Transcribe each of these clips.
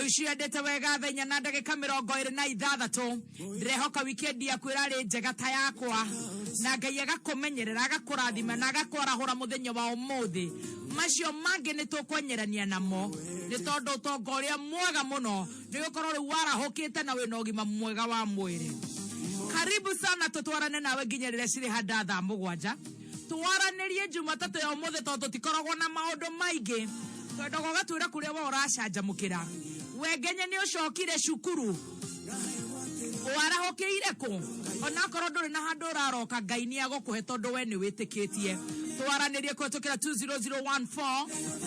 Rĩu ciendete wega thaa 4 na ndagĩka 26. Ndĩrehoka wikendi yaku ĩrarĩ njega ta yakwa, na Ngai agakũmenyerera, agakũrathima na agakwarahũra mũthenya wa ũmũthĩ. Macio mangĩ nĩ tũkwenyerania namo, nĩ tondũ ũtonga ũrĩa mwega mũno nĩ gũkorwo rĩu warahũkĩte na wĩna ũgima mwega wa mwĩrĩ. Karibu sana, tũtwarane nawe nginya rĩrĩa cirĩ handa thaa 7. Twaranĩrie Jumatatũ ya ũmũthĩ tondũ tũtikoragwo na maũndũ maingĩ. Twendaga ũgatwĩra kũrĩa we ũracanjamũkĩra. We ngenye nĩ ũcokire cukuru, warahũkĩire kũ? Onakorwo ndũrĩ na handũ ũraroka, Ngai nĩ agũkũhe tondũ we nĩ wĩtĩkĩtie. Twaranĩrie kũhetũkĩra 20014,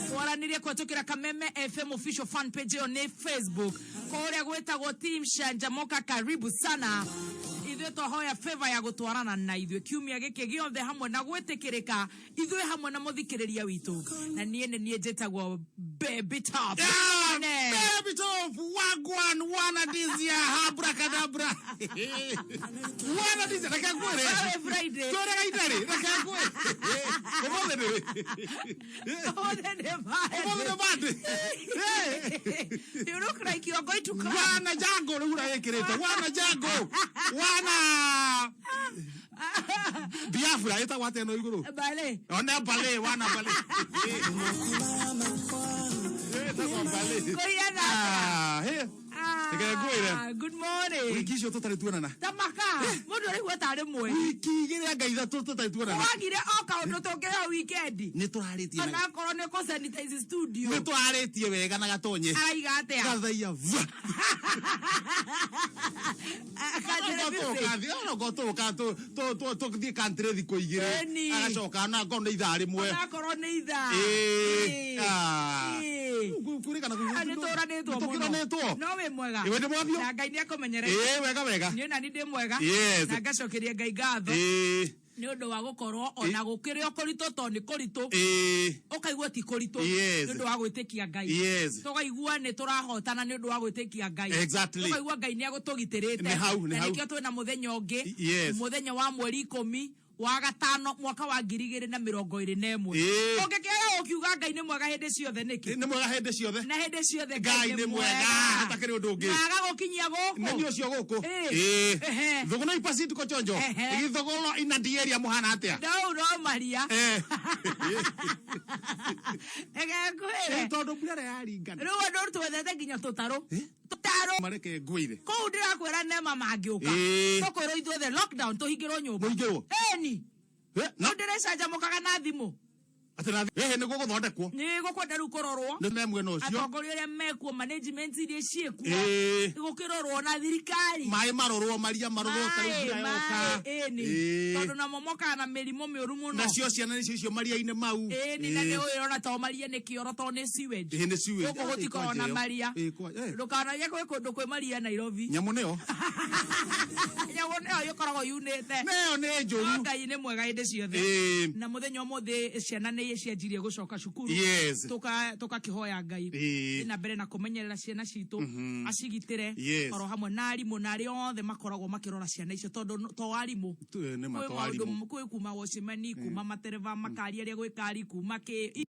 twaranĩrie kũhetũkĩra Kameme FM official fan page, ĩyo nĩ Facebook, kũrĩa gwĩtagwo Team Canjamuka. Karibu sana. Ithuĩ twahoya favor ya gũtwarana na ithuĩ kiumia gĩkĩ gĩothe hamwe na gwĩtĩkĩrĩka ithuĩ hamwe na mũthikĩrĩria witũ. Na niĩ nĩ niĩ njĩtagwo Baby Top. Yeah, Nene. Baby Top, wagwan, wana dizia, abracadabra. Wana dizia, reke ngwĩre. Happy Friday. Twĩrega itarĩ, reke ngwĩre. Ũmũthĩ nĩ Ũmũthĩ nĩ Ũmũthĩ nĩ Monday. Monday. You look like you are going to club. Wana jango rĩu ũragĩkĩrĩte. Wana jango. Wana Biafra ĩtagwo atĩa ĩno igũrũ? Bale. Ona bale, wana bale. Ĩtagwo bale. Kũhiana atĩa? Ah, hey. Reke ngwĩre. Ah, good morning. Wiki icio tũtarĩ tuonana. Tamaka. Mũndũ ũraigua tarĩ mwe. Wiki 2 anga 3 tũtarĩ tuonana. Wagire o kaũndũ tũngĩheo weekend. Nĩ tũrarĩtie na Onakorwo nĩ kũ sanitize studio. nĩ tũrarĩtie wega na gatonye. Araiga atĩa? Gathaiya va. Country music. Tũka tũthiĩ country thikũ 2. Ĩni. Agacoka na ngorwo nĩ ithaa rĩmwe. Onakorwo nĩ ithaa. Ĩĩ. Ĩĩ. Ah. Ĩĩ. Kũrĩkana Ah, nĩ tũranĩtwo mũno. Tũkĩranĩtwo. No wĩ mwega. Ĩĩ, wĩ ndĩ mwathiũ? Na Ngai nĩ akũmenyerete. Ĩĩ, wega wega. Niĩ nani ndĩ mwega. Yes. Na ngacokeria Ngai ngatho. Ĩĩ. Nĩ ũndũ wa gũkorwo ona gũkĩrĩ o kũritũ, tondũ nĩ kũritũ. Ĩĩ. Ũkaigua ti kũritũ. Yes. Nĩ ũndũ wa gwĩtĩkia Ngai. Yes. Tũkaigua nĩ tũrahotana nĩ ũndũ wa gwĩtĩkia Ngai. Exactly. Tũkaigua Ngai nĩ agũtũgitĩrĩte. Nĩ hau, nĩ Na hau. nĩkĩo twĩna mũthenya ũngĩ. Yes. Mũthenya wa mweri 10 wa gatano mwaka wa 2021. Ĩĩ. Ũngĩkĩaga gũkiuga Ngai nĩ mwega hĩndĩ ciothe nĩkĩ? Nĩ mwega hĩndĩ ciothe. Na hĩndĩ ciothe Ngai nĩ mwega, hatakĩrĩ ũndũ ũngĩ. Na agagũkinyia gũkũ. Nĩ niĩ ũcio gũkũ. Ĩĩ. Ĩĩ. Ehe. Thũgũna ipasi tuko chonjo. Ehe. Gĩthogoro ina ndiĩria mũhana atĩa? Ndau no maria. Eh. Reke ngwĩre. Ĩ, tondũ mbura ĩrĩa yaringana. Rĩu andũ twethete nginya tũtarũ. Tũtarũ. Mareke ngwĩre. Kũu ndĩrakwĩra nema mangĩũka. Ĩĩ. Tũkwĩrwo ithuothe lockdown, tũhingĩrwo nyũmba. Mũingĩrwo. Ĩni. Eh, na Rĩu ndĩrecanjamũkaga na thimũ. Atĩ na ehe nĩguo gũthondekwo. Nĩ gũkwenda rĩu kũrorwo. Nĩ me mwena ũcio. Atongoria arĩa mekuo, management iria ciĩkuo. Ĩĩ. Gũkĩrorwo na thirikari. Maĩ marorwo, maria marorwo ta rĩu mbura yoka. Ĩni. Ĩĩ. Tondũ namo mokaga na mĩrimũ mĩũru mũno. Nacio ciana nĩcio icio maria-inĩ mau. Ĩni, na nĩ ũĩ ona to maria nĩ kĩoro, to nĩ sewage. Ĩĩ, nĩ sewage. Gũkũ gũtikoragwo na maria. Ĩĩ, kwa- eh. Ndũkanaige gwĩ kũndũ kwĩ maria Nairobi. Nyamũ nĩyo. Nyamũ nĩyo ĩkoragwo yunĩte. Nĩyo nĩ No njũru. Ngai nĩ mwega hĩndĩ ciothe. Ĩĩ. Na mũthenya ũmũthĩ ciana nĩ cianjirie gũcoka cukuru. Yes. Tũkakĩhoya Ngai Ĩĩ. thiĩ na mbere na kũmenyerera ciana citũ, acigitĩre Yes. oro hamwe na arimũ na arĩa othe makoragwo makĩrora ciana icio, tondũ to arimũ. Nĩ ma Kwĩ to maũndũ arimũ. kwĩ kuma watchman, kuma matereba, makari arĩa gwĩ kari, kuma kĩ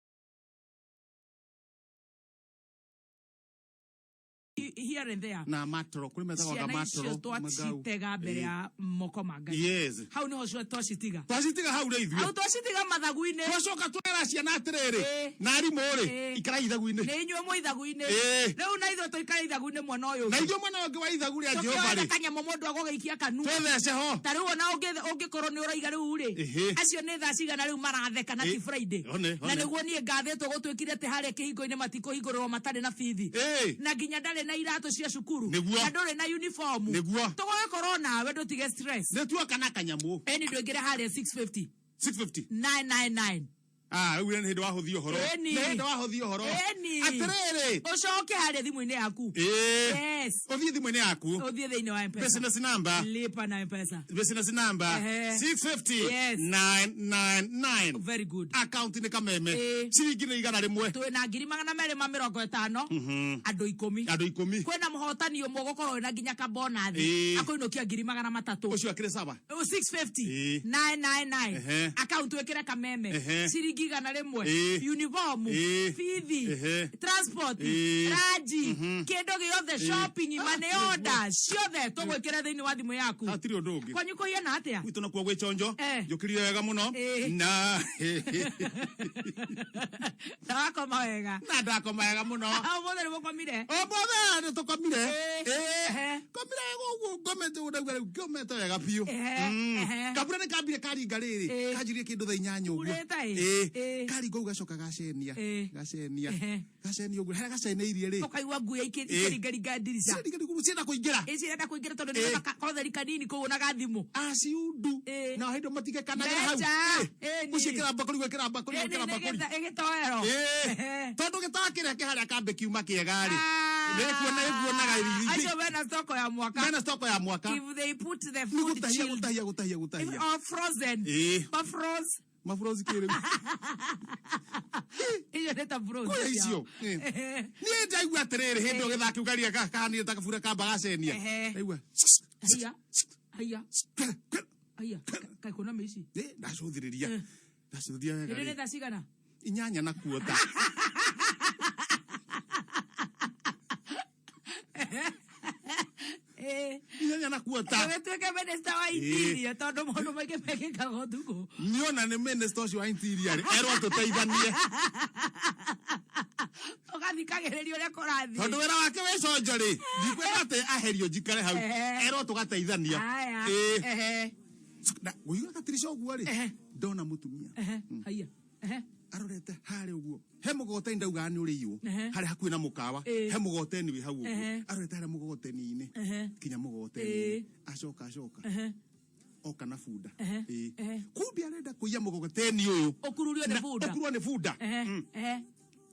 here and there. Na matoro kũrĩ metagwo Ciana icio matoro. twacitega mbere ya moko ma Ngai. Yes. Hau niho cio twacitiga. Twacitiga hau rĩ ithuĩ. Hau twacitiga mathagu-inĩ. Twacoka twera ciana atĩrĩrĩ Ĩĩ. na arimũ rĩ, Ĩĩ. ikarai ithagu-inĩ. Nĩ inyuĩ mwĩ ithagu-inĩ. Ĩĩ. Rĩu na ithuĩ tũikare ithagu-inĩ mwena ũyũ Na ũngĩ. ithuĩ mwena ũngĩ wa ithagu rĩa Jehova Tũkĩoe rĩ, kanyamũ mũndũ agũgĩikia kanua. Twĩthece ho. Ta rĩu ona ũngĩkorwo nĩ ũraiga rĩu rĩ, Ĩhĩ. acio nĩ thaa cigana rĩu maratheka na ti Ĩĩ. Friday? One, Na one. nĩguo niĩ ngathĩtwo gũtuĩkire atĩ harĩa kĩhingo-inĩ matikũhingũrĩrwo matarĩ na bithi. Ĩĩ. Na nginya ndarĩ na iratũ cia cukuru. Nĩguo. Na ndũrĩ na uniform. Nĩguo. Tũgũgĩkorwo nawe ndũtige stress. Nĩ tuoka na kanyamũ. Ĩni ndũingĩre harĩa 650 650. 999. Ah, rĩu nĩ hĩndĩ wahũthia ũhoro. Ĩni. Nĩ hĩndĩ wahũthia ũhoro. Ĩni. Atĩrĩrĩ. Ũcoke harĩa thimũ-inĩ yaku. Ĩĩ. Yes. Ũthiĩ thimũ-inĩ yaku. Ũthiĩ thĩinĩ wa M-Pesa. Business number. Lipa na M-Pesa. Business number. Ehe. 650 Yes. 999. Very good. Account nĩ Kameme. Ĩĩ. Ciringi nĩ 100. Twĩna 250,000, andũ 10. Andũ 10. Kwĩna mũhotani ũmwe ũgũkorwo wĩna nginya kabonathi. Ĩĩ. Akũinũkia 300,000. Ũcio akĩrĩ sawa. 650 Ĩĩ. 999. Ehe. Account wĩkĩre Kameme. Ehe. Ciringi Ciringi 100. Uniform. Bithi. Transport. Ranji. Kĩndũ gĩothe, shopping, money order ciothe tũgwĩkĩra thĩinĩ wa thimũ yaku. Hatirĩ ũndũ ũngĩ. Kwanyu kũhiana atĩa? Gwitũ nakuo gwĩ chonjo. Njũkĩrire wega mũno. Na Na wakoma wega? Na ndakoma wega mũno. Ũmũthĩ nĩ mũkomire? Ũmũthĩ nĩ tũkomire. Komire wega ũguo, ngomete ũguo, ndauga rĩu ngomete wega biũ. Kambura nĩ kambire karinga rĩrĩ. Kanjirie kĩndũ thaa 8 ũguo. Urĩte ĩ? Karinga ũguo, gacoka gacenia. Gacenia. Gacenia ũguo, harĩa gaceneirie rĩ, Ũkaigua nguya ikĩringaringa ndirica. Ciringa cienda kũingĩra. Ĩ, cirenda kũingĩra tondũ nĩ kotheri kanini kũu na gathimũ. Aciundu. Na hĩndĩ matigekanaga hau. Meja. Ĩni. Gũciĩkĩra mbakũri, gwĩkĩra mbakũri, gwĩkĩra mbakũri. Ĩgĩtoero. Tondũ gĩtawa kĩrĩa kĩharĩa kambe kiuma kĩega rĩ, nĩkuona ĩkuonaga. Acio mena stoko ya mwaka. Mena stoko ya mwaka. If they put the Nĩ food gũtahia, chilled gũtahia, gũtahia, gũtahia. or frozen. Ma froze. Mafrozi kĩrĩu. Icio nĩ ta froze. Kũrĩa icio. Niĩ ndaigua atĩrĩrĩ, hĩndĩ ĩyo gĩthaa kĩu karia kahanire ta kabura kamba gacenia. Ndaigua Haiya, haiya, haiya, kaĩ kwĩna mĩici? Ndacũthĩrĩria, ndacũthĩrĩria wega. Hĩndĩ nĩ rĩ, thaa cigana? 8:15. 8:15. Ũgĩtuĩke minister wa interior, tondũ maũndũ maingĩ mekĩkaga ũtukũ. Niona nĩ minister ũcio wa interior rĩ, erwo tũteithanie. Ũgathikagĩrĩria ũrĩa kũrathiĩ. Tondũ wĩra wake wĩ conjo rĩ, ndikwenda atĩ aherio njikare hau. Erwo tũgateithania. Aya. Na gũigua gatirisha ũguo rĩ, ndona mũtumia. Haiya. Arorete harĩa ũguo he mũgogoteni, ndaugaga nĩ ũrĩiywo. Harĩa hakuhĩ na mũkawa. He mũgogoteni wĩ hau ũguo. Arorete harĩa mũgogoteni-inĩ, kinya mũgogoteni-inĩ, acoka acoka oka na bunda. Kumbe arenda kũiya mũgogoteni ũyũ. Ũkururio nĩ bunda. Ũkuruo nĩ bunda.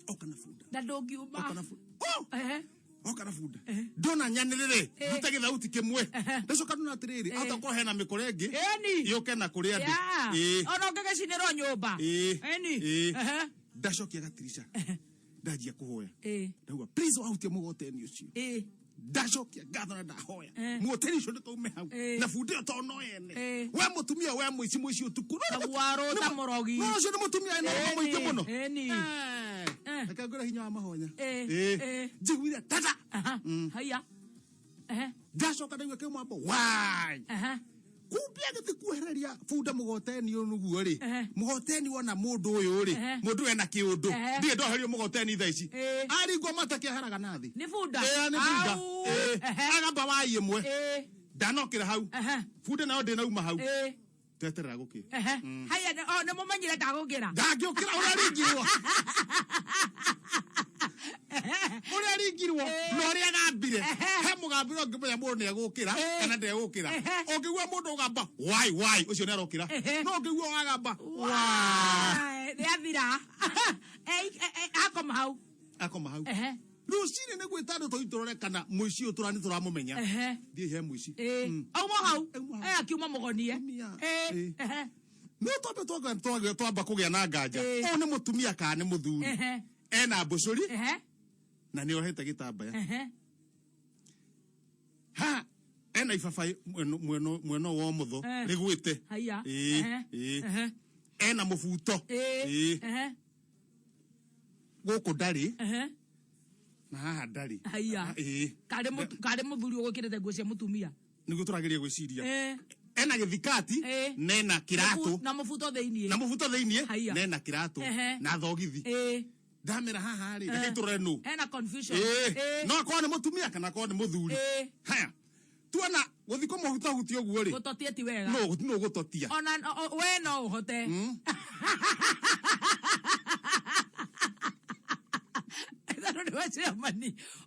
Oka na bunda. Na ndũngiuma. Oka na bunda. Oh! Oka na bunda, ndona nyanĩrĩre, ndute gĩthauti kĩmwe, ndacoka ndona atĩrĩrĩ, ahota gũkorwo hena mĩkora ĩngĩ yũke na kũrĩ andũ. Ona ũngĩgĩcinĩrwo nyũmba. Ĩni. Ndacokia gatirisha, ndanjia kũhoya, ndauga, "Please, wahutia mũgogoteni ũcio." Ndacokia ngatho na ndahoya mũgoteni ũcio ndũkaume hau na bunda ĩyo, tondũ no ene. We mũtumia, we mũici, mũici ũtukũ. Kaguarũ ta mũrogi. No ũcio nĩ mũtumia ena ũhoro mũingĩ mũno. Ĩni. Reke ngwĩre hinya wa mahonya. Njiguire tata. Haiya. Ndacoka ndaigua kĩmwambo wai. Kumbe agĩthiĩ kuohereria bunda mũgoteni ũyũ nĩguo rĩ, mũgoteni wona mũndũ ũyũ rĩ, mũndũ ũyũ ena kĩũndũ. Ndirĩ ndoherio mũgoteni thaa ici. Aringwo mata kĩeheraga na thĩ. Nĩ bunda. Ĩĩ, nĩ bunda. Au. Agamba wai ĩmwe. Ndanokĩra hau, bunda nayo ndĩnauma hau. Teterera gũkĩ. Haiya, oh, nĩ mũmenyire ndagũkĩra. Ndangĩũkĩra, ũrĩa ringirwo, ũrĩa ringirwo na ũrĩa agambire. He mũgambire ũngĩmenya mũndũ nĩ egũkĩra kana ndegũkĩra. Ũngĩigua mũndũ ũgamba wai wai, ũcio nĩ arokĩra. No ũngĩigua wagamba wai, Wai, nĩ athira. Akoma hau. Akoma hau. Rũcinĩ nĩ gwĩta andũ tũthiĩ tũrore kana mũici ũyũ tũrani tũramũmenya. Thiĩ he mũici. Auma hau. Auma hau. Akiuma mũgonie. Mũtumia. No twambe twamba kũgĩa na nganja, ũyũ nĩ mũtumia kana nĩ mũthuri? Ena mbũcũri na nĩ ohete gĩtambaya. Ha ena ibabaĩ mwena wa ũmotho rĩgwĩte. Haiya. Ena mũbuto. Gũkũ ndarĩ na haha ndarĩ. Haiya. Karĩ mũthuri ũgwĩkĩrĩte nguo cia mũtumia. Nĩguo tũrageria gwĩciria. Ena gĩthikati na ena kĩratũ. Na mũbuto thĩiniĩ. Na mũbuto thĩiniĩ. Haiya. Na ena kĩratũ na thogithi. Ndamĩra haha rĩ, reke tũrore nũ. Hena confusion. No akorwo nĩ mũtumia kana akorwo nĩ mũthuri. Haya, tuona gũthi kũmũhutahutia ũguo rĩ, Gũtotia ti wega. No gũtotia. Ona we no ũhote. Tondũ nĩwe chairman.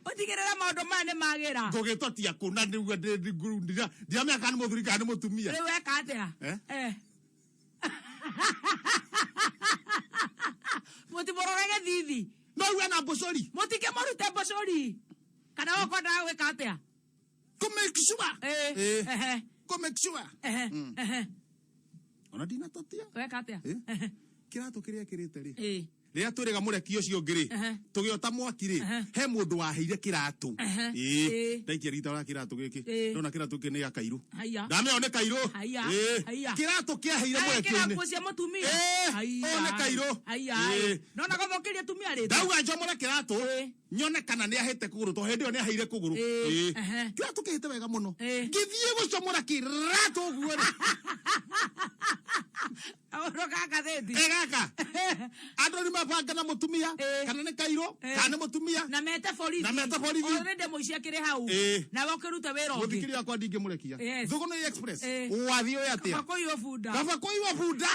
Ũtigĩrĩre maũndũ maya nĩ magĩra. Ngũgĩtotia kũ na nĩguo ndiramenya kana nĩ mũthuri kana nĩ mũtumia? Rĩu weka atĩa? Eh? Mũtimũrore gĩthithi. No iwe na mbũcũri. Mũtikĩmũrute mbũcũri. Kana we ũkwendaga gwĩka atĩa? Kũ make sure. Kũ make sure. Ona ndinatotia. Weka atĩa? Kĩratũ kĩrĩa ekĩrĩte rĩ, Rĩrĩa twĩrĩga mũreki ũcio ũngĩ rĩ, tũgĩota mwaki rĩ, he mũndũ waheire kĩratũ. Ĩĩ. Ndaikia rita wa kĩratũ gĩkĩ. Ndona kĩratũ gĩkĩ nĩ gĩa kairũ. Haiya. Ndamenya nĩ kairũ. Haiya. Ĩĩ. Haiya. Kĩratũ kĩaheire Arekĩra mũrekio-inĩ. nguo cia mũtumia. Ĩĩ, Haiya. ũyũ nĩ kairũ. Haiya. Ĩĩ. Nona gathũkĩria atumia rĩtwa. Ndauga njomore kĩratũ nyone kana nĩ ahĩte kũgũrũ to hĩndĩ ĩyo nĩ aheire kũgũrũ. Ĩĩ. Ĩĩ. Ehe. Kĩratũ kĩhĩte wega mũno. Ĩĩ. Ngĩthiĩ gũcomora kĩratũ ũguo rĩ. Kaũndũ ka ngathĩti. Ĩ gaka. Andũ nĩ mabanga na mũtumia Ĩĩ. kana nĩ kairũ Ĩĩ. kana nĩ mũtumia. Na mete borithi. Na mete borithi. Already mũici akĩrĩ hau. Ĩĩ. Nawe ũkĩrute wĩra ũngĩ. Mũthikĩria wakwa ndingĩmũrekia. Yes. Thũgũnĩ Express. Ĩĩ. Wathiĩ ũyũ atĩa? Kaba kũiywo bunda. Kaba kũiywo bunda.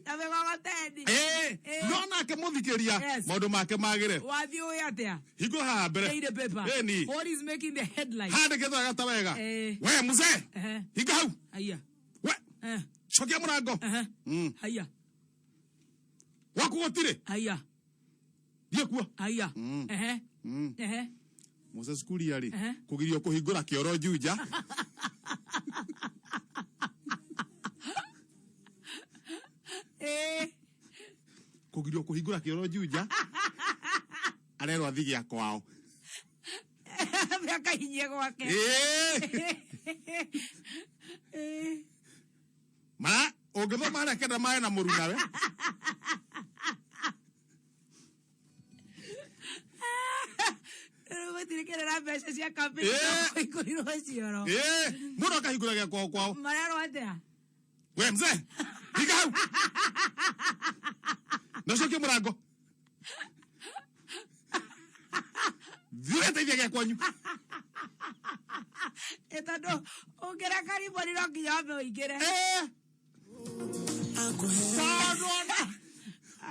Na mĩgogoteni. Ĩĩ. Ĩĩ. No nake mũthikĩria Yes. maũndũ make magĩre. Wathiĩ ũĩ atĩa? Hingo haha mbere. Daily paper. Ĩni. What is making the headline? Handĩkĩtwo wega ta wega. Ĩĩ. We mzee. Ehe. Hinga hau. Haiya. We. Eh. Cokia mũrango. Ehe. Mm. Haiya. Gwaku gũtirĩ. Haiya. Thiĩ kuo. Haiya. Mm. Ehe. Mm. Ehe. Moses Kuria rĩ Ehe. kũgirio kũhingũra kĩoro Juja. Ĩĩ. Kũgirio kũhingũra kĩoro Juja. Arerwo athiĩ gĩa kwao. Akahinyie gwake. Ĩĩ. Ĩĩ. Ma ũngĩthoma harĩa kenda maĩ na mũrunawe. Rĩu gũtirĩ kĩrĩra mbeca cia campaign Ĩĩ. kũhingũrirwo cioro. Ĩĩ. Mũndũ akahingũra gĩa kwao kwao. Marerwo atĩa? We mzee. Hinga hau. Na ũcokie mũrango. Thiĩ ũgeteithie gĩa kwanyu. Ĩ tondũ ũngĩra kariboni no nginya wambe ũingĩre. Ĩĩ. Tondũ ona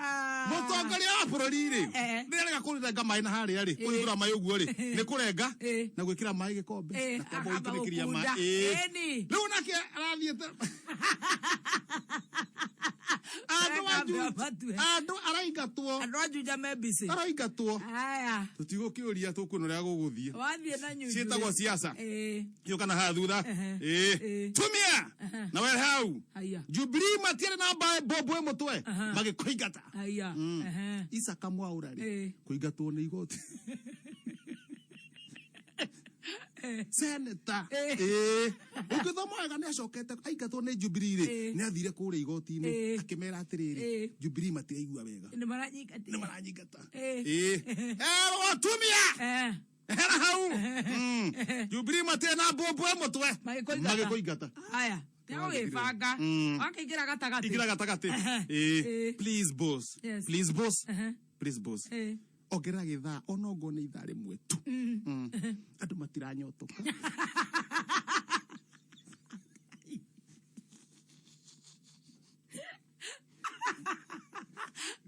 Ah. mũtongoria wa bũrũri rĩ Eh. nĩ arega kũrenga maĩ na harĩa rĩ kũhingũra maĩ ũguo rĩ nĩ kũrenga Eh. na gwĩkĩra maĩ gĩkombe Eh, na kwamba akamba gũitĩrĩria gũkunda. maĩ Ĩĩ. Ĩni. rĩu nake arathiĩte andũ a Arekambe Juja- amatue. andũ araingatwo Andũ a Juja me busy. araingatwo Haya. tũtigũkĩũria tũkuona ũrĩa gũgũthiĩ Wathiĩ na nyunyu. ciĩtagwo siasa Ĩĩ. gĩũka na haha thutha Ehe. Ĩĩ. Ĩĩ. tumia na we hau Haya. Jubilee matiarĩ na mbombo ĩ mũtwe Aha. magĩkũingata Haya. Mm. Ehe. Isaka Mwaura rĩ Ĩĩ. kũingatwo nĩ igoti seneta Ĩĩ. ĩĩ ũngĩthoma wega nĩ acokete aingatwo nĩ Jubilee rĩ Ĩĩ. nĩ athire kũrĩa igoti-inĩ Ĩĩ. akĩmera atĩrĩrĩ Ĩĩ. Jubilee matiraigua wega Nĩ maranyingatire. nĩ maranyingata Ĩĩ. ĩĩ erwo tumia Eh. hera hau Mm. Jubilee matirĩ na mbombo ĩ mũtwe Magĩkũingata. magĩkũingata Haya. Nĩgũgĩbanga. Mm. Wakĩingĩra gatagatĩ. ingĩra gatagatĩ Ehe. Ĩĩ. Ĩĩ. Please boss. Yes. Please boss. Ehe. Please boss. Ĩĩ. Ongerera gĩthaa ona ongorwo nĩ ithaa rĩmwe tu. Mm. Andũ matiranyotoka.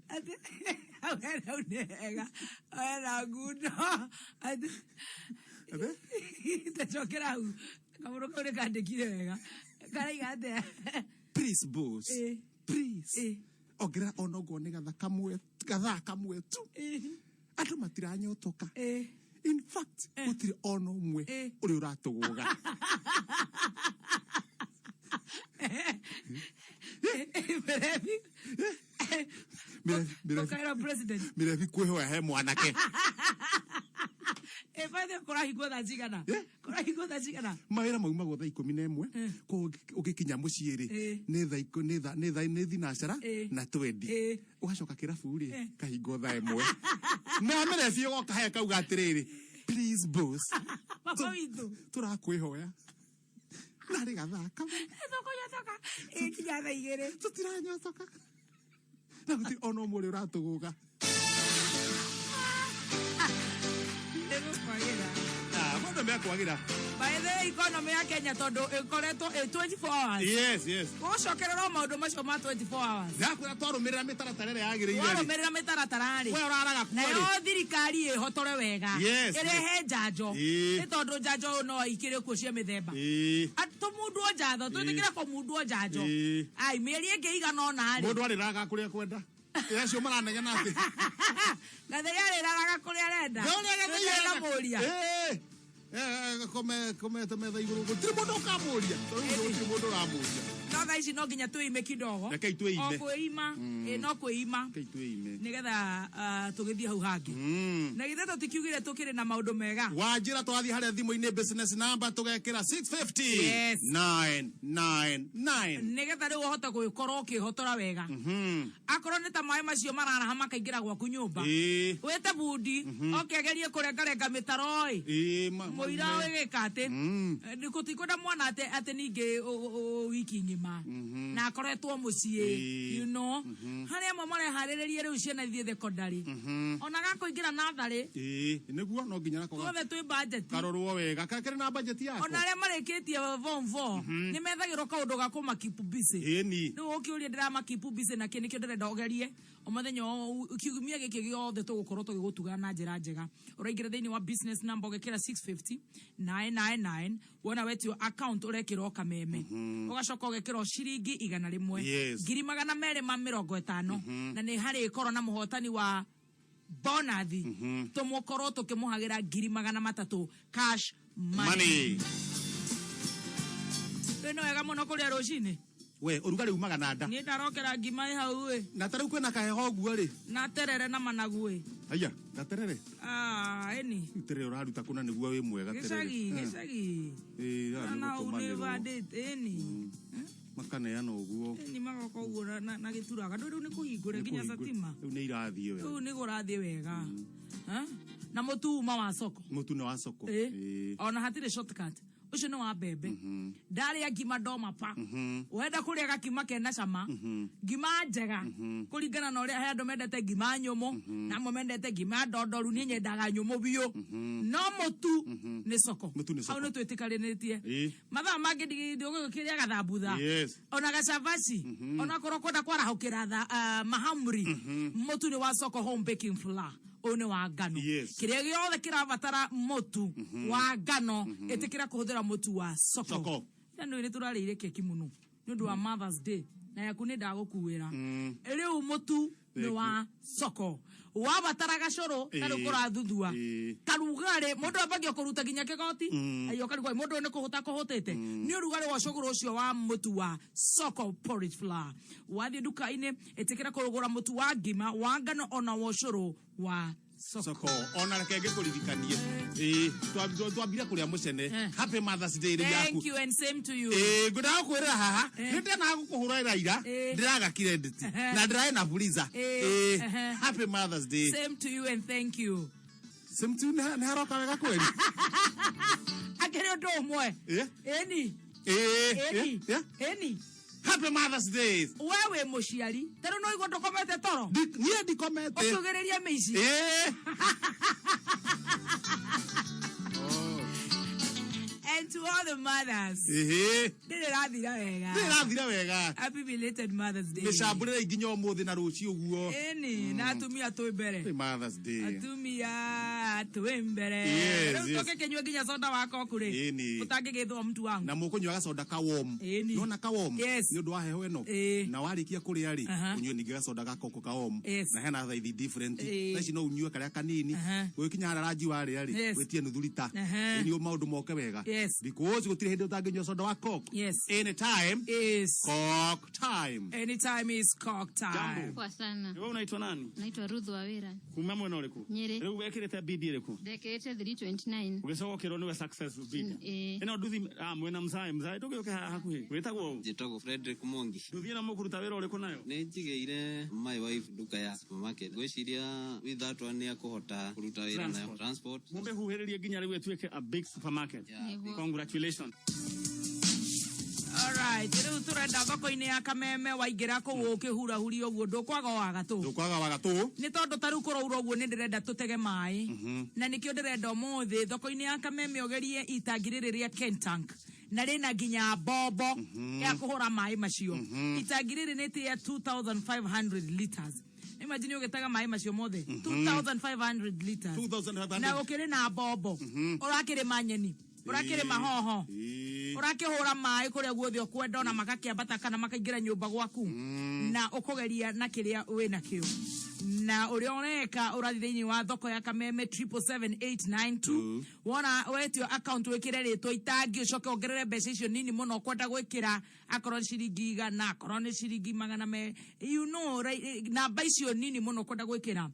Atĩ hau hena hau nĩ hega. Hena ngundo. Atĩ Atĩ? tacokera hau. Kamũndũ kau nĩkandĩkire wega. Karaiga atĩa? Please boss. Ĩĩ. Please. Ĩĩ. Ongerera ona ongorwo nĩ gathaa kamwe gathaa kamwe tu. Ĩĩ. Andũ matiranyotoka. Ĩĩ. In fact, gũtirĩ ona ũmwe Ĩĩ. ũrĩa ũratũgũga. Mĩrebi. Mĩrebi- mĩrebi- Ũkaĩra president. Mĩrebi kwĩhoya he mwanake. Ĩ by the way, kũrahingwo thaa cigana? Eh? Kũrahingwo thaa cigana? Mawĩra maumagwo thaa 11 koguo ũgĩkinya mũciĩ rĩ Ĩĩ. nĩ thaa nĩ thaa nĩ thaa nĩ thinacara Ĩĩ. na twendi Ĩĩ. ũgacoka kĩrabu rĩ kahingwo thaa 1 na mĩrebi ũgoka haya kauga atĩrĩrĩ please boss Baba witũ. tũrakwĩhoya narĩ gathaa kamwe Tũkũnyotoka. Ĩkinya thaa 2. tũtiranyotoka na gũtirĩ ona ũmwe ũrĩa ũratũgũga. Nĩgũkwagĩra. Ah, maũndũ mekwagĩra. By the way, economy ya Kenya tondũ ĩkoretwo ĩ 24 hours. Yes, yes. Gũcokerera o maũndũ macio ma 24 hours. Ndakwĩra twarũmĩrĩra mĩtaratara ĩrĩa yagĩrĩire rĩ. Warũmĩrĩra mĩtaratara rĩ. We ũraraga kuo Nayo rĩ. thirikari ĩhotore wega. Yes. Ĩrehe njanjo. Ĩĩ. Nĩ tondũ njanjo no ikĩrĩ kuo cia mĩthemba. Ĩĩ. Tũmundwo njatho, twĩtĩkĩre kũmundwo njanjo. Ĩĩ. Ai, mĩeri ĩngĩ ĩigana ũna rĩ. Mũndũ arĩraga kũrĩa kwenda. Acio maranegena atĩ. Gathei arĩraraga kũrĩa arenda. Ũrĩa Gathei Tũtirĩ arenda. mũria. Ĩĩ. Komete metha igũrũ gũtirĩ mũndũ ũkamũria. Tondũ gũtirĩ mũndũ ũramũria. No thaa ici no nginya twĩime kidogo. Rekei twĩime. O kwĩima. Ĩ, no kwĩima. Rekei twĩime. Nĩgetha tũgĩthiĩ hau hangĩ. Na githĩ tũtikiugire tũkĩrĩ na maũndũ mega. Wanjĩra twathiĩ harĩa thimũ-inĩ business number tũgekĩra 650 Yes. 999. Nĩgetha rĩu ũhote gũgĩkorwo ũkĩhotora wega. Akorwo nĩ ta maĩ macio mararaha makaingĩra gwaku nyũmba. Ĩĩ. Wĩte bundi oke agerie kũrengarenga mĩtaro ĩ. Ĩĩ, Mũira maume. ũgĩka atĩ gũtikwenda mwana atĩ atĩ ningĩ wiki ng'ima na akoretwo mũciĩ Ĩĩ. you know harĩa amwe mareharĩrĩria rĩu ciana ithiĩ thekondarĩ ona gakũingĩra natharĩ. Ĩĩ, nĩguo no nginya nako Tuothe twĩ budget. Karorwo wega kakĩrĩ na budget yako. Ona arĩa marĩkĩtie form 4 nĩ methagĩrwo kaũndũ ga kũma keep busy. Ĩni. Rĩu ũkĩũria ndĩrama keep busy na kĩ, nĩkĩo ndĩrenda ũgerie o mũthenya kiumia gĩkĩ gĩothe tũgũkorwo tũgĩgũtuga na njĩra njega. Ũraingĩra thĩinĩ wa business number ũgekĩra 650 999, wona wetio account ũrekĩra o kameme, ũgacoka ũgekĩra o ciringi 100. 250,000, na nĩ harĩ korwo na mũhotani wa bonathi tũmũkorwo tũkĩmũhagĩra 300,000 cash money. Money. Rĩu nĩ wega mũno kũrĩa rũcinĩ. We ũrugarĩ umaga na nda. Niĩ ndarokera ngima ĩ hau ĩ. Na ta rĩu kwĩna kaheho ũguo rĩ. Na terere na managu ĩ. Aya, gaterere. Ah, ĩni. Rĩu terere ũraruta kũna nĩguo wĩ mwega terere. Gĩcagi, gĩcagi. Ĩĩ, haha nĩ Na hau nĩ gũtũmanĩrwo. bandĩte ĩni. Makaneana ũguo. Ĩni magoka ũguo na gĩturaga. Ndũ rĩu nĩ kũhingũre nginya Nĩ kũhingũre. satima. Rĩu nĩ irathiĩ wega. Rĩu nĩ kũrathiĩ wega. Ha? Na mũtu uma wa soko. Mũtu nĩ wa soko. Ĩ. Ĩĩ. Ona hatirĩ shortcut. Ũcio nĩ wa mbembe. Ndarĩa ngima ndoma pa. Wenda kũrĩa gakima kena cama. Ngima njega. Kũringana na ũrĩa he andũ mendete ngima nyũmũ, na amwe mendete ngima ndondoru, niĩ nyendaga nyũmũ biũ. No mũtu nĩ soko. Mũtu nĩ soko. Hau nĩ twĩtĩkanĩtie. Ĩĩ. Mathaa mangĩ ndũgũkĩrĩa gathambutha. Ona gacabaci. Ona korwo kwenda kwarahũkĩra mahamri. Mũtu nĩ wa soko home baking flour. Ũyũ nĩ wa ngano. Kĩrĩa gĩothe kĩrabatara mũtu wa ngano, ĩtĩkĩra kũhũthĩra mũtu wa soko. Soko. Yaani nĩ tũrarĩire keki mũno nĩ ũndũ wa Mother's Day na yaku nĩ ndagũkuĩra. Rĩu mũtu nĩ wa soko. Wabatara gacũrũ ta rĩu kũrathuthua. Karugarĩ mũndũ ambagia kũruta nginya kĩgoti. Ayo karugarĩ mũndũ nĩ kũhũta kũhũtĩte. Nĩ ũrugarĩ wa ũcũgũrũ ũcio wa mũtu wa soko porridge flour. Wathiĩ nduka-inĩ ĩtĩkĩra kũgũra mũtu wa ngima wa ngano ona wa ũcũrũ wa soko. Soko. Ona reke ngĩkũririkanie. Ĩĩ, twambire kũrĩa mũcene. Happy Mother's Day rĩu yaku. Thank you and same to you. Ĩĩ, ngwendaga gũkwĩrĩra haha. Nĩ ndĩrenaga gũkũhũrĩra ira. Ndĩraga credit. Na ndĩrarĩ na freezer. Ĩĩ, Happy Mother's Day. Same to you and thank you. Same to you, nĩ haroka wega kweli? Akĩrĩ ũndũ ũmwe. Ĩĩ. Ĩni. Ĩĩ, Ĩni. ĩĩ, ĩĩ. Ĩni. Happy Mother's Day. We wĩ mũciari. Ta rĩu no ũigua ndũkomete toro? Niĩ ndikomete. Ũkĩũgĩrĩria mĩici. Ĩĩ. And to all the mothers. Ĩhĩ. Ndĩrĩ rathira wega. Ndĩrĩ rathira wega. Happy belated Mother's Day. Mĩcambũrĩre nginya ũmũthĩ na rũciũ ũguo. Ĩni, na atumia twĩ mbere. Happy Mother's Day. Atumia twĩ mbere. Yes, Rĩu yes. tũngĩkĩnyua nginya soda wa koku rĩ. Ĩni. Ũtangĩgĩthwo mtu wangu. Na mũkũnyua gacoda ka warm. Ĩni. Nĩwona ka warm? Yes. Nĩ ũndũ wa heho ĩno. Ĩĩ. Na warĩkia kũrĩa rĩ, Aha. ũnyue ningĩ gacoda ga koko ka warm. Yes. Na hena thaithi different. Ĩĩ. Thaa ici no ũnyue karĩa kanini. Aha. Ũgĩkinya harĩa ranji warĩa rĩ, Yes. wĩtie nuthu rita. Aha. Ĩni maũndũ moke wega. Yes. Because gũtirĩ hĩndĩ ũtangĩnyua soda wa coke. Yes. Anytime. Is. Coke time. Anytime is coke time. Jambo. Poa sana. Wewe unaitwa nani? Naitwa Ruth Wawira. Kuma mwena ũrĩkũ? Nyeri. Rĩu wekĩrĩte bid ĩrĩkũ? Ndekĩrĩte 329. Ũgĩcoka ũkĩrwo nĩwe success bid. Ĩĩ. Ĩno nduthi mwĩna mzae, mzae ndũgĩũke haha hakuhĩ. Wĩtagwo ũ? Njĩtagwo Frederick Mwangi. Nduthi ĩno mũkũruta wĩra ũrĩkũ nayo? Nĩ njigĩire my wife nduka ya supermarket. Ngwĩciria with that one nĩ akũhota kũruta wĩra nayo. Transport. Transport. Mũmĩhuhĩrĩrie nginya rĩu ĩtuĩke a big supermarket. Yeah. Nĩguo. Congratulations. All right, rĩu tũrenda thoko-inĩ ya Kameme waingĩra kũu ũkĩhurahuria ũguo ndũkwaga wa gatũ. Ndũkwaga wa gatũ. Nĩ tondũ ta rĩu kũraura ũguo nĩ ndĩrenda tũtege maĩ. Na nĩkĩo ndĩrenda ũmũthĩ thoko-inĩ ya Kameme ũgerie itangi rĩrĩ rĩa Kentank. Na rĩna nginya mbombo ya kũhũra maĩ macio. Itangi rĩrĩ nĩ rĩa 2500 liters. Imagine ũgĩtega maĩ macio mothe. 2500 liters. 2500. Na ũkĩrĩ na mbombo. Ũrakĩrĩma nyeni. Ũrakĩrĩma hoho. Ũrakĩhũra maĩ kũrĩa guothe ũkwenda ona magakĩambata kana makaingĩra nyũmba gwaku. Na ũkũgeria na kĩrĩa wĩnakĩo. Na ũrĩa ũreka ũrathiĩ thĩinĩ wa thoko ya Kameme 777892, wona wetio account wĩkĩre rĩtwa itangi, ũcoke wongerere mbeca icio nini mũno ũkwenda gwĩkĩra, akorwo nĩ ciringi 100, akorwo nĩ ciringi magana me you know right, namba icio nini mũno ũkwenda gwĩkĩra,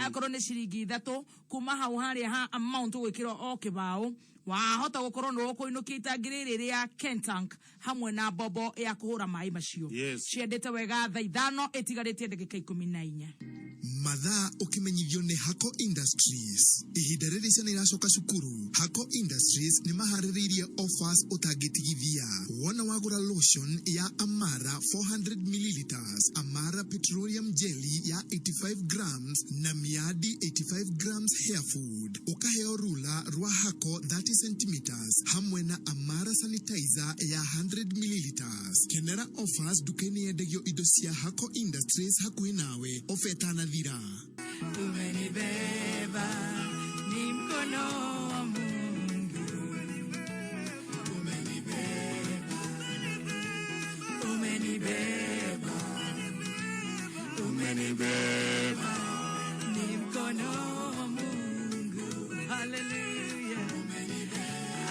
akorwo nĩ ciringi 3. Kuma hau harĩa ha amount ũgwĩkĩra o kĩbaũ, wahota gũkorwo nĩ ũkũinũkia itangi rĩrĩ rĩa Kentank hamwe na mbombo ya kũhũra maĩ macio. Ciendete wega thaa 5 ĩtigarĩtie ndagĩka 14. Mathaa ũkĩmenyithio nĩ Hako Industries. Ihinda rĩrĩ ciana iracoka cukuru, Hako Industries nĩ maharĩrĩirie offers ũtangĩtigithia. Wona wagũra lotion ya Amara 400 milliliters, Amara petroleum jelly ya 85 grams na Miadi 85 grams hair food, ũkaheo rula rwa Hako 30 centimeters hamwe na Amara sanitizer ya 100 milliliters. Kenera offers nduka-inĩ yendagio indo cia Hako Industries hakuhĩ nawe, ofa ĩtanathira. Umenibeba ni mkono wa Mungu, umenibeba, umenibeba, umenibeba ni mkono wa Mungu. Haleluya.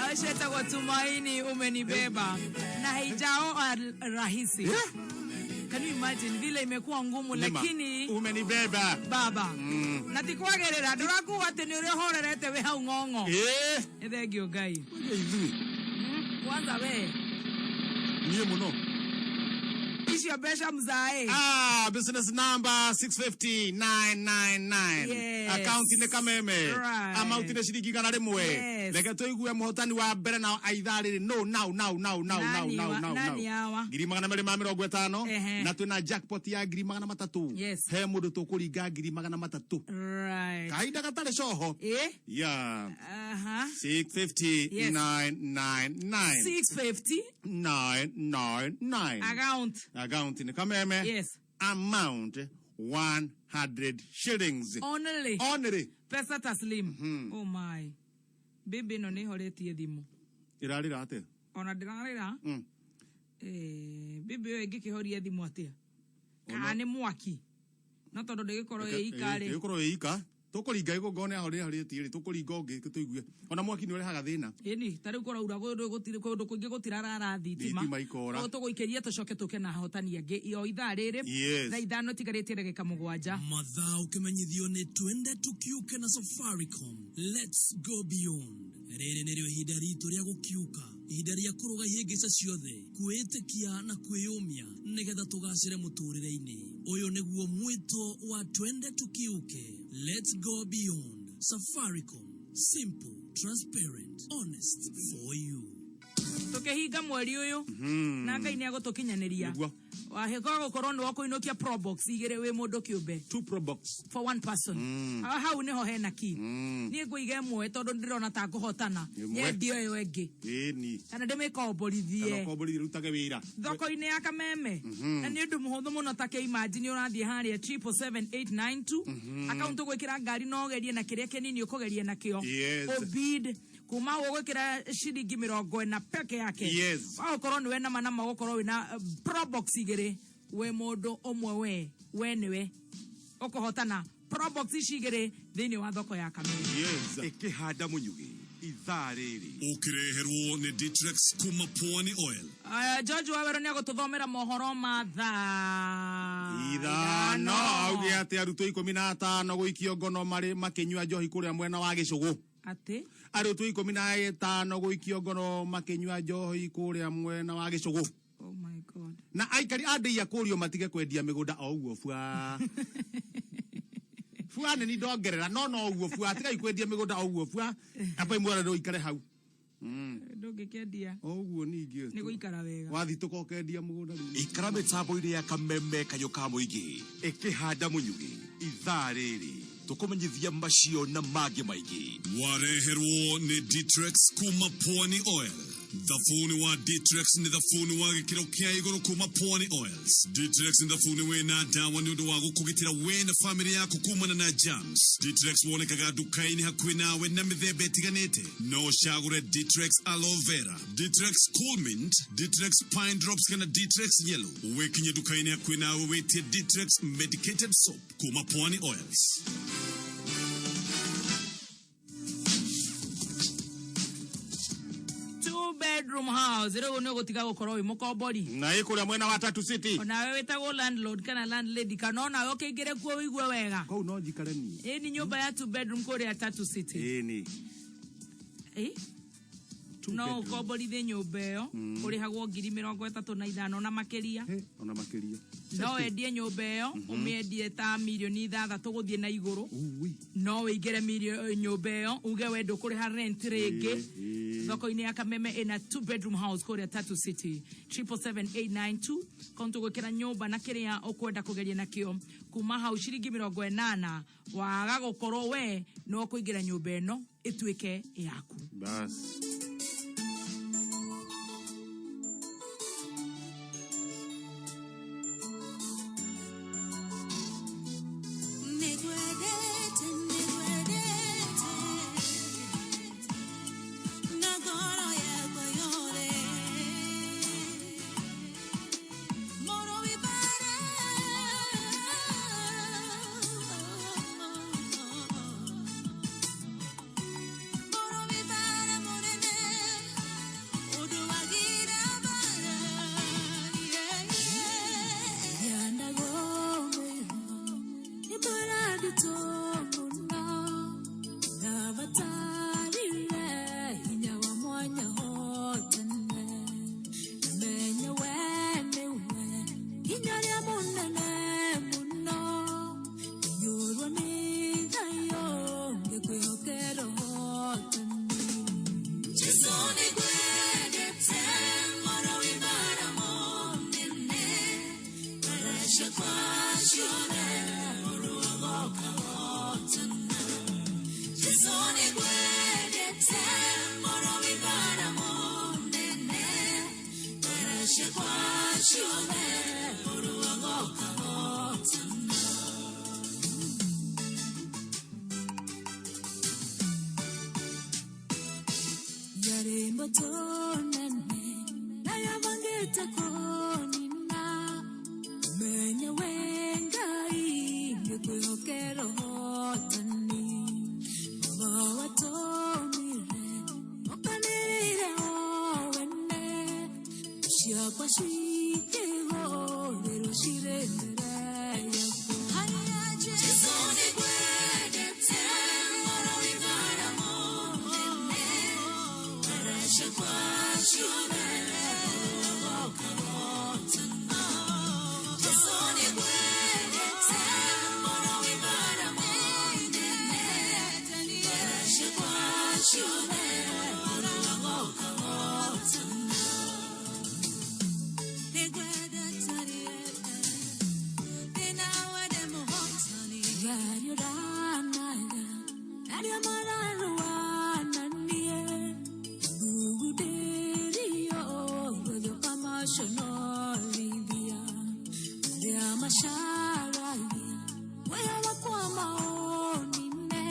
Aisha kwa Tumaini, umenibeba na haijaoa rahisi. Can you imagine vile imekuwa ngumu? Nĩma. Lakini umenibeba baba na ti kwagerera ndũrakuga atĩ nĩ ũrĩa ũhorerete wĩ hau ng'ong'o. Nĩ thengio Ngai. Ithuĩ. Kwanza we. Niĩ mũno. Icio mbeca mzae. Ah, business number 650999. Account nĩ Kameme. Amount nĩ ciringi 100. Reke tũigue mũhotani wa mbere na aithaa rĩrĩ no now now now now now. Nani Now now now. Nani hawa? 250,000. Na twĩna jackpot ya 300,000. He mũndũ tũkũringa 300,000. Kahinda gatarĩ coho. Yeah. 650 999. 650 999. Account. Account nĩ Kameme. Amount 100 shillings. Only. Only. Pesa taslim. Oh my. Bibi ĩno nĩ ĩhoretie thimũ. Ĩrarĩra atĩa? Ona ndĩrarĩra. Bibi ĩyo ĩngĩkĩhoria thimũ atĩa? Kana nĩ mwaki? No tondũ ndĩgĩkorwo ĩ ika rĩ. Ĩgĩkorwo ĩ ika. Tũkũringa igongona ahorĩtie rĩ, tũkũringa ũngĩ tũigue. Ona mwaki nĩ ũrehaga thĩna. Ĩni, ta rĩu kũraura kũndũ gũtirĩ kũndũ kũingĩ gũtirarara thitima. Thitima ikora. Koguo tũgũikĩria tũcoke tũke na ahotani angĩ o ithaa rĩrĩ. Thaa 5 ĩtigarĩtie ndagĩka 7. Mathaa ũkĩmenyithio nĩ Twende Tukiuke na Safaricom. Let's go beyond. Rĩrĩ nĩrĩo ihinda ritũ rĩa gũkiuka, ihinda rĩa kũrũga ihĩngĩca ciothe, kwĩĩtĩkia na kwĩyũmia nĩgetha tũgacĩre mũtũrĩre-inĩ. Ũyũ nĩguo mwĩto wa Twende Tukiuke. Let's go beyond. Safaricom. Simple, transparent, honest for you. Tũkĩhinga mweri ũyũ na Ngai nĩ agũtũkinyanĩria. Nĩguo. Wahĩka gũkorwo nĩ wakũinũkia probox 2 wĩ mũndũ kĩũmbe. 2 probox. For one person. Hau nĩho hena key. Niĩ ngũiga ĩmwe tondũ ndĩrona ta ngũhotana. Ĩmwe. Nyendio ĩyo ĩngĩ. Ĩni. Kana ndĩmĩkomborithie. Kana ũkomborithie rutage wĩra. Thoko-inĩ ya Kameme. Na nĩ ũndũ mũhũthũ mũno ta kĩimagine ũrathiĩ harĩa 777892. Account ũgwĩkĩra ngari no ũgerie na kĩrĩa kĩnini ũkũgeria nakĩo. Ũbid kuma hau ũgwĩkĩra ciringi 40 peke yake. Wagũkorwo nĩwe nama nama ũgũkorwo wĩna probox 2 wĩ mũndũ ũmwe we nĩwe ũkũhotana probox ici 2 thĩinĩ wa thoko ya Kameme. Ĩkĩhanda mũnyugĩ ithaa rĩrĩ. Ũkĩreherwo nĩ Ditrex kuma Pwani Oil. George Wawero nĩ agũtũthomera mohoro ma thaa 5. Auge atĩ arutwo 15 gũikio ngono marĩ makĩnyua njohi kũrĩa mwena wa Gĩcũgũ. Atĩ? Arutwo 15 gũikio ngono makĩnyua njohi kũrĩa mwena wa Gĩcũgũ. Oh my God. Na aikari a ndĩia kũrio matige kwendia mĩgũnda o ũguo bua. Bua nĩ ndongerera no no ũguo bua, tigai kwendia mĩgũnda o ũguo bua. Amba imwera ndũikare hau. Ndũngĩkĩendia. O ũguo ningĩ. Nĩ gũikara wega. Wathi tũkokendia mũgũnda rĩu. Ikara mĩtambo-inĩ ya Kameme kayũ ka mũingĩ. Ĩkĩhanda mũnyugĩ ithaa rĩrĩ. Tũkũmenyithia macio na mangĩ maingĩ. Wareherwo nĩ Ditrex kuma Pwani Oil. Thabuni wa Ditrex nĩ thabuni wa gĩkĩro kĩa igũrũ kuma Pwani Oils. Ditrex nĩ thabuni wĩna ndawa nĩ ũndũ wa gũkũgitĩra we na famĩlĩ yaku kumana na germs. Ditrex wonekaga nduka-inĩ hakuhĩ nawe na mĩthemba ĩtiganĩte. No ũcagũre Ditrex Aloe Vera, Ditrex Cool Mint, Ditrex Pine Drops kana Ditrex Yellow. Wĩkinye nduka-inĩ hakuhĩ nawe wĩtie Ditrex Medicated Soap kuma Pwani Oils. Two bedroom house rĩu nĩ ũgũtiga gũkorwo wĩ mũkombori. Na ĩ kũrĩa mwena wa Tatu City. Onawe wĩtagwo landlord kana landlady, kana onawe ũkĩingĩre kuo ũigue wega. Kũu no njikare niĩ. Ĩ ni nyũmba ya two bedroom kũrĩa Tatu City. Ĩni. Ĩ? Two No bedroom. ũkomborithie nyũmba ĩyo, ũrĩhagwo 35,000 na makĩria. He, ona makĩria. No wendie nyũmba ĩyo, ũmĩendie ta 6 mirioni gũthiĩ na igũrũ. Ui. No wĩingĩre nyũmba ĩyo uge we ndũkũrĩha rent rĩngĩ. Ĩ, ĩ. Thoko-inĩ ya Kameme ĩna two bedroom house kũrĩa Tatu City, 777892 kaunti gwĩkĩra nyũmba na kĩrĩa ũkwenda kũgeria nakĩo kuma hau ciringi 80, waga gũkorwo we no kũingĩra nyũmba ĩno ĩtuĩke yaku. Bas. Nĩngwendete, nĩngwendete na ngoro yakwa yothe. Mũrũi bara, mũrũi bara mũnene, ũndũ wagira bara, yeah, yeah. Yandagomera Ibarandito muno ndabatarire hinya wa mwanya hotene namenye we nĩwe hinya rĩa mũnene mũno iyũrwo nĩ thayũ ngĩkwĩhokera ũhotani. Jesu nĩngwendete mũrũi bara mũnene baracakwa ciothe ũrũagoka hotana. Jesu nĩngwendete mũrũi bara mũnene baracakwa ciothe ũrũagoka hotana. Yarĩ mbũtũ nene na yabangĩte kũnina menye we Ngai ngĩkwĩhokera ũhotani baba watũmire ũkanĩrĩire o wene ciakwa cikĩhũrĩrwo cirĩ mbere yakwa. Jesu nĩngwendete mũrũi bara mũnene baracakwa ciothe ũrũagoka hotana. Jesu nĩngwendete mũrũi bara mũnene baracakwa ciothe ũrũagoka hotana. Nĩngwendete rĩete thĩna wende mũhotani ngariũranaga arĩa mararũana niĩ thugundĩrio gũthũka maconorithia arĩa macaragia wĩra wakwa maonine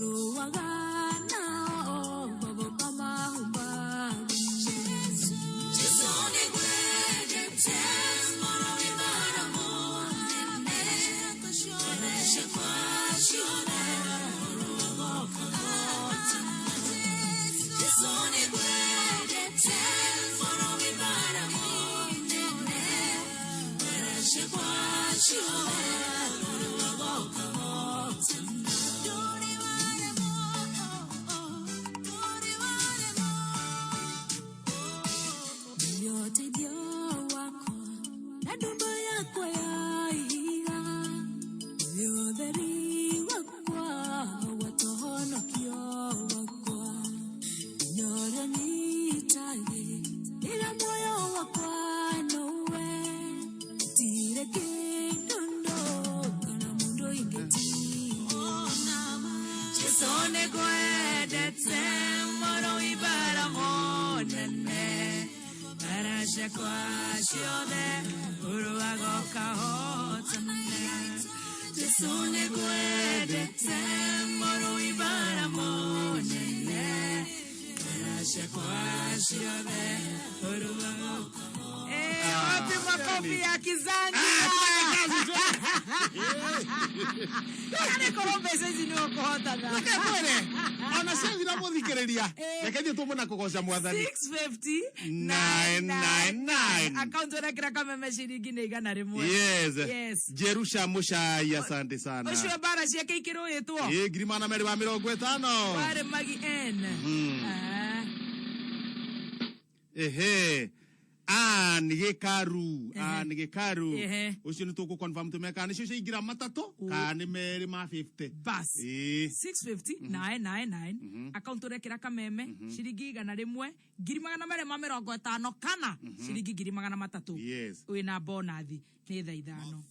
ũrũaga nao gogoka mahumbarine. Jesu nĩngwendete mũrũi bara mũnene baracakwa ciothe ũrũagoka hotana. Jesu nĩngwendete mũrũi bara mũnene baracakwa ciothe ũrũagoka hotana. Ndũrĩ waremwo, ndũrĩ waremwo nĩwe ũteithio wakwa na ndũmba yakwa ya ihiga nĩwe ũtheri wakwa gwata ũhonokio wakwa hinya ũrĩa nyitagĩ rĩrĩa muoyo wakwa nowe gũtirĩ kĩndũ ndũ kana mũndũ ingĩtiga. Jesu nĩngwendete mũrũi bara mũnene. mũnene mbara ciakwa ciothe ũrũaga ũkahotana Jesu nĩngwendete mũrũi mbara mũnene mbara ciakwa ciothe ũrũaga. Wapi makofi ya Kizangi? Kana korwo mbeca ici nĩ ũkũhotana. Reke twĩre ona ciathira mũthikĩrĩria, reke ithuĩ tũmwe na kũgoca Mwathani. 650 999. Akaunti ũrekĩra Kameme ciringi nĩ 100. Yes. Yes. Jerusha Mushai, asante sana. Ũcio mbara ciake ikĩrũĩtwo. Ĩ 250,000. Warĩ Magi N. Ah. Ehe, Ann Gĩkaru, Ann Gĩkaru. Ũcio nĩ tũkũ confirm tũmeka nĩcio ciaingĩra matatũ kana nĩ merĩ ma 50. Bas. Ĩĩ. 650 999 akaunti ũrekĩra Kameme ciringi 100, 250,000 kana ciringi 300,000. Wĩna bonathi nĩ thaa 5.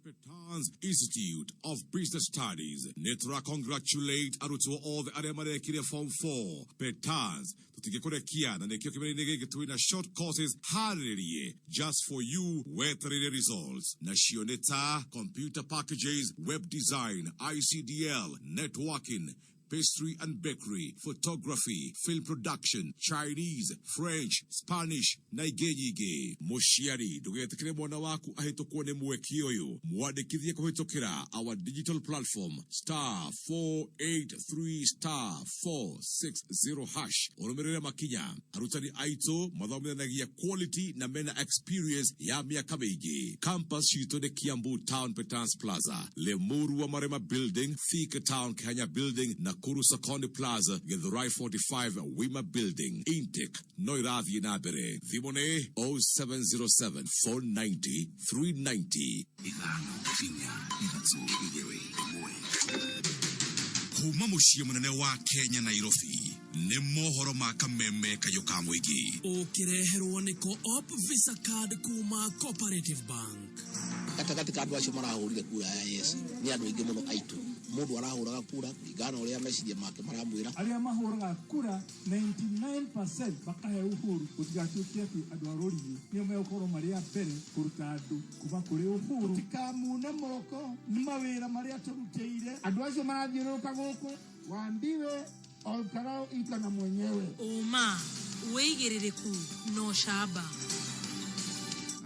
Petans Institute of Business Studies nĩ tũra congratulate arutwo othe arĩa marekire form 4. Petans tũtingĩkũrekia na nĩkĩo kĩmera-inĩ gĩkĩ twĩna short courses harĩrĩrie just for you wetereire results, nacio nĩ ta computer packages, web design, ICDL, networking, pastry and bakery, photography, film production, Chinese, French, Spanish na ingĩ nyingĩ. Mũciari ndũgetĩkĩre mwana waku ahĩtũkwo nĩ mweke ũyũ. Mwandĩkithie kũhĩtũkĩra our digital platform *483*460#. Ũrũmĩrĩre makinya. Arutani aitũ mathomithanagia quality na mena experience ya mĩaka mĩingĩ. Campus citũ nĩ Kiambu Town Petans Plaza, Limuru wa Marema Building, Thika Town Kenya Building, Nakuru Sokoni Plaza, Githurai 45 Wima Building. Intake no irathiĩ na mbere. Thimũ nĩ 0707 490 390. 5 4 3 2 1. Kuma mũciĩ mũnene wa Kenya Nairobi nĩ mohoro ma Kameme kayũ ka mũingĩ. Ũkĩreherwo nĩ Co-op Visa Card kuma Cooperative Bank. Gatagatĩ ka andũ acio marahũrire kura ya yes nĩ andũ aingĩ mũno aitũ mũndũ arahũraga kura kũringana na ũrĩa meciria make maramwĩra. Arĩa mahũraga kura 99% makahe Uhuru, gũtigatuĩke atĩ andũ a rũriĩ nĩo megũkorwo marĩ a mbere kũruta andũ kuma kũrĩ Uhuru. Tũtikamune moko nĩ mawĩra marĩa tũrutĩire andũ acio marathiũrũrũka gũkũ wambiwe Olkarau iko na mwenyewe. Ũma, wĩigĩrĩrĩku na ũcamba.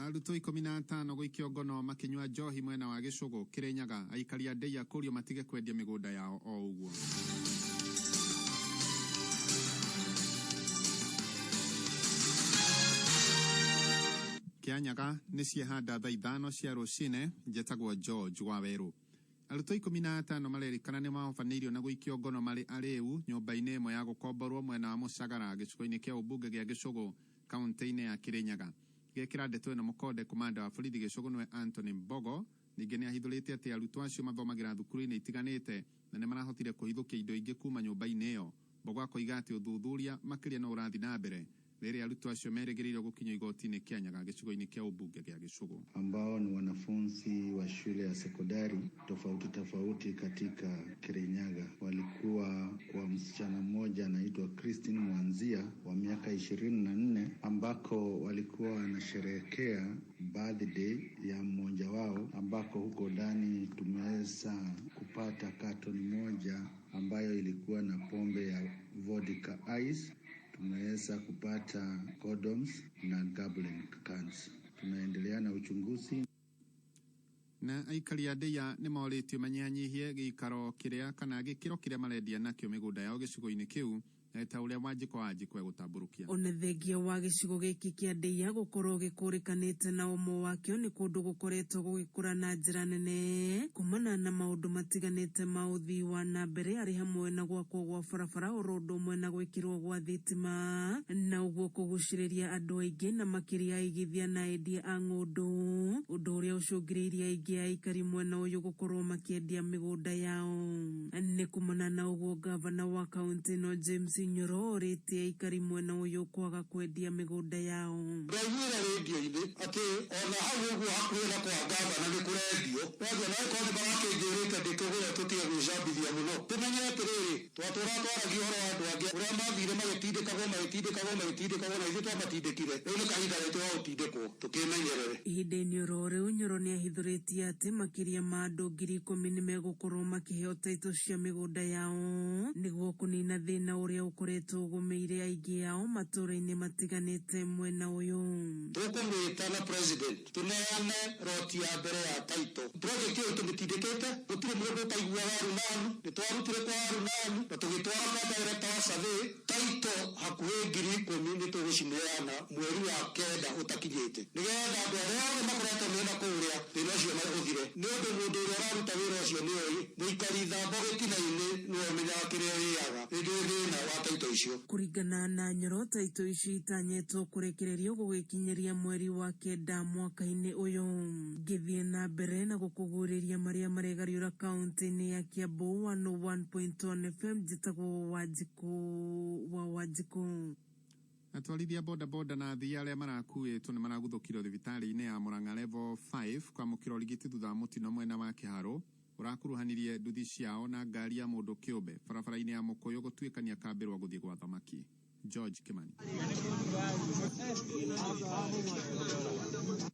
Arutwo 15 gũikio ngono makĩnyua njohi mwena wa Gĩcũgũ, Kĩrĩnyaga. Aikari a Ndeiya kũrio matige kwendia mĩgũnda yao o ũguo. Kĩanyaga nĩ ciehanda thaa 5 cia rũcinĩ. Njetagwo George Wawerũ. Arutwo 15 marerĩkana nĩ mahobanĩirio na gũikio ngono marĩ arĩu nyũmba-inĩ ĩmwe ya gũkomborwo mwena wa Mũcagara gĩcigo-inĩ kĩa ũmbunge gĩa Gĩcũgũ kaunti-inĩ ya Kĩrĩnyaga. Gĩkĩra ndeto ĩno mũkonde komanda wa borithi Gĩcũgũ nĩwe Anthony Mbogo ningĩ nĩ ahithũrĩte atĩ arutwo acio mathomagĩra thukuru-inĩ itiganĩte na nĩ marahotire kũhithũkia indo ingĩ kuma nyũmba-inĩ ĩyo. Mbogo akoiga atĩ ũthuthuria makĩria no ũrathiĩ na mbere rĩrĩa arutwo acio merĩgĩrĩirwo gũkinyio igoti-inĩ Kĩanyaga gĩcigo-inĩ kĩa ũmbunge gĩa Gĩcũgũ. Ambao ni wanafunzi wa shule ya sekondari tofauti tofauti katika Kirinyaga. Walikuwa kwa msichana mmoja anaitwa Christine Mwanzia wa miaka 24, ambako walikuwa wanasherehekea birthday ya mmoja wao, ambako huko ndani tumeweza kupata katoni moja ambayo ilikuwa na pombe ya vodka ice. Tumeweza kupata condoms na gambling cards. Tunaendelea na uchunguzi. Na aikari a Ndeiya nĩ morĩtio manyihanyihie gĩikaro kĩrĩa kana gĩkĩro kĩrĩa marendia nakĩo mĩgũnda yao gĩcigo-inĩ kĩu ta ũrĩa Wanjikũ wa Wanjikũ egũtambũrũkia. Ona thengia wa gĩcigo gĩkĩ kĩa Ndeiya gũkorwo gĩkũrĩkanĩte na ũmwe wakĩo nĩ kũndũ gũkoretwo gũgĩkũra na njĩra nene kumana na maũndũ matiganĩte ma ũthii wa na mbere arĩ hamwe na gwakwo gwa barabara oro ũndũ ũmwe na gwĩkĩrwo gwa thitima na ũguo kũgucĩrĩria andũ aingĩ na makĩria aigithia na endia a ng'ũndũ, ũndũ ũrĩa ũcũngĩrĩirie aingĩ a aikari mwena ũyũ gũkorwo makĩendia mĩgũnda yao. Nĩ kumana na ũguo gavana wa kaunti ĩno James Nyoro orĩtie aikari mwena ũyũ kwaga kwendia mĩgũnda yao. Ndaiguire rĩndio-inĩ atĩ ona hau ũguo hakuhĩ na kwa ngavana nĩ kũrendio wendio na ĩkorwo nĩ marakĩnjĩrĩte ndĩkĩgũre tũtige gwĩcambithia mũno tũmenye atĩrĩrĩ twatũra twaragia ũhoro wa andũ angĩ ũrĩa mathire magĩtindĩkagwo magĩtindĩkagwo magĩtindĩkagwo na ithuĩ twamatindĩkire rĩu nĩ kahinda gaitũ ga gũtindĩkwo tũkĩmenyerere. Ihinda-inĩ oro rĩu Nyoro nĩahithũrĩtie atĩ makĩria ma andũ 10,000 nĩmegũkorwo makĩheo taitũ cia mĩgũnda yao nĩguo kũnina thĩna ũrĩa ũkoretwo ũgũmĩire aingĩ ao matũũra-inĩ matiganĩte mwena ũyũ. Tũkũmwĩta na president tũneane roti ya mbere ya taito project ĩyo tũmĩtindĩkĩte gũtirĩ mũndũ ũtaiguaga Arunani nĩ twarutire kwa Arunani na tũgĩtwara kwa director wa survey taito hakuhĩ 10,000 nĩ tũgũcineana mweri wa 9 ũtakinyĩte nĩgetha andũ arĩa othe makoretwo mena kũrĩa thĩna ũcio ũthire nĩ ũndũ mũndũ ũrĩa ũraruta wĩra ũcio nĩ oĩ mũikari thambo gĩtina-inĩ nĩwe ũmenyaga kĩrĩa ũrĩaga rĩngĩ thĩna wa taito icio. Kũringana na Nyoro, taito ici itanyĩtwo kũrekererio gũgĩkinyĩria mweri wa 9 mwaka-inĩ ũyũ. Ngĩthiĩ na mbere na gũkũguũrĩria marĩa maregariũra kaunti-inĩ ya Kiambu 101.1 FM, njĩtagwo Wanjikũ wa Wanjikũ. Atwarithia bodaboda na athii arĩa marakuĩtwo nĩ maraguthũkirio thibitarĩ-inĩ ya Murang'a Level 5 kwamũkĩra ũrigiti thutha wa mũtino mwena wa Kĩharũ ũrakuruhanirie nduthi ciao na ngari ya mũndũ kĩũmbe barabara-inĩ ya Mũkũyũ gũtuĩkania kambĩrwa gũthiĩ gwa thamaki. George Kimani.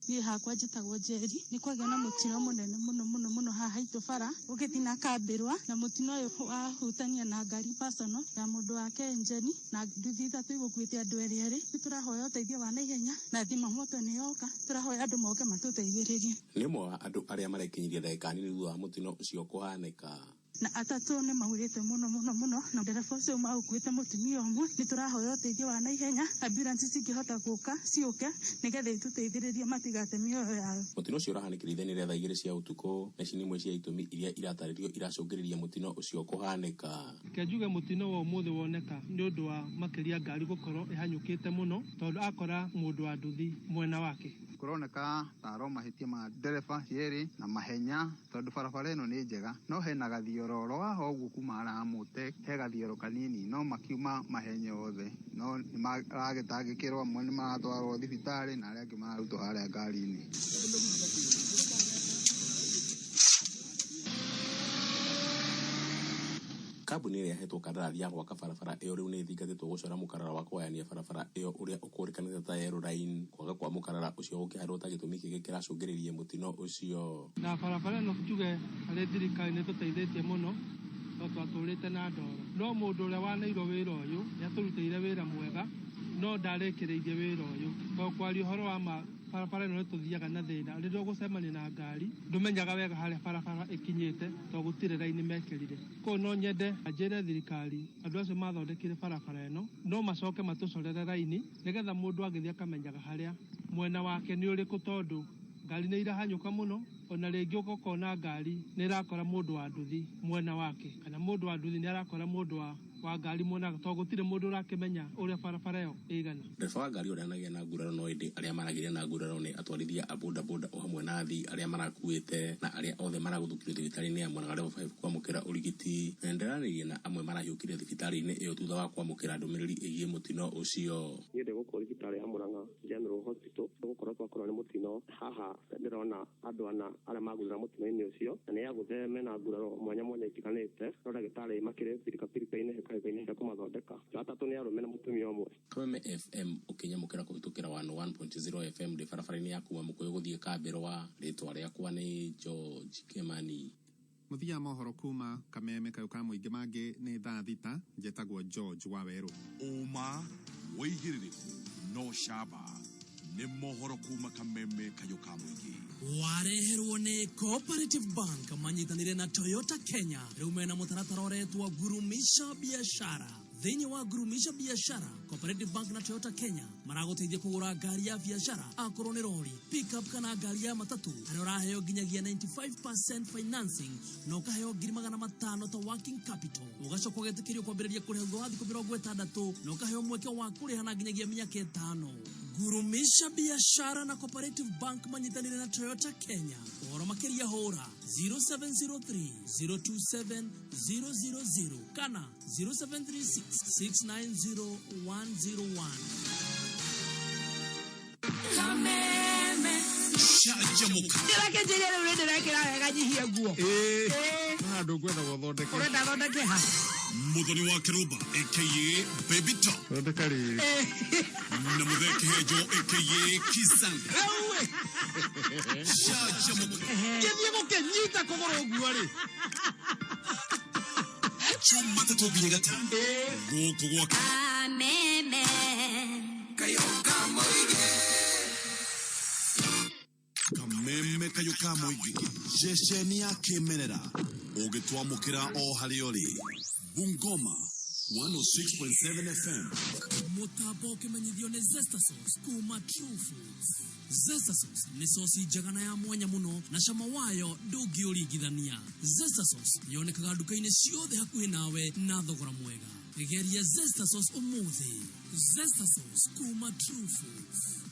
Niĩ hakwa njĩtagwo Njeri, nĩ kwagĩa na mũtino mũnene mũno mũno mũno haha haitũ bara ũgĩthiĩ na kambĩrwa, na mũtino ũyũ wahutania na ngari personal ya mũndũ wa Kenjeni na nduthi ithatũ igũkuĩte andũ erĩ erĩ. Nĩ tũrahoya ũteithio wa naihenya na thima moto nĩ yoka, tũrahoya andũ moke matũteithĩrĩrie. Nĩ ũmwe wa andũ arĩa marekinyirie ndagĩka nini thutha wa mũtino ũcio kũhanĩka. Na atatũ nĩ maurĩte mũno mũno mũno, na ndereba ũcio maũkuĩte mũtumia ũmwe. Nĩ tũrahoya ũteithio wa naihenya, ambulance cingĩhota gũka ciũke nĩgetha itũteithĩrĩrie matigate mĩoyo yao. Mũtino ũcio ũrahanĩkire ithenya rĩa thaa 2 cia ũtukũ, na ici nĩ imwe cia itũmi iria iratarĩrio iracũngĩrĩria mũtino ũcio kũhanĩka. Reke njuge mũtino wa ũmũthĩ woneka nĩ ũndũ wa makĩria ngari gũkorwo ĩhanyũkĩte mũno tondũ akora mũndũ wa nduthi mwena wake. Kũroneka taro mahĩtia ma ndereba cierĩ na mahenya tondũ barabara ĩno nĩ njega no hena gathioro oro haha ũguo kuma harĩa Mũte he gathioro kanini no makiuma mahenya othe no nĩ maragĩtangĩkĩrwo, amwe nĩ maratwarwo thibitarĩ na arĩa angĩ mararutwo harĩa ngari-inĩ. Kambuni ĩrĩa yahetwo kandarathi ya gwaka barabara ĩyo rĩu nĩ ĩthingatĩtwo gũcora mũkarara wa kũgayania barabara ĩyo ũrĩa ũkũrĩkanĩte ta yellow line. Kwaga kwa mũkarara ũcio gũkĩhandwo ta gĩtũmi kĩngĩ kĩracũngĩrĩria mũtino ũcio. Na barabara ĩno njuge harĩ thirikari nĩ ĩtũteithĩtie mũno tondũ twatũrĩte na ndoro, no mũndũ ũrĩa waneirwo wĩra ũyũ nĩ atũrutĩire wĩra mwega no ndarĩkĩrĩirie wĩra ũyũ tondũ kwaria ũhoro wa ma barabara ĩno nĩ tũthiaga na thĩna. Rĩrĩa ũgũcemania na ngari ndũmenyaga wega harĩa barabara ĩkinyĩte tondũ gũtirĩ raini mekĩrire. Koguo no nyende njĩre thirikari andũ acio mathondekire barabara ĩno no macoke matũcorere raini nĩgetha mũndũ agĩthiĩ akamenyaga harĩa mwena wake nĩ ũrĩkũ tondũ ngari nĩ irahanyũka mũno, ona rĩngĩ ũgakona ngari nĩ ĩrakora mũndũ wa nduthi mwena wake kana mũndũ wa nduthi nĩ arakora mũndũ wa ngari mwena wake tondũ gũtirĩ mũndũ ũrakĩmenya ũrĩa barabara ĩyo ĩigana. Ndereba wa ngari ũrĩa anagĩa na nguraro no ĩndĩ arĩa maragĩire na nguraro nĩ atwarithia a bodaboda o hamwe na athii arĩa marakuĩte na arĩa othe maraguthũkirio thibitarĩ-inĩ ya Murang'a Level 5 kwamũkĩra ũrigiti. Na nĩndĩranĩirie na amwe marahiũkire thibitarĩ-inĩ ĩyo thutha wa kwamũkĩra ndũmĩrĩri ĩgiĩ mũtino ũcio. Niĩ ndĩ gũkũ thibitarĩ ya Murang'a General Hospital gũkorwo twakorwo nĩ mũtino haha ndĩrona andũ ana arĩa magũthira mũtino-inĩ ũcio na nĩ agũthe mena nguraro mwanya mwanya itiganĩte no ndagĩtarĩ makĩrĩ birikabirika-inĩ hĩkahĩka-inĩ cia kũmathondeka. Atatũ nĩ arũme na mũtumia ũmwe. Kameme FM ũkĩnyamũkĩra kũhĩtũkĩra 101.0 FM ndĩ barabara-inĩ ya kuma Mũkũyũ gũthiĩ Kambĩrwa. Rĩtwa rĩakwa nĩ George Kimani. Mũthia mohoro kuma Kameme kayũ ka mũingĩ mangĩ nĩ thaa 6. Njetagwo George Wawerũ. Ũma wĩigĩrĩrĩku no camba nĩ mohoro kuma Kameme kayũ ka mũingĩ. Wareherwo nĩ Cooperative Bank manyitanĩire na Toyota Kenya rĩu mena mũtaratara ũretwo Gurumisha Biashara. Thĩinĩ wa Gurumisha Biashara, Cooperative Bank na Toyota Kenya maragũteithia kũgũra ngari ya biashara akorwo nĩ rori, pickup kana ngari ya matatu harĩa ũraheo nginyagia 95% financing na ũkaheo 500,000 ta working capital. Ũgacoka ũgetĩkĩrio kwambĩrĩria kũrĩha thutha wa thikũ 60 na ũkaheo mweke wa kũrĩha na nginyagia mĩaka 5. Ngurumisha biashara na Cooperative Bank manyitanire na Toyota Kenya. Ũhoro makĩria hũra 0703 027 000 kana 0736 690 101. Kameme. Canjamũka. Ndĩrakĩnjĩria rĩu nĩndĩrekĩra wega nyihie nguo. Ĩĩ. Handũ ngwenda gũthondeke. Ũrenda thondeke ha? Muthoni wa Kiruba aka Baby Top. Thondeka rĩrĩ. Na Muthee Kihenjo aka Kisanga. Canjamũka. Ngĩthiĩ gũkĩnyita kũgũrũ ũguo rĩ. Jumatatũ nginya gatano. Gũkũ gwa Kameme. Kameme kayũ ka mũingĩ, ceceni ya kĩmerera ũngĩtwamũkĩra o harĩa ũrĩ. Bungoma 106.7 FM. Mũtambo ũkĩmenyithio nĩ Zesta Sauce kuma True Foods. Zesta Sauce nĩ sosi njega na ya mwanya mũno na cama wayo ndũngĩũringithania. Zesta Sauce yonekaga nduka-inĩ ciothe hakuhĩ nawe na thogora mwega. Geria Zesta Sauce ũmũthĩ. Zesta Sauce kuma True Foods.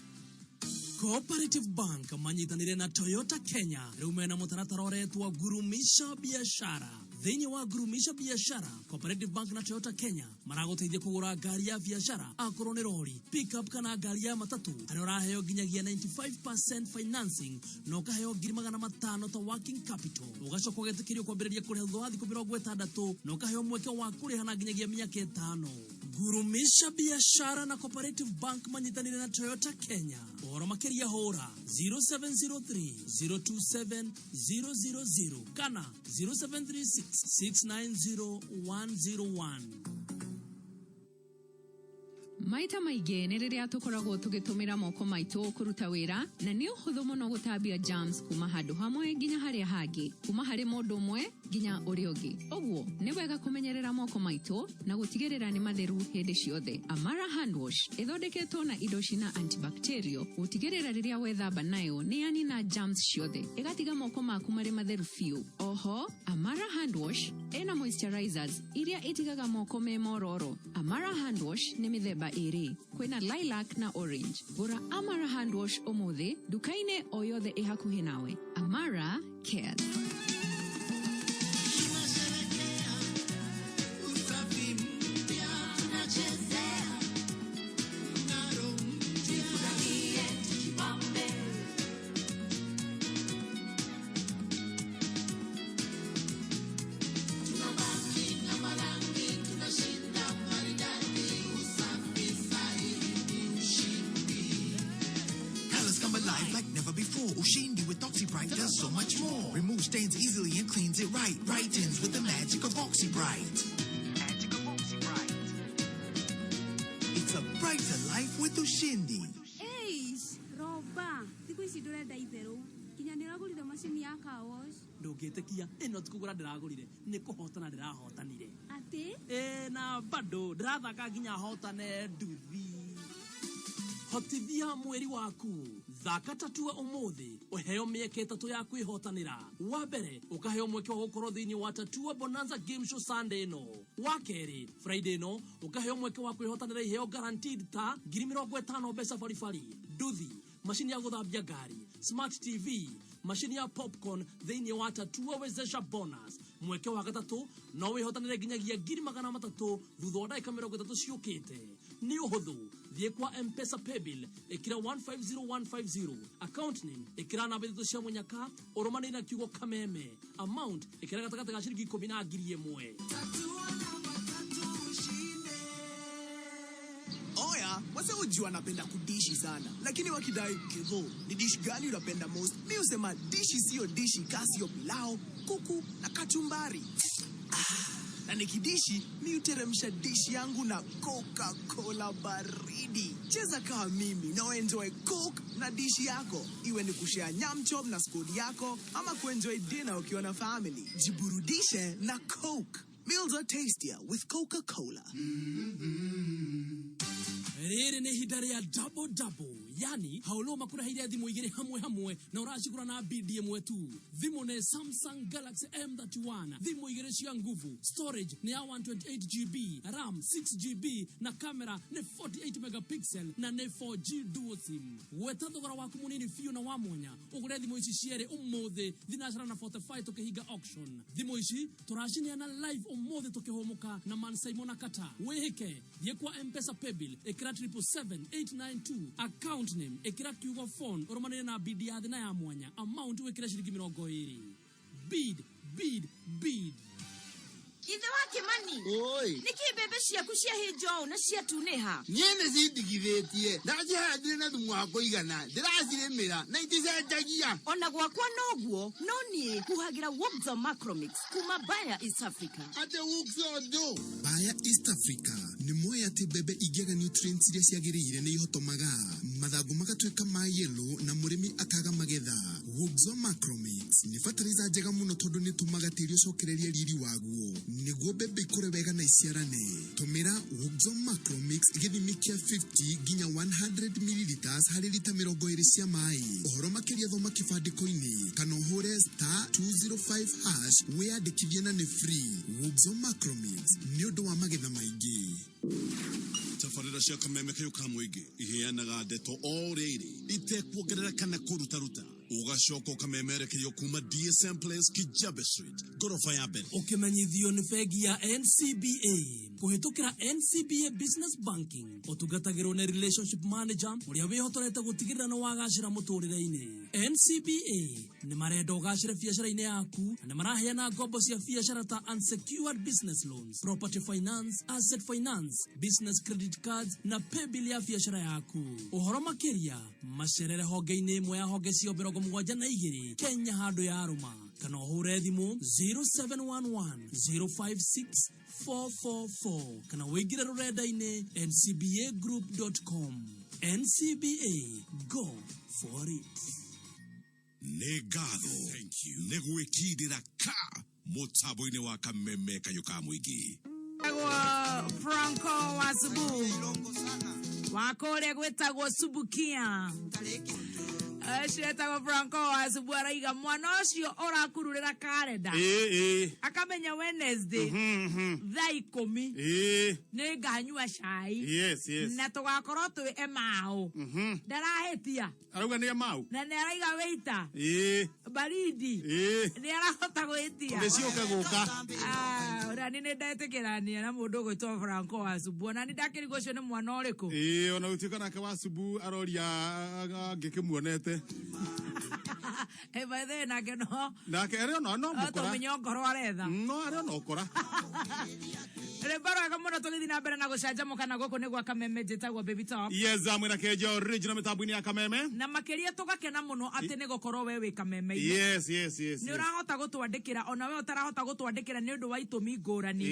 Cooperative Bank manyitanire na Toyota Kenya rĩu mena mũtaratara ũretwo Ngurumisha Biashara. Thĩinĩ wa Ngurumisha Biashara, Cooperative Bank na Toyota Kenya maragũteithia kũgũra ngari ya biashara akorwo nĩ rori, pickup kana ngari ya matatũ harĩa ũraheo nginyagia 95% financing na ũkaheo 500,000 ta working capital. Ũgacoka ũgetĩkĩrio kwambĩrĩria kũrĩha thutha wa thikũ 60 na ũkaheo mweke wa kũrĩha na nginyagia mĩaka 5. Ngurumisha Biashara na Cooperative Bank manyitanire na Toyota Kenya. Ũhoro makĩria hũra 0703 027 000 kana 0736 690 101. Maita maingĩ nĩ rĩrĩa tũkoragwo tũgĩtũmĩra moko maitũ kũruta wĩra na nĩ ũhũthũ mũno gũtambia germs kuma handũ hamwe nginya harĩa hangĩ, kuma harĩ mũndũ ũmwe nginya ũrĩa ũngĩ. Ũguo nĩ wega kũmenyerera moko maitũ na gũtigĩrĩra nĩ matheru hĩndĩ ciothe. Amara hand wash ĩthondeketwo na indo cina antibacterial gũtigĩrĩra rĩrĩa wethamba nayo nĩ yanina germs ciothe, ĩgatiga moko maku marĩ matheru biũ. Oho, Amara hand wash ĩna moisturizers iria itigaga moko me mororo. Amara hand wash nĩ mĩthemba ĩrĩ, kwĩna lilac na orange. Gũra Amara hand wash ũmũthĩ nduka-inĩ o yothe ĩ hakuhĩ nawe. Amara cares. Colors come alive like never before. Ushindi with OxyBright does so much more. Removes stains easily and cleans it right. Brightens with the magic of OxyBright. It's a brighter life with Ushindi. Eish, roba thikũ ici ndũrenda itherũ nginya nĩ ũragũrire macini ya car wash. Ndũngĩtĩkia, ĩno ti kũgũra ndĩragũrire, nĩ kũhotana ndĩrahotanire. Atĩ? Ĩ na bado ndĩrathaka nginya hotane nduthi. Hotithia mweri waku, thaka tatua ũmũthĩ ũheo mĩeke 3 ya kwĩhotanĩra. Wa mbere, ũkaheo mweke wa gũkorwo thĩinĩ wa Tatua Bonanza Game Show Sunday ĩno. Wa kerĩ, Friday ĩno ũkaheo mweke wa kwĩhotanĩra iheo guaranteed ta 50,000 mbeca baribari, nduthi, macini ya gũthambia ngari, smart TV, macini ya popcorn thĩinĩ wa Tatua Wezesha Bonus. Mweke wa gatatũ no wĩhotanĩre nginyagia 300,000 thutha wa ndagĩka 30 ciũkĩte. Nĩ ũhũthũ, thiĩ kwa M-Pesa Paybill, ĩkĩra 150150, account name ĩkĩra namba 3 cia mũnyaka ũrũmanĩrĩire na kiugo Kameme, amount ĩkĩra gatagatĩ ga ciringi 10 na 1,000. Oya, wase hujua napenda kudishi sana, lakini wakidai Kevo, ni dish gani unapenda most? Mi husema dishi siyo dishi kasi yo pilau, kuku na kachumbari. Na nikidishi, mi huteremsha dishi yangu na Coca-Cola baridi. Cheza kama mimi na enjoy Coke na dishi yako, iwe ni kushare nyam chom na squad yako ama kuenjoy dinner ukiwa na family. Jiburudishe na Coke. Meals are tastier with Coca-Cola. Rĩrĩ nĩ ihinda rĩa double double Yani Haolo makureheire thimũ igĩrĩ hamwe hamwe na ũracigũra na bid ĩmwe tu. Thimũ nĩ Samsung Galaxy M31, thimũ igĩrĩ cia nguvu, storage nĩ ya 128 GB, RAM 6 GB na kamera nĩ 48 megapixel na nĩ 4G dual SIM. Gweta thogora waku mũnini biũ na wa mwanya ũgũre thimũ ici cierĩ ũmũthĩ thinacara na 45 tũkĩhinga auction. Thimũ ici tũracineana live ũmũthĩ tũkĩhũmũka na Man Simon Akata. Wĩhĩke, thiĩ kwa Mpesa paybill, ĩkĩra 777 892, account name ĩkĩra kiugo phone, ũrũmanĩre na bid ya thĩ na ya mwanya, amount wĩkĩre ciringi 20. Bid, bid, bid. Ithe wa Kimani. Oi. Nĩkĩ mbembe ciaku ciahĩnja ũũ na ciatunĩha? Niĩ nĩ cindigithĩtie, ndacihandire na thumu wa kũigana, ndĩracirĩmĩra na iticenjagia. Ona gwakwa noguo, no niĩ huhagĩra Wuxo Macromix kuma Bayer East Africa. Atĩ Wuxo ndũ? Bayer East Africa nĩ moĩ atĩ mbembe ingĩaga nutrients iria ciagĩrĩire nĩ ihotomaga, mathangũ magatuĩka ma yellow na mũrĩmi akaga magetha. Wuxo Macromix nĩ fertilizer njega mũno tondũ nĩ ĩtũmaga tĩri ũcokererie riri waguo nĩguo mbembe ikũre wega na iciarane. Tũmĩra Wuxo Macromix gĩthimi kĩa 50 nginya 100 milliliters harĩ rita 20 cia maĩ. Ũhoro makĩria thoma kĩbandĩko-inĩ kana ũhũre *205# wĩyandĩkithie na nĩ free. Wuxo Macromix nĩ ũndũ wa magetha maingĩ. Tabarĩra cia Kameme Kayũ ka Mũingĩ iheanaga ndeto o ũrĩa irĩ itekuongerera kana kũrutaruta, ũgacoka ũkamemerekerio kuma DSM Place, Kijabe Street, ngoroba ya mbere. Ũkĩmenyithio nĩ bengi ya NCBA kũhĩtũkĩra NCBA Business Banking, ũtungatagĩrwo nĩ relationship manager ũrĩa wĩhotorete gũtigĩrĩra nĩ wagacĩra mũtũrĩre-inĩ. NCBA nĩ marenda ũgacĩre biacara-inĩ yaku na nĩ maraheana ngombo cia biacara ta unsecured business loans, property finance, asset finance, business credit cards na paybill ya biacara yaku. Ũhoro makĩria macerere honge-inĩ ĩmwe ya honge cio 72 Kenya handũ ya rũma, kana ũhũre thimũ 0711 056 444 kana wĩingĩre rũrenda-inĩ ncbagroup.com. NCBA, go for it. Nĩ ngatho nĩ gwĩkindĩra ka mũtambo-inĩ wa Kameme Kayũ ka Mũingĩ. Gwĩtagwo Franco wa Subu wa kũrĩa gwĩtagwo Subukia. Ũcio etagwo Franco wa Subu araiga mwana ũcio ũrakururĩra karenda ĩĩ ĩĩ akamenya Wednesday thaa 10 nĩ nganyua cai na tũgakorwo twĩ emaũ, ndarahĩtia. Arauga nĩ emau. Na nĩ araiga wĩita baridi nĩ arahota gwĩtia. Nĩ ciũke gũka. Ah, ona ni nĩ ndetĩkĩrania na mũndũ ũgwĩtwo Franco wa Subu, ona nĩ ndakĩrigwo ũcio nĩ mwana ũrĩkũ. Ĩĩ, ona gũtuĩka nake wa Subu aroria angĩkĩmuonete. Eh, by the way, nake no Nake arĩ ona no no mũkora. tũmenye ongorwo aretha. No arĩ ona ũkora. Rwĩmbo rwega mũno, tũgĩthiĩ na mbere na gũcanjamũka, na gũkũ nĩ gwa Kameme, njĩtagwo Baby Top. Yes, mwĩna Kenja original mĩtambo-inĩ ya Kameme. Na makĩria tũgakena mũno atĩ nĩ gũkorwo we wĩ Kameme-inĩ. Nĩ ũrahota gũtwandĩkĩra, ona we ũtarahota gũtwandĩkĩra nĩ ũndũ wa itũmi ngũrani.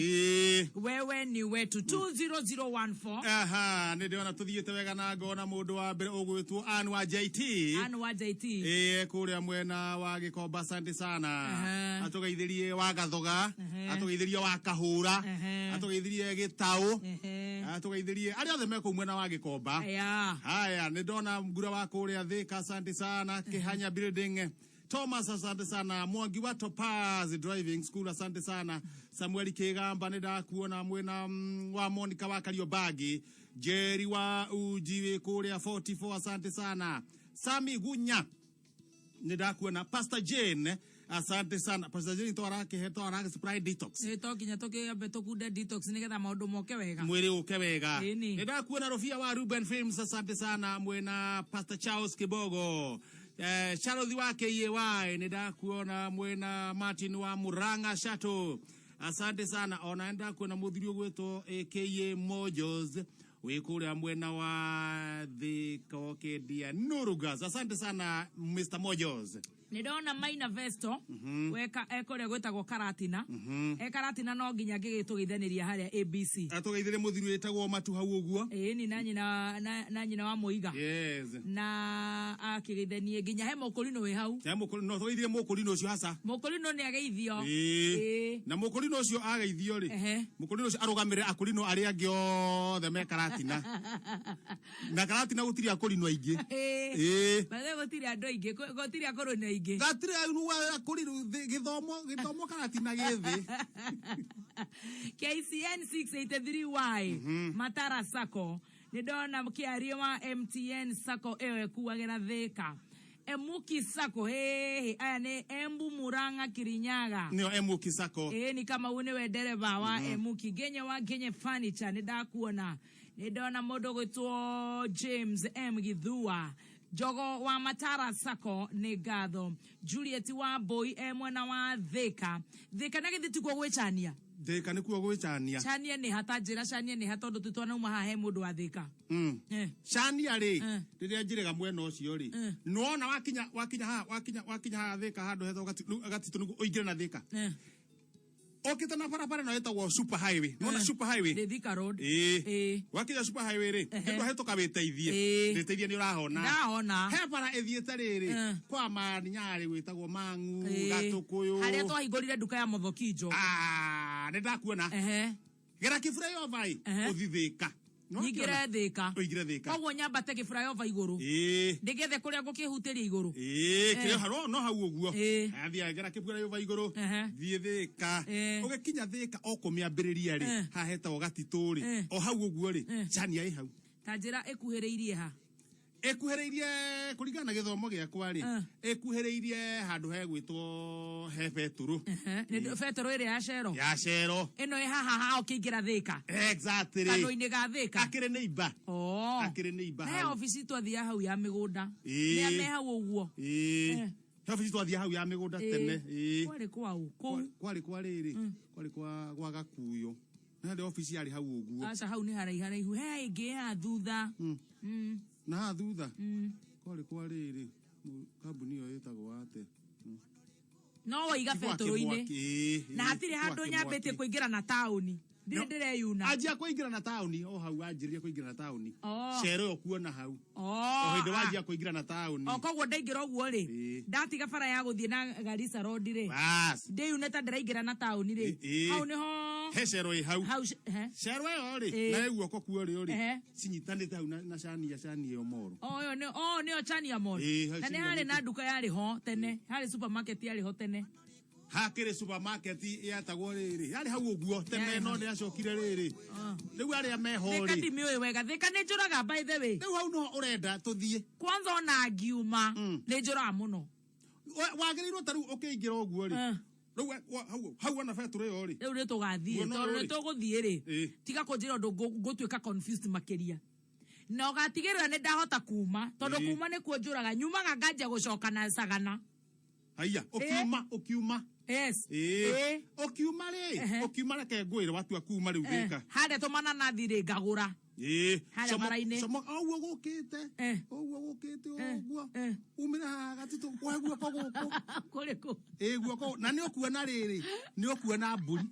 Wewe ni wetu 20014. Aha, nĩ ndĩrona tũthiĩte wega na ngona mũndũ wa mbere ũgwĩtwo Ann wa JT. Ann wa JT. Ĩĩ, kũrĩa mwena wa Gĩkomba, asante sana. Atũgeithirie wa Gathoga, atũgeithirie wa Kahũra, atũgeithirie Gĩtaũ, atũgeithirie arĩa othe me kũu mwena wa Gĩkomba. Haya, nĩ ndona ngura wa kũrĩa Thĩka, asante sana. Kĩhanya building Thomas, asante sana. Mwangi wa Topaz Driving School, asante sana. Samuel Kĩgamba, nĩ ndakuona mwena wa Monica wa Kariobangi. Jerry wa Uji wĩ kũrĩa 44, asante sana. Sami Gunya, nĩ ndakuona. Pastor Jane, asante sana. Pastor Jane to arakĩhe to arake supply detox. Ĩ, to nginya tũkĩambe tũkunde detox nĩgetha maũndũ moke wega. Mwĩrĩ ũke wega. Ĩni. Nĩ ndakuona Rũbia wa Ruben Films, asante sana, mwena Pastor Charles Kibogo, Charles wa KAY, nĩ ndakuona mwena Martin wa Murang'a Chateau, asante sana. Ona nĩ ndakuona mũthuri ũgwĩtwo aka Mojos wĩ kũrĩa mwena wa Thika ũkĩendia Nurugas, asante sana Mr Mojos. Nĩ ndona Maina Vesto weka ekũrĩa gwĩtagwo Karatina. E Karatina no nginya ngĩgĩtũgeithanĩria harĩa ABC. Atũgeithĩre mũthuri wĩtagwo Matu hau ũguo. Ĩni na nyina na nyina wa Mũiga. Yes. Na akĩgeithanie nginya he mũkũrinũ wĩ hau. He mũkũrinũ, no tũgeithie mũkũrinũ ũcio haca. Mũkũrinũ nĩ ageithio. Ĩĩ. Na mũkũrinũ ũcio ageithio rĩ, mũkũrinũ ũcio arũgamĩrĩre akũrinũ arĩa angĩ othe me Karatina. Na Karatina gũtirĩ akũrinũ aingĩ. Ĩĩ. Bathe gũtirĩ andũ aingĩ, gũtirĩ akũrinũ aingĩ. Gatirĩ akũrinũ, gĩthomo Karatina gĩ thĩ. KCN 683Y Matara Sacco. Nĩ ndona kĩario wa MTN Sacco ĩyo ĩkuagĩra Thĩka. Emuki Sacco, hĩhĩ, aya nĩ Embu Murang'a Kirinyaga. Nĩyo Emuki Sacco. Ĩĩ ni kama u nĩwe ndereba wa Emuki. Ngenye wa Ngenye Furniture nĩ ndakuona. Nĩ ndona mũndũ gwĩtwo James M Githua. Njogo wa Matara Sacco nĩ ngatho. Juliet wa Mbũi e mwena wa Thĩka. Thĩka na githĩ tikuo gwĩcania? Thĩka nĩkuo gwĩcania. Cania nĩ ha ta njĩra cania nĩ ha tondũ tũtwanauma haha he mũndũ wa Thĩka. Cania rĩ, rĩrĩa njĩrĩga mwena ũcio rĩ, nĩwona wakinya wakinya haha wakinya wakinya haha Thĩka handũ hetagwo Gatitũ nĩguo ũingĩre na Thĩka. Okĩte na barabara ĩno ĩtagwo super highway. Nĩwona super highway? Nĩ Thika Road. Ĩĩ. Wakinya super highway rĩ, kĩndũ hĩtũka wĩteithie. Wĩteithie nĩ ũrahona. Ndahona. He bara ĩthiĩte rĩrĩ, kwa Maninyarĩ gwĩtagwo Mang'u, Gatũkũyũ. Harĩa twahingũrire nduka ya Mũthokinjo. Ah, nĩ ndakuona. Gera kĩbura ĩ, ũthi Thĩka. Nyingĩre Thĩka. Ũingĩre Thĩka. Koguo nyambate kĩbura igũrũ. Ndĩgethe kũrĩa ngũkĩhutĩria igũrũ. Ĩĩ, kĩrĩa haro no hau ũguo. Athiĩ gera kĩbura igũrũ, thiĩ Thĩka. Ũgĩkinya Thĩka o kũmĩambĩrĩria rĩ, haha hetagwo Gatitũ rĩ, o hau ũguo rĩ, Chania ĩ hau. Ta njĩra ĩkuhĩrĩirie ha? Ĩkuhĩrĩirie kũringana na gĩthomo gĩakwa rĩ, ĩkuhĩrĩirie handũ hegwĩtwo he Betũrũ. Nĩ Betũrũ ĩrĩa ya Cero. Ya Cero. Ĩno ĩ haha ha ũkĩingĩra Thĩka. Exactly. Kanua-inĩ ga Thĩka. Akĩrĩ neighbor. Akĩrĩ neighbor He hau. obici twathiaga hau ya mĩgũnda. Nĩ me hau ũguo. Ĩĩ. He obici twathiaga hau ya mĩgũnda tene. Ĩĩ. Kwarĩ kwa ũ? Kũu. Kwarĩ kwa rĩrĩ. Kwarĩ kwa gwa Gakuyo. Na harĩ obici yarĩ hau ũguo. Aca hau nĩ haraiha haraihu. He ĩngĩ haha thutha. Na haha thutha. Kwarĩ kwa rĩrĩ. Kambuni ĩyo ĩtagwo atĩa? No waiga betũrũ-inĩ. Na hatirĩ handũ nyambĩtie kũingĩra na taũni. Ndirĩ ndĩreyuna. Anjia kũingĩra na taũni o hau anjĩrĩria kũingĩra na taũni. Cero ĩyo kuona hau. O hĩndĩ wanjia kũingĩra na taũni. O koguo ndaingĩra ũguo rĩ, ndatiga bara ya gũthiĩ na Garissa Road rĩ, ndĩyune ta ndĩraingĩra na taũni rĩ, hau nĩho he cero ĩ hau. Cero ĩyo rĩ, na ĩ guoko kuo rĩ rĩ, cinyitanĩte hau na Chania Chania ĩyo mall. Ĩyo nĩ nĩyo Chania Mall. Na nĩ harĩ na nduka yarĩ ho tene, harĩ supermarket yarĩ ho tene. Hakĩrĩ supermarket yetagwo rĩrĩ, yarĩ hau ũguo tene no nĩ yacokire rĩrĩ. Rĩu arĩa meho rĩ. Thĩka ndimĩũĩ wega, Thĩka nĩ njũraga by the way. Rĩu hau noho ũrenda tũthiĩ. Kwanza ona ngiuma nĩ njũraga mũno. Wagĩrĩirwo ta rĩu ũkĩingĩra ũguo rĩ. Rĩu hau ona betũrũ ĩyo rĩ. Rĩu nĩ tũgathiĩ, tondũ nĩ tũgũthiĩ rĩ. Tiga kũnjĩra ũndũ ngũtuĩka confused makĩria. Na ũgatigĩrĩra nĩ ndahota kuma, tondũ kuma nĩkuo njũraga, nyumaga nganjia gũcoka na cagana. Haiya, ũkiuma, ũkiuma. Yes. Ũkiuma rĩ, ũkiuma reke ngwĩre watua kuma rĩu Thĩka. Harĩa tũmananathi rĩ ngagũra. Harĩa bara-inĩ. Comoka ũguo gũkĩte. Ũguo gũkĩte ũguo. Umĩra haha Gatitũ, woe guoko gũkũ. Kũrĩkũ? Ĩĩ guoko, na nĩ ũkuona rĩrĩ, nĩ ũkuona mbũri.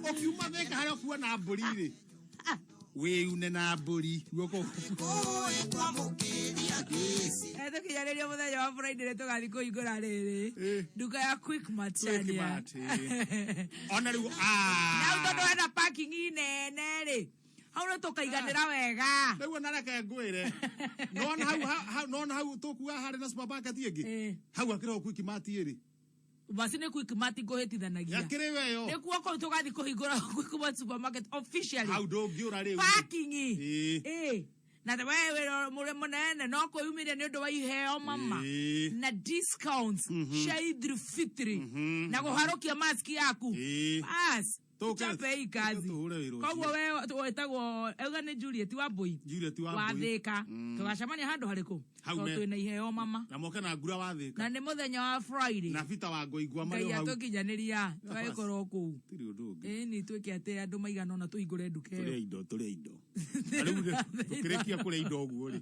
Ũkiuma Thĩka harĩa ũkuona mbũri rĩ. Wĩune na mbũri guoko. Tũkinyanĩrio mũthenya wa Friday nĩ tũgathiĩ kũhingũra rĩrĩ nduka ya Quickmart Chania. Ona rĩu Na tondũ hena parking nene rĩ, hau nĩ tũkaiganĩra wega. Rĩu ona reke ngwĩre. Nona hau nona hau tũkuga harĩ na supermarket ĩngĩ. Hau hakĩrĩ ho Quickmart ĩrĩ. Basi nĩ Quickmart ngũhĩtithanagia. Yakĩrĩ weyo. Nĩkuo kũu tũgathiĩ kũhingũra Quickmart supermarket officially. Hau ndũngĩũra rĩu. Parking. Ĩĩ. Na we wĩra mũrĩ mũnene no kwĩyumĩria nĩ ũndũ wa iheo mama. Na discounts cia Idul Fitri. Na kũharũkia mask yaku. Bas. Tũke- Tuchape hii kazi. Tũhũre wĩra ũcio. Koguo we wetagwo auga nĩ Juliet Wambui. Juliet Wambui. Wathĩka. Tũgacemania handũ harĩkũ? Hau Tondũ me- twĩna iheo mama. Na moke na ngura wathĩka. Na nĩ mũthenya wa Friday. Na Peter wa Ngoingwa marĩ Ngai o hau. atũkinyanĩria tũgagĩkorwo kũu. Tirĩ ũndũ ũngĩ. Ĩni twĩke atĩ andũ maigana ũna tũhingũre nduka Tũrĩe ĩyo. indo, tũrĩe indo. Na rĩu rĩ, tũkĩrĩkia kũrĩa indo ũguo rĩ,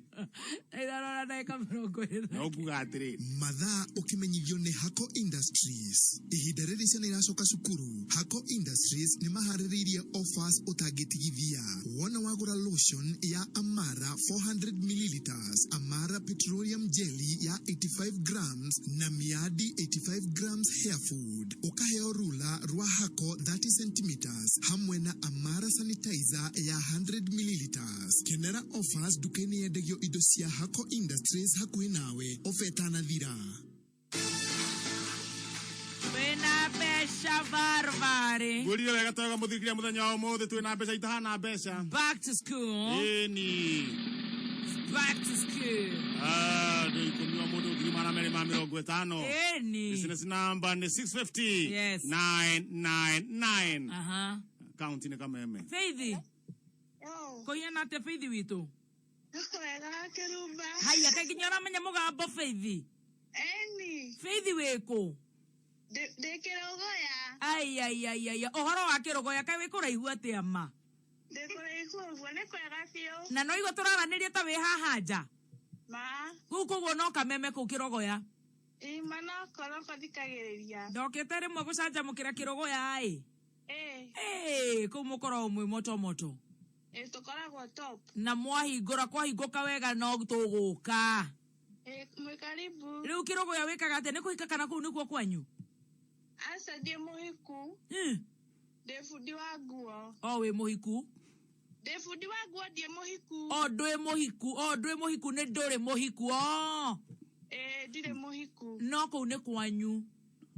Ithano na ndagĩka 20. no nguga atĩrĩrĩ. Mathaa ũkĩmenyithio nĩ Hako Industries. Ihinda rĩrĩ ciana iracoka cukuru, Hako Industries nĩ maharĩrĩirie offers ũtangĩtigithia. Wona wagũra lotion ya Amara 400 milliliters, Amara petroleum jelly ya 85 grams na Miadi 85 grams hair food, ũkaheo rula rwa Hako 30 centimeters hamwe na Amara sanitizer ya 100 milliliters. Kenera offers nduka-inĩ yendagio indo cia Hako Industries hakuhĩ nawe, ofa ĩtanathira. Twĩna mbeca baribari. Ngwĩrire wega twega mũthikĩria mũthenya wa ũmũthĩ twĩna mbeca itahana mbeca. Back to school. Ĩni. Back to school. Ah, ndĩ ikũmi wa mũndũ 250,000. Ĩni. Business number nĩ 650. Yes. 999. Aha. Kaunti nĩ Kameme. Feithi. Kũhiana atĩa Feithi witũ? Wega wa kĩrumba. Haiya kaĩ nginya ũramenya mũgambo Feithi? Eni. Feithi wĩkũ? Ndĩ kĩrũgũya. Ai ai ai ai ũhoro wa kĩrũgũya kaĩ wĩ kũraihu atĩa ma? Ndĩ kũraihu ũguo nĩ kwega biũ. Na no igua tũraranĩria ta wĩ haha nja? Ma. Kũu koguo no Kameme kũu kĩrogoya. Ima no korwo thikagĩrĩria. Ndokĩte rĩmwe gũcanjamũkĩra kĩrũgũya ĩ. Ĩ. Ĩ, kũu mũkoragwo mwĩ moto moto. Ĩ tũkoragwo top. Na mwahingũra kwahingũka wega no tũgũka. Ĩ mwĩ karibu. Rĩu kĩrũgũya wĩkaga atĩa nĩ kũhika kana kũu nĩkuo kwanyu? Aca ndiĩ mũhiku. Ndĩ bundi wa nguo. O wĩ mũhiku? Ndĩ bundi wa nguo ndiĩ mũhiku. O ndwĩ mũhiku, o ndwĩ mũhiku nĩ ndũrĩ mũhiku. O. Ĩ ndirĩ mũhiku. No kũu nĩ kwanyu.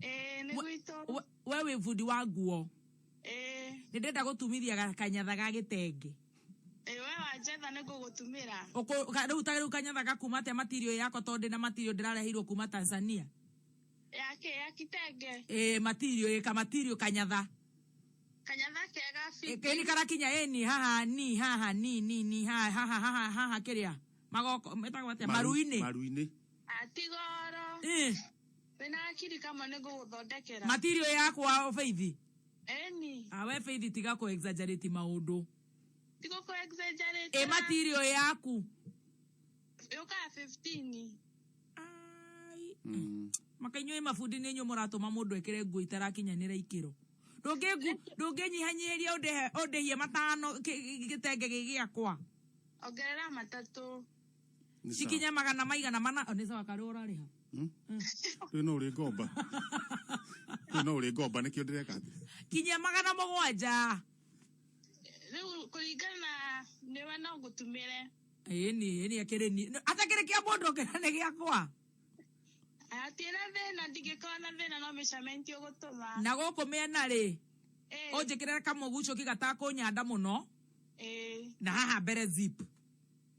Ĩ nĩ gwitũ. We wĩ bundi wa nguo. Ĩ. Nĩ ndĩrenda gũtumithia kanyatha ga gĩtenge. Ĩ we wanjetha nĩ ngũgũtumĩra. Rĩu ta rĩu kanyatha gakuma atĩa material yakwa tondũ ndĩna material ndĩrareheirwo kuma Tanzania. Ya kĩ ya kitenge. Ĩ material ĩ ka material kanyatha. Kanyatha kega Ĩ kĩni karakinya ĩni haha ni haha ni ni ni haha haha haha haha kĩrĩa magoko metagwo atĩa maru-inĩ. Maru-inĩ. Atigoro. Ĩ. Wĩna akiri kamwe nĩ ngũgũthondekera. Material yakwa Feithi. Ĩni. Ah we Feithi tiga kũ exaggerate maũndũ. Tigo kũ exaggerate. Ĩ material yaku. Yũkaga 15. Maka inyuĩ mabundi nĩ inyuĩ mũratũma mũndũ ekĩre nguo itarakinyanĩra ikĩro. Ndũngĩnyihanyihĩria ũndĩhie matano gĩtenge gĩ gĩakwa. Ongerera matatũ. Cikinye magana maigana mana nĩ sawa karĩ ũrarĩha. Rĩu no ũrĩ ngomba. Rĩu no ũrĩ ngomba nĩkĩo ndĩreka atĩ. Kinyia 700. Rĩu kũringana nĩwe no ngũtumĩre. Ĩni ĩni akĩrĩ ni atakĩrĩ kĩa mũndũ ũngĩ na nĩ gĩakwa. Hatirĩ na thĩna ndingĩkorwo na thĩna no measurement ũgũtũma. Na gũkũ mĩena rĩ ũnjĩkĩrĩre kamũgucũki gatakũnyanda mũno. Ĩ. Na haha mbere zip.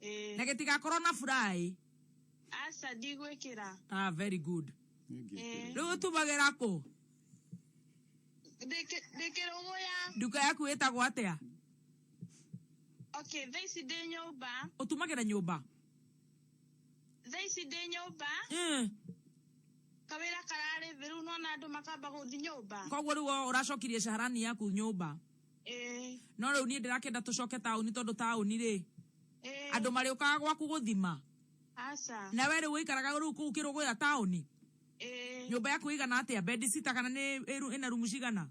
Ĩ. Na gĩtigakorwo na fly. Aca ndigwĩkĩra. Ah very good. Ĩ. Rĩu ũtumagĩra kũ? Ndĩ kĩrũgũya. Nduka yaku ĩtagwo atĩa? Okay, thaa ici ndĩ nyũmba. Ũtumagĩra nyũmba? Thaa ici ndĩ nyũmba. Kawĩra kararĩ thĩ rĩu nona andũ makamba gũthiĩ nyũmba. Koguo rĩu ũracokirie caharani yaku nyũmba. Ĩ. No rĩu niĩ ndĩrakĩenda tũcoke taũni tondũ taũni rĩ Ĩ. andũ marĩũkaga gwaku gũthima. Aca. Na we rĩu ũikaraga rĩu kũu kĩrũgũya taũni. Ĩ. Nyũmba yaku ĩigana atĩa? Bed sita kana nĩ ĩna rumu cigana?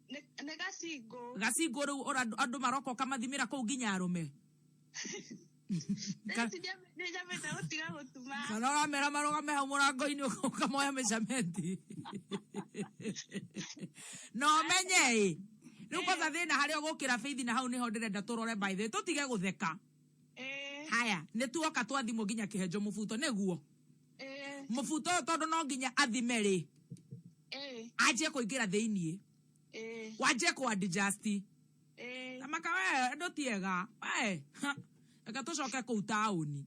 Nĩ gacingũ. Gacingũ rĩu andũ maroka ũkamathimĩra kũu nginya arũme. Nĩnjambĩte gũtiga gũtuma. Kana ũramera marũgame hau mũrango-inĩ ũkamoya measurement. No ũmenye ĩ. Rĩu kwanza thĩna harĩa ũgũkĩra Faith na hau nĩho ndĩrenda tũrore by the way tũtige gũtheka. Haya, nĩ tuoka twathimwo nginya kĩhenjo mũbuto nĩguo. Mũbuto ũyũ tondũ no nginya athime rĩ. Anjie kũingĩra thĩiniĩ. Wanjie kũ adjust. Na maka we andũ ti ega. We. Reke tũcoke kũu taũni.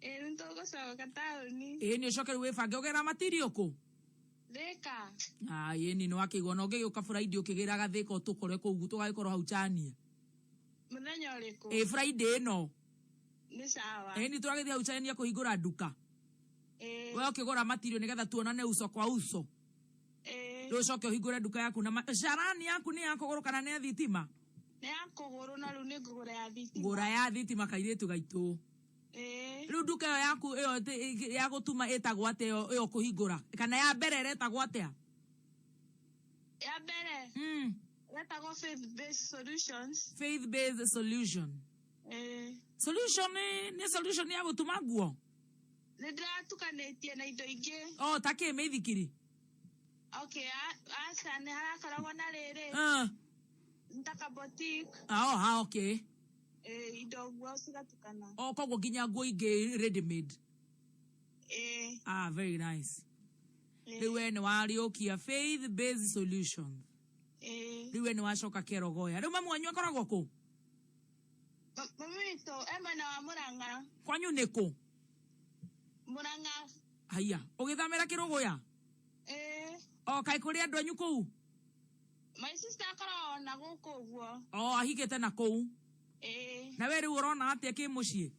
Ĩ nĩ tũgũcoka taũni. Ĩ nĩ ũcoke rĩu wĩbange ũgera material kũ? Thika. Ah, ĩni nĩ wakĩigua na ũngĩgĩũka Friday ũkĩgĩra gathĩka ũtũkore kũu tũgagĩkorwo hau chania. Mũthenya ũrĩkũ? Ĩ Friday ĩno. Nĩ sawa. Ĩni tũragĩthiĩ hau chania kũhingũra nduka. Ĩĩ. We ũkĩgũra matirio nĩgetha tuonane uso kwa uso. Ĩĩ. Rĩu ũcoke ũhingũre nduka yaku na carani yaku nĩ ya kũgũrũ kana nĩ ya thitima? Nĩ ya kũgũrũ na rĩu nĩ ngũgũra ya thitima. Gũra ya thitima kairĩtu gaitũ. Ĩĩ. Rĩu nduka ĩyo yaku ĩyo ya gũtuma ĩtagwo atĩa ĩyo ĩyo kũhingũra? Kana ya mbere ĩretagwo atĩa? Ya mbere. Ĩretagwo Faith Based Solutions. Faith Based Solution. Ĩĩ. Solution nĩ solution ya gũtuma nguo? Nĩ ndĩratukanĩtie na indo ingĩ. Oh, ta kĩ mĩithikiri? Okay, aca nĩ harakoragwo na rĩrĩ. Ah. Nĩ ta ka boutique. Ah, oh, ah, okay. Ĩĩ, indo nguo cigatukana. Oh, koguo nginya nguo ingĩ ready made. Ĩĩ. Ah, very nice. Ĩĩ. Rĩu we nĩ wariũkia Faith Based Solution. Ĩĩ. Rĩu we nĩ wacoka Kerogoya. Rĩu mamu wanyu akoragwo kũ? Mami witũ e mwena wa Mũrang'a. Kwanyu nĩ kũ? Mũrang'a. Haiya, ũgĩthamĩra Kĩrũgũya? Ĩĩ. O kaĩ kũrĩ andũ anyu kũu? My sister akoragwo na gũkũ ũguo. O ahikĩte na kũu. Ĩĩ. Na we rĩu ũrona atĩa kĩ mũciĩ?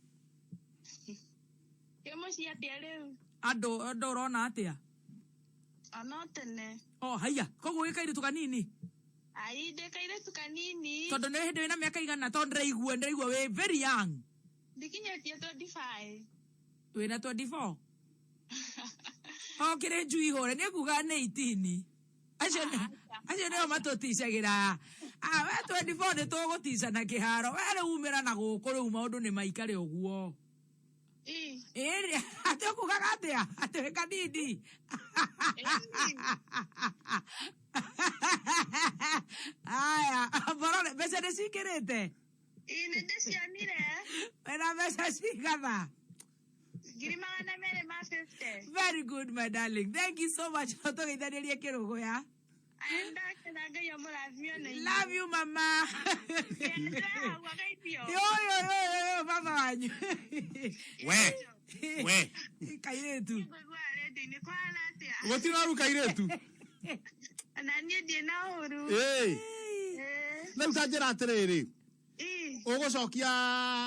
Kĩ mũciĩ atĩa rĩu? Andũ ũrona atĩa? Ono tene. O haiya, koguo wĩ kairĩtu kanini? Ai, ndĩ kairĩtu kanini. Tondũ nĩ hĩndĩ wĩna mĩaka igana tondũ ndĩraigua wĩ very young. Ndikinyĩtie 25. Wĩna 24? O kĩrĩ njui hũre, nĩ nguga nĩ 18. Acio nĩo matũticagĩra. Ah, we 24 nĩ tũgũticana kĩharo. We rĩu umĩra na gũkũ rĩu maũndũ nĩ maikare ũguo. Ĩĩ, atĩ ũkugaga atĩa? Atĩ wĩ kanini? Aya, Borore, mbeca nĩ cikĩrĩte? Ĩĩ, nĩ ndĩcionire. Wĩna mbeca cigana? Ngiri magana merĩ ma 50. Very good, my darling. Thank you so much. Tũgeithanĩrie Kĩrũgũya. Ndakena Ngai amũrathime na inyuĩ. Love you, mama. Ndĩrahagwo geithio. Yo, yo, yo, yo, yo, baba wanyu. We, we. Kairĩtu. Ngũigua redio-inĩ kũhana atĩa? Gũtirĩ waru kairĩtu. Na niĩ ndirĩ na ũru. Ĩĩ. Rĩu ta njĩra atĩrĩrĩ. Ũgũcokia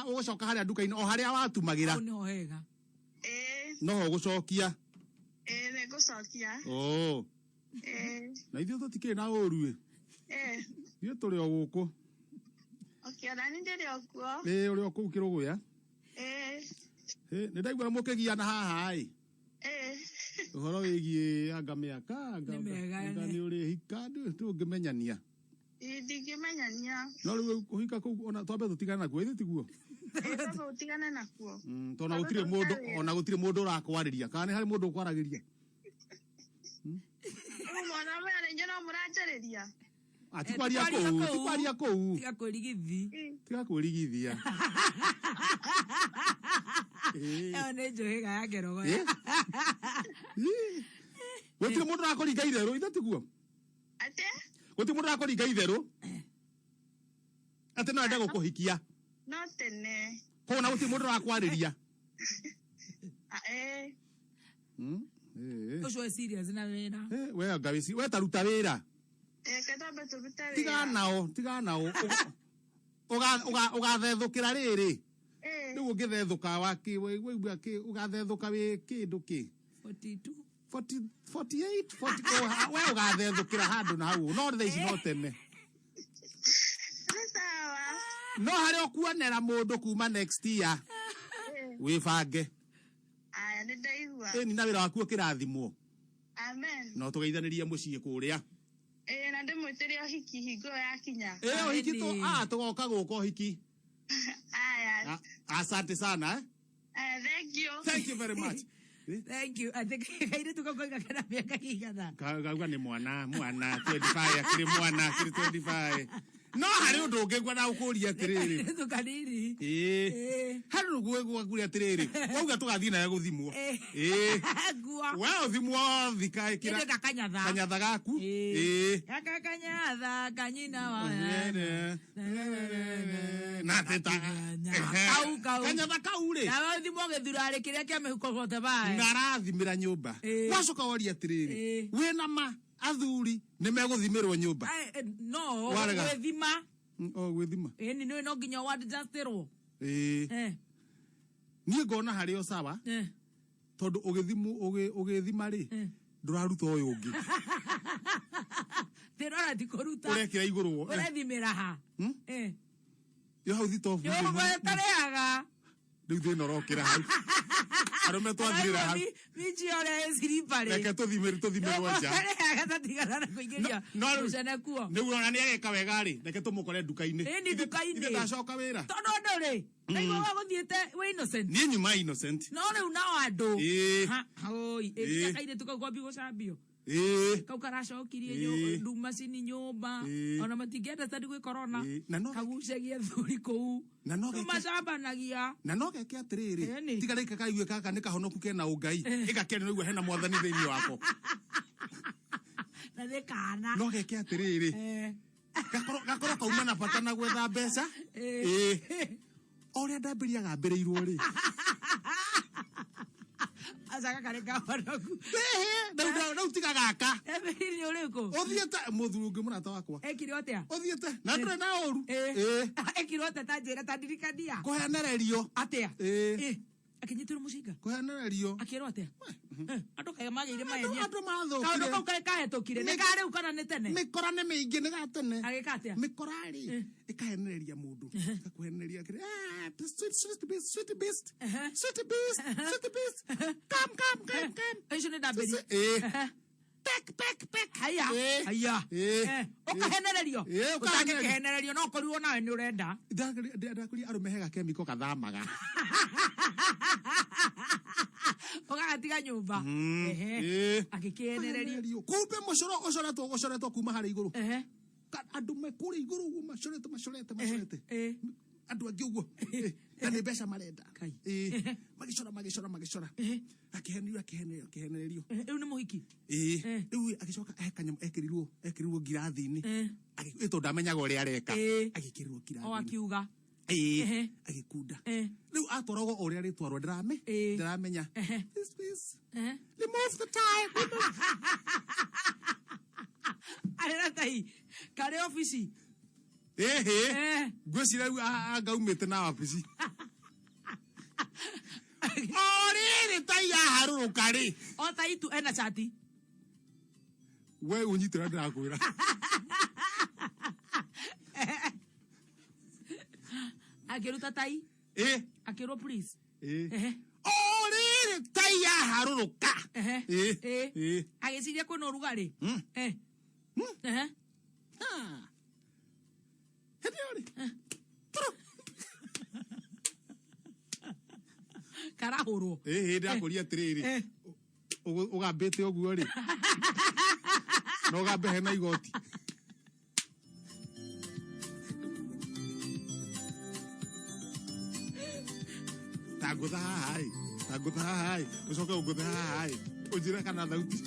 ũgũcoka harĩa nduka-inĩ o harĩa watumagĩra. Hau nĩho hega. Noho ũgũcokia. Ĩĩ, nĩngũcokia. Oh. Ĩĩ. Na ithuĩ tũtikĩrĩ na ũru ĩ. Ĩĩ. Ithuĩ tũrĩ o gũkũ. Okay, ona niĩ ndĩrĩ o kuo. Ĩĩ ũrĩ o kũu Kĩrũgũya. Ĩĩ. Ĩ, nĩ ndaigua mũkĩgiana haha ĩ. Ĩĩ. Ũhoro wĩgiĩ anga mĩaka anga Nĩ mĩega, anga nĩ. nĩ ũrĩhika ndũngĩmenyania. Ĩĩ, ndingĩmenyania. No rĩu kũhika kũu ona twambe tũtigane nakuo ithuĩ tiguo. Ĩĩ, twambe ũtigane nakuo. Tondũ ona gũtirĩ mũndũ ona gũtirĩ mũndũ ũrakwarĩria kana nĩ harĩ mũndũ ũkwaragĩria. Rĩu mwana mwena inyuĩ no mũranjarĩria. Ah, ti kwaria kũu, ti kwaria kũu. Tiga kwĩrigithi. Tiga kwĩrigithia. Ĩyo nĩ njũhĩga ya Kĩrũgũya. Gũtirĩ mũndũ ũrakũringa itherũ, ithe tiguo? Atĩ? Gũtirĩ mũndũ ũrakũringa itherũ. Atĩ no ende gũkũhikia. No tene. Koguo na gũtirĩ mũndũ ũrakwarĩria. Ah, ĩĩ. Ĩĩ. Ũcio wĩ serious na wĩra. We anga wĩ we ta ruta wĩra. Reke twambe tũrute wĩra. Tigana nao, tigana nao. Ũgathethũkĩra rĩrĩ. Ĩĩ. Rĩu ũngĩthethũka waki waigua kĩ ũgathethũka wĩ kĩndũ kĩ. 42. 40, 48, 40, we ũgathethũkĩra handũ na hau no thaa ici no tene. Nĩ sawa. No harĩa ũkuonera mũndũ kuma next year wĩbange. Aya, nĩ ndaigua. Ĩni na wĩra waku ũkĩrathimwo. Amen. No tũgeithanĩrie mũciĩ kũrĩa. Ĩĩ, na ndĩmwĩtĩre ũhiki hingo ĩyo yakinya. Ĩ ũhiki tũ ah tũgoka gũka ũhiki. Aya. Asante sana eh. Aya, thank you. Thank you very much. Thank you. I think kairĩtu kau koiga kena mĩaka ĩigana. Kauga nĩ mwana mwana 25 akĩrĩ mwana akĩrĩ 25. No harĩ ũndũ ũngĩ ngwenda gũkũria atĩrĩrĩ. Kairĩtu kanini. Ĩĩ. Harĩ ũndũ ngwenda atĩrĩrĩ. Wauga tũgathiĩ nawe gũthimwo. Ĩĩ. Nguo. We ũthimwo thika ĩkĩra. Ndĩrenda kanyatha. Kanyatha gaku. Ĩĩ. Gaka kanyatha kanyina wa. Na teta. Kau kau. Kanyatha kau rĩ. Nawe ũthimwo gĩthurarĩ kĩrĩa kĩa mĩhuko bote bae. Na arathimĩra nyũmba. Ĩĩ. Wacoka woria atĩrĩrĩ. Ĩĩ. Wĩna ma athuri nĩ megũthimĩrwo nyũmba. No, Warega. gwĩthima. O gwĩthima. Ĩni nĩ no nginya ũadjustĩrwo. Ĩĩ. Niĩ ngona harĩ o sawa. Tondũ ũgĩthimwo ũgĩthima rĩ ndũraruta ũyũ ũngĩ. Ndĩrora ti kũruta. Ũrekĩra igũrũ. Ũrethimĩra ha? Yo hau thitobu. Nyũmba ĩtarĩhaga. Rĩu thĩna ũrokĩra hau. Arũme twathirĩra hau. Minji ũrĩa ĩ slippery. Reke tũthimĩrwo nja. Ũtarĩhaga tatigana na kũingĩria No rĩu mũcene kuo. nĩguo ona nĩ ageka wega rĩ, reke tũmũkore nduka-inĩ. Ĩni nduka-inĩ. Ithe ndacoka wĩra. Tondũ andũ rĩ, ndaigua gũthiĩte wĩ innocent. Niĩ nyuma innocent. No rĩu nao andũ. Ĩĩ. Ha, oi, Ĩĩ. ĩĩ kairĩtu kau kwambi gũcambio. Ĩĩ. Kau karacokirie Ĩĩ. ndumacini nyũmba. Ĩĩ. Ona matingĩenda tandi gwĩ corona. Ĩĩ. Na no Kagucagia thuri kũu. Na no geke Macambanagia. na no geke atĩrĩrĩ Ĩni. tiga rĩka kaigue gaka nĩ kahonoku kena ũngai ĩgakena nĩguo hena mwathani thĩinĩ wako Na nĩ kana. no geke atĩrĩrĩ gakorwo gakorwo kauma na bata na gwetha mbeca ĩĩ o ũrĩa ndambĩria gambĩrĩirwo rĩ Aca gaka nĩ kahonoku. Rĩu tiga gaka Ndambĩrĩirie ũrĩkũ? Ũthiĩte mũthuri ũngĩ mũrata wakwa Ekire atĩa? Ũthiĩte na ndũrĩ na ũru. Ĩĩ. Ekirwo atĩa ta njĩra ta ndirikania? Kũhenererio. Atĩa? Ĩĩ. Akĩnyitĩrwo mũcinga? Kũhenererio. Akĩrwo atĩa? Andũ kaĩ magĩire mahenia. Andũ mathũkire. Kaũndũ kau kaĩ kahĩtũkire. Nĩ ka rĩu kana nĩ tene? Mĩkora nĩ mĩingĩ nĩ ga tene. Agĩka atĩa? Mĩkora rĩ ĩkahenereria mũndũ. Ĩgakũhenereria akĩrĩ, "Ah, sweet sweet beast, sweet beast. Sweet beast, sweet beast. Come come come come." Icio nĩ ndambĩrie. Ĩĩ. Pek pek pek. Haya. Ĩĩ. Haya. Ĩĩ. Ũkahenererio. Ĩĩ, ũkahenererio. Ũtangĩkĩhenererio no ũkorirwo nawe nĩ ũrenda. Ndakũria arũme he gakemiko gathamaga. Ũgagatiga nyũmba. Ĩĩ. Agĩkĩhenererio. Kumbe mũcoro ũcoretwo ũcoretwo kuma harĩa igũrũ. Andũ me kũrĩa igũrũ ũguo macorete macorete macorete. Andũ angĩ ũguo. Na nĩ mbeca marenda. Ĩĩ. Magĩcora magĩcora magĩcora. Akĩhenererio akĩhenererio akĩhenererio. Rĩu nĩ mũhiki. Ĩĩ. Rĩu agĩcoka he kanyamũ ekĩrirwo ekĩrirwo ngirathi-inĩ. Ĩ tondũ ndamenyaga ũrĩa areka. Agĩkĩrirwo O ngirathi-inĩ. akiuga. Ĩĩ. Agĩkunda. Rĩu atwaragwo o ũrĩa rĩtwarwo ndĩramenya. Please, please. Remove the tie. Arĩ na tai. Karĩ obici. Ĩhĩ. Ngwĩciria rĩu anga aumĩte na wabici. O rĩrĩ tai yaharũrũka rĩ. O tai tu ena cati. We ũnyite ũrĩa ndĩrakwĩra. Akĩruta tai. Ĩĩ. Akĩrwo please. Ĩĩ. O rĩrĩ tai yaharũrũka. Ĩĩ. Ĩĩ. Agĩciria kwĩna ũrugarĩ. Hĩndĩ ĩyo rĩ. Karahũrwo. Ĩhĩ ndakũria atĩrĩrĩ. Ũgambĩte ũguo rĩ. Na ũgambe hena igoti. Ta ngũtha haha ĩ. Ta ngũtha haha ĩ. Ũcoke ũngũthe haha ĩ. Ũnjĩre kana thauti.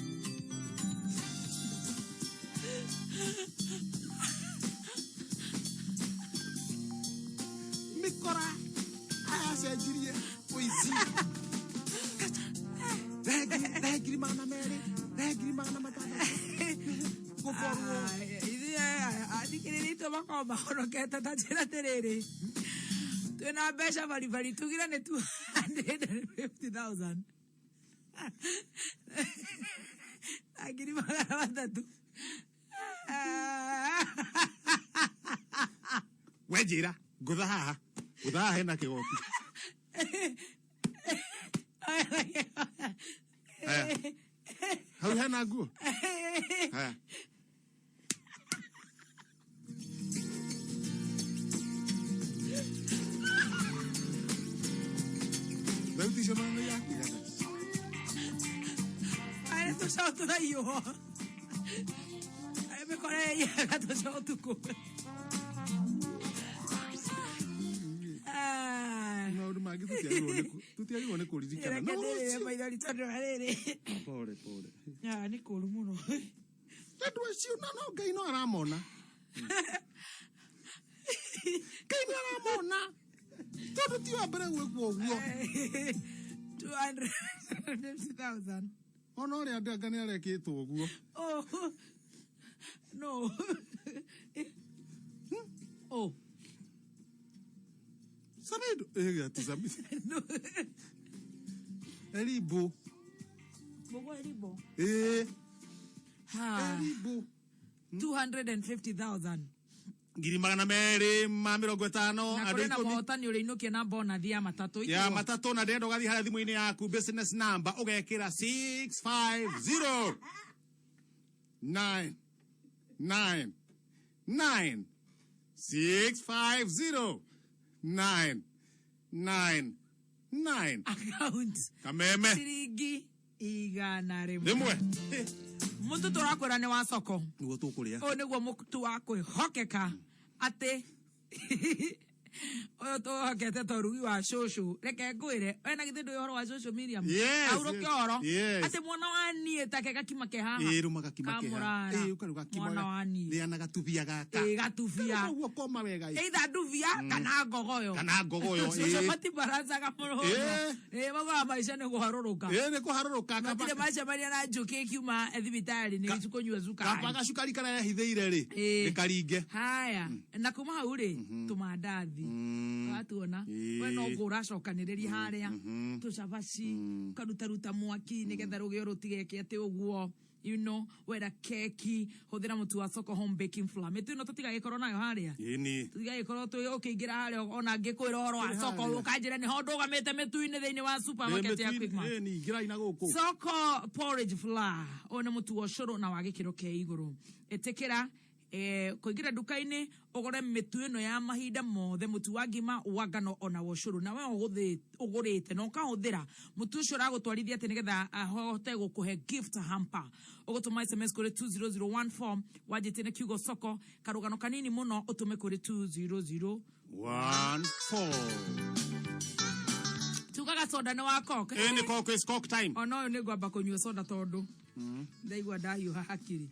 Mĩkora aracenjirie ũici. Rehe ngiri magana merĩ. Rehe ngiri magana matandatũ. Gũborwo. Ithuĩ athikĩrĩria itũ makorwo mahonokete ta njĩra atĩrĩrĩ twĩna mbeca baribari tugire nĩ 250,000 na ngiri magana matatũ. We njĩra ngũtha haha. Ngũtha haha hena kĩgoti. Haya. Hau hena nguo. Haya. Thauti icio no nĩ yakuigana. Arĩ tũcaũ tũraiywo. Arĩ mĩkora ĩiyaga tũcaũ ũtukũ. Tutiagĩrĩirwo nĩ kũririkana. Reke No ndĩrĩre rũciũ. maithori tondũ wa rĩrĩ. Pole pole. Ah, nĩ kũũru mũno. Andũ acio no no Ngai no aramona. Ngai nĩ aramona. Tondũ ti wa mbere gwĩkwo ũguo. 250,000. Ona ũrĩa andũ anga nĩ arekĩtwo ũguo. Oh. No. Oh. Samido. Ati Samido. No. Elibo. Mũgwa Elibo. Ha. Elibo. 250,000. 250,000 Na andũ kũrĩ na 10. mũhotani ũrĩinũkia na bonathi ya matatũ. Ya matatũ na ndĩrenda ũgathiĩ harĩa thimũ-inĩ yaku business number ũgekĩra 650 9 9 9 650 9 9 9 Account. Kameme. Ciringi 100. Rĩmwe. Mũtu tũrakwĩra nĩ wa soko. Nĩguo tũkũrĩa. Ũyũ nĩguo mũtu wa kwĩhokeka atĩ ũyũ tũhokete ta ũrugi wa cũcũ. Reke ngwĩre, we na githĩ ndũĩ ũhoro wa cũcũ Miriam? Yes, Aurũke yes, ũhoro. yes. Atĩ mwana wa niĩ take gakima ke haha. Ĩĩ rũma gakima keha. Kamũrara. Ĩĩ ũkaruga kima. Mwana wa niĩ. Rĩa na gatubia gaka. Ĩĩ gatubia. Ũguo koma wega. Either ndubia kana ngogoyo. Kana ngogoyo, Cũcũ ĩĩ. matibarancaga mũno. Ĩĩ. Ĩĩ maugaga maica nĩ kũharũrũka. Ĩĩ nĩ kũharũrũka. Matirĩ macemania na njũkĩ ĩkiuma thibitarĩ nĩ kũnyua cukari. Kaba gacukari karĩa yehithĩire rĩ. Ĩĩ. Nĩkaringe. Haya, na kuma hau rĩ, tũmandathi. Watuona, we no ngũ ũracokanĩrĩria harĩa, tũcabaci, ũkarutaruta mwaki nĩgetha rũgĩo rũtigeke atĩ ũguo. You know, wenda keki, hũthĩra mũtu wa Soko Home Baking Flour. Mĩtu ĩno tũtigagĩkorwo nayo harĩa. Ĩni. Tũtigagĩkorwo ũkĩingĩra harĩa ona ngĩkwĩra ũhoro wa Ĩrĩ Soko harĩa. ũkanjĩra nĩho ndũgamĩte mĩtu-inĩ thĩinĩ wa supermarket ya Quickmart. Ĩni ingĩrai na gũkũ. Soko porridge flour. Ũyũ nĩ mũtu wa ũcũrũ na wa gĩkĩro kĩa igũrũ. Ĩtĩkĩra kũingĩra nduka-inĩ ũgũre mĩtu ĩno ya mahinda mothe, mũtu wa ngima, wa ngano ona wa ũcũrũ, na we ũgũrĩte na ũkahũthĩra mũtu ũcio ũragũtwarithia atĩ nĩgetha ahote gũkũhe gift hamper. Ũgũtũma SMS kũrĩ 20014 wanjĩtie na kiugo soko, karũgano kanini mũno ũtũme kũrĩ 200 14. Tugaga soda nĩ wa Coke. Ĩĩ nĩ Coke, it's Coke time. Ona ũyũ nĩ ngwamba kũnyua soda tondũ ndaigua ndahiũha hakiri.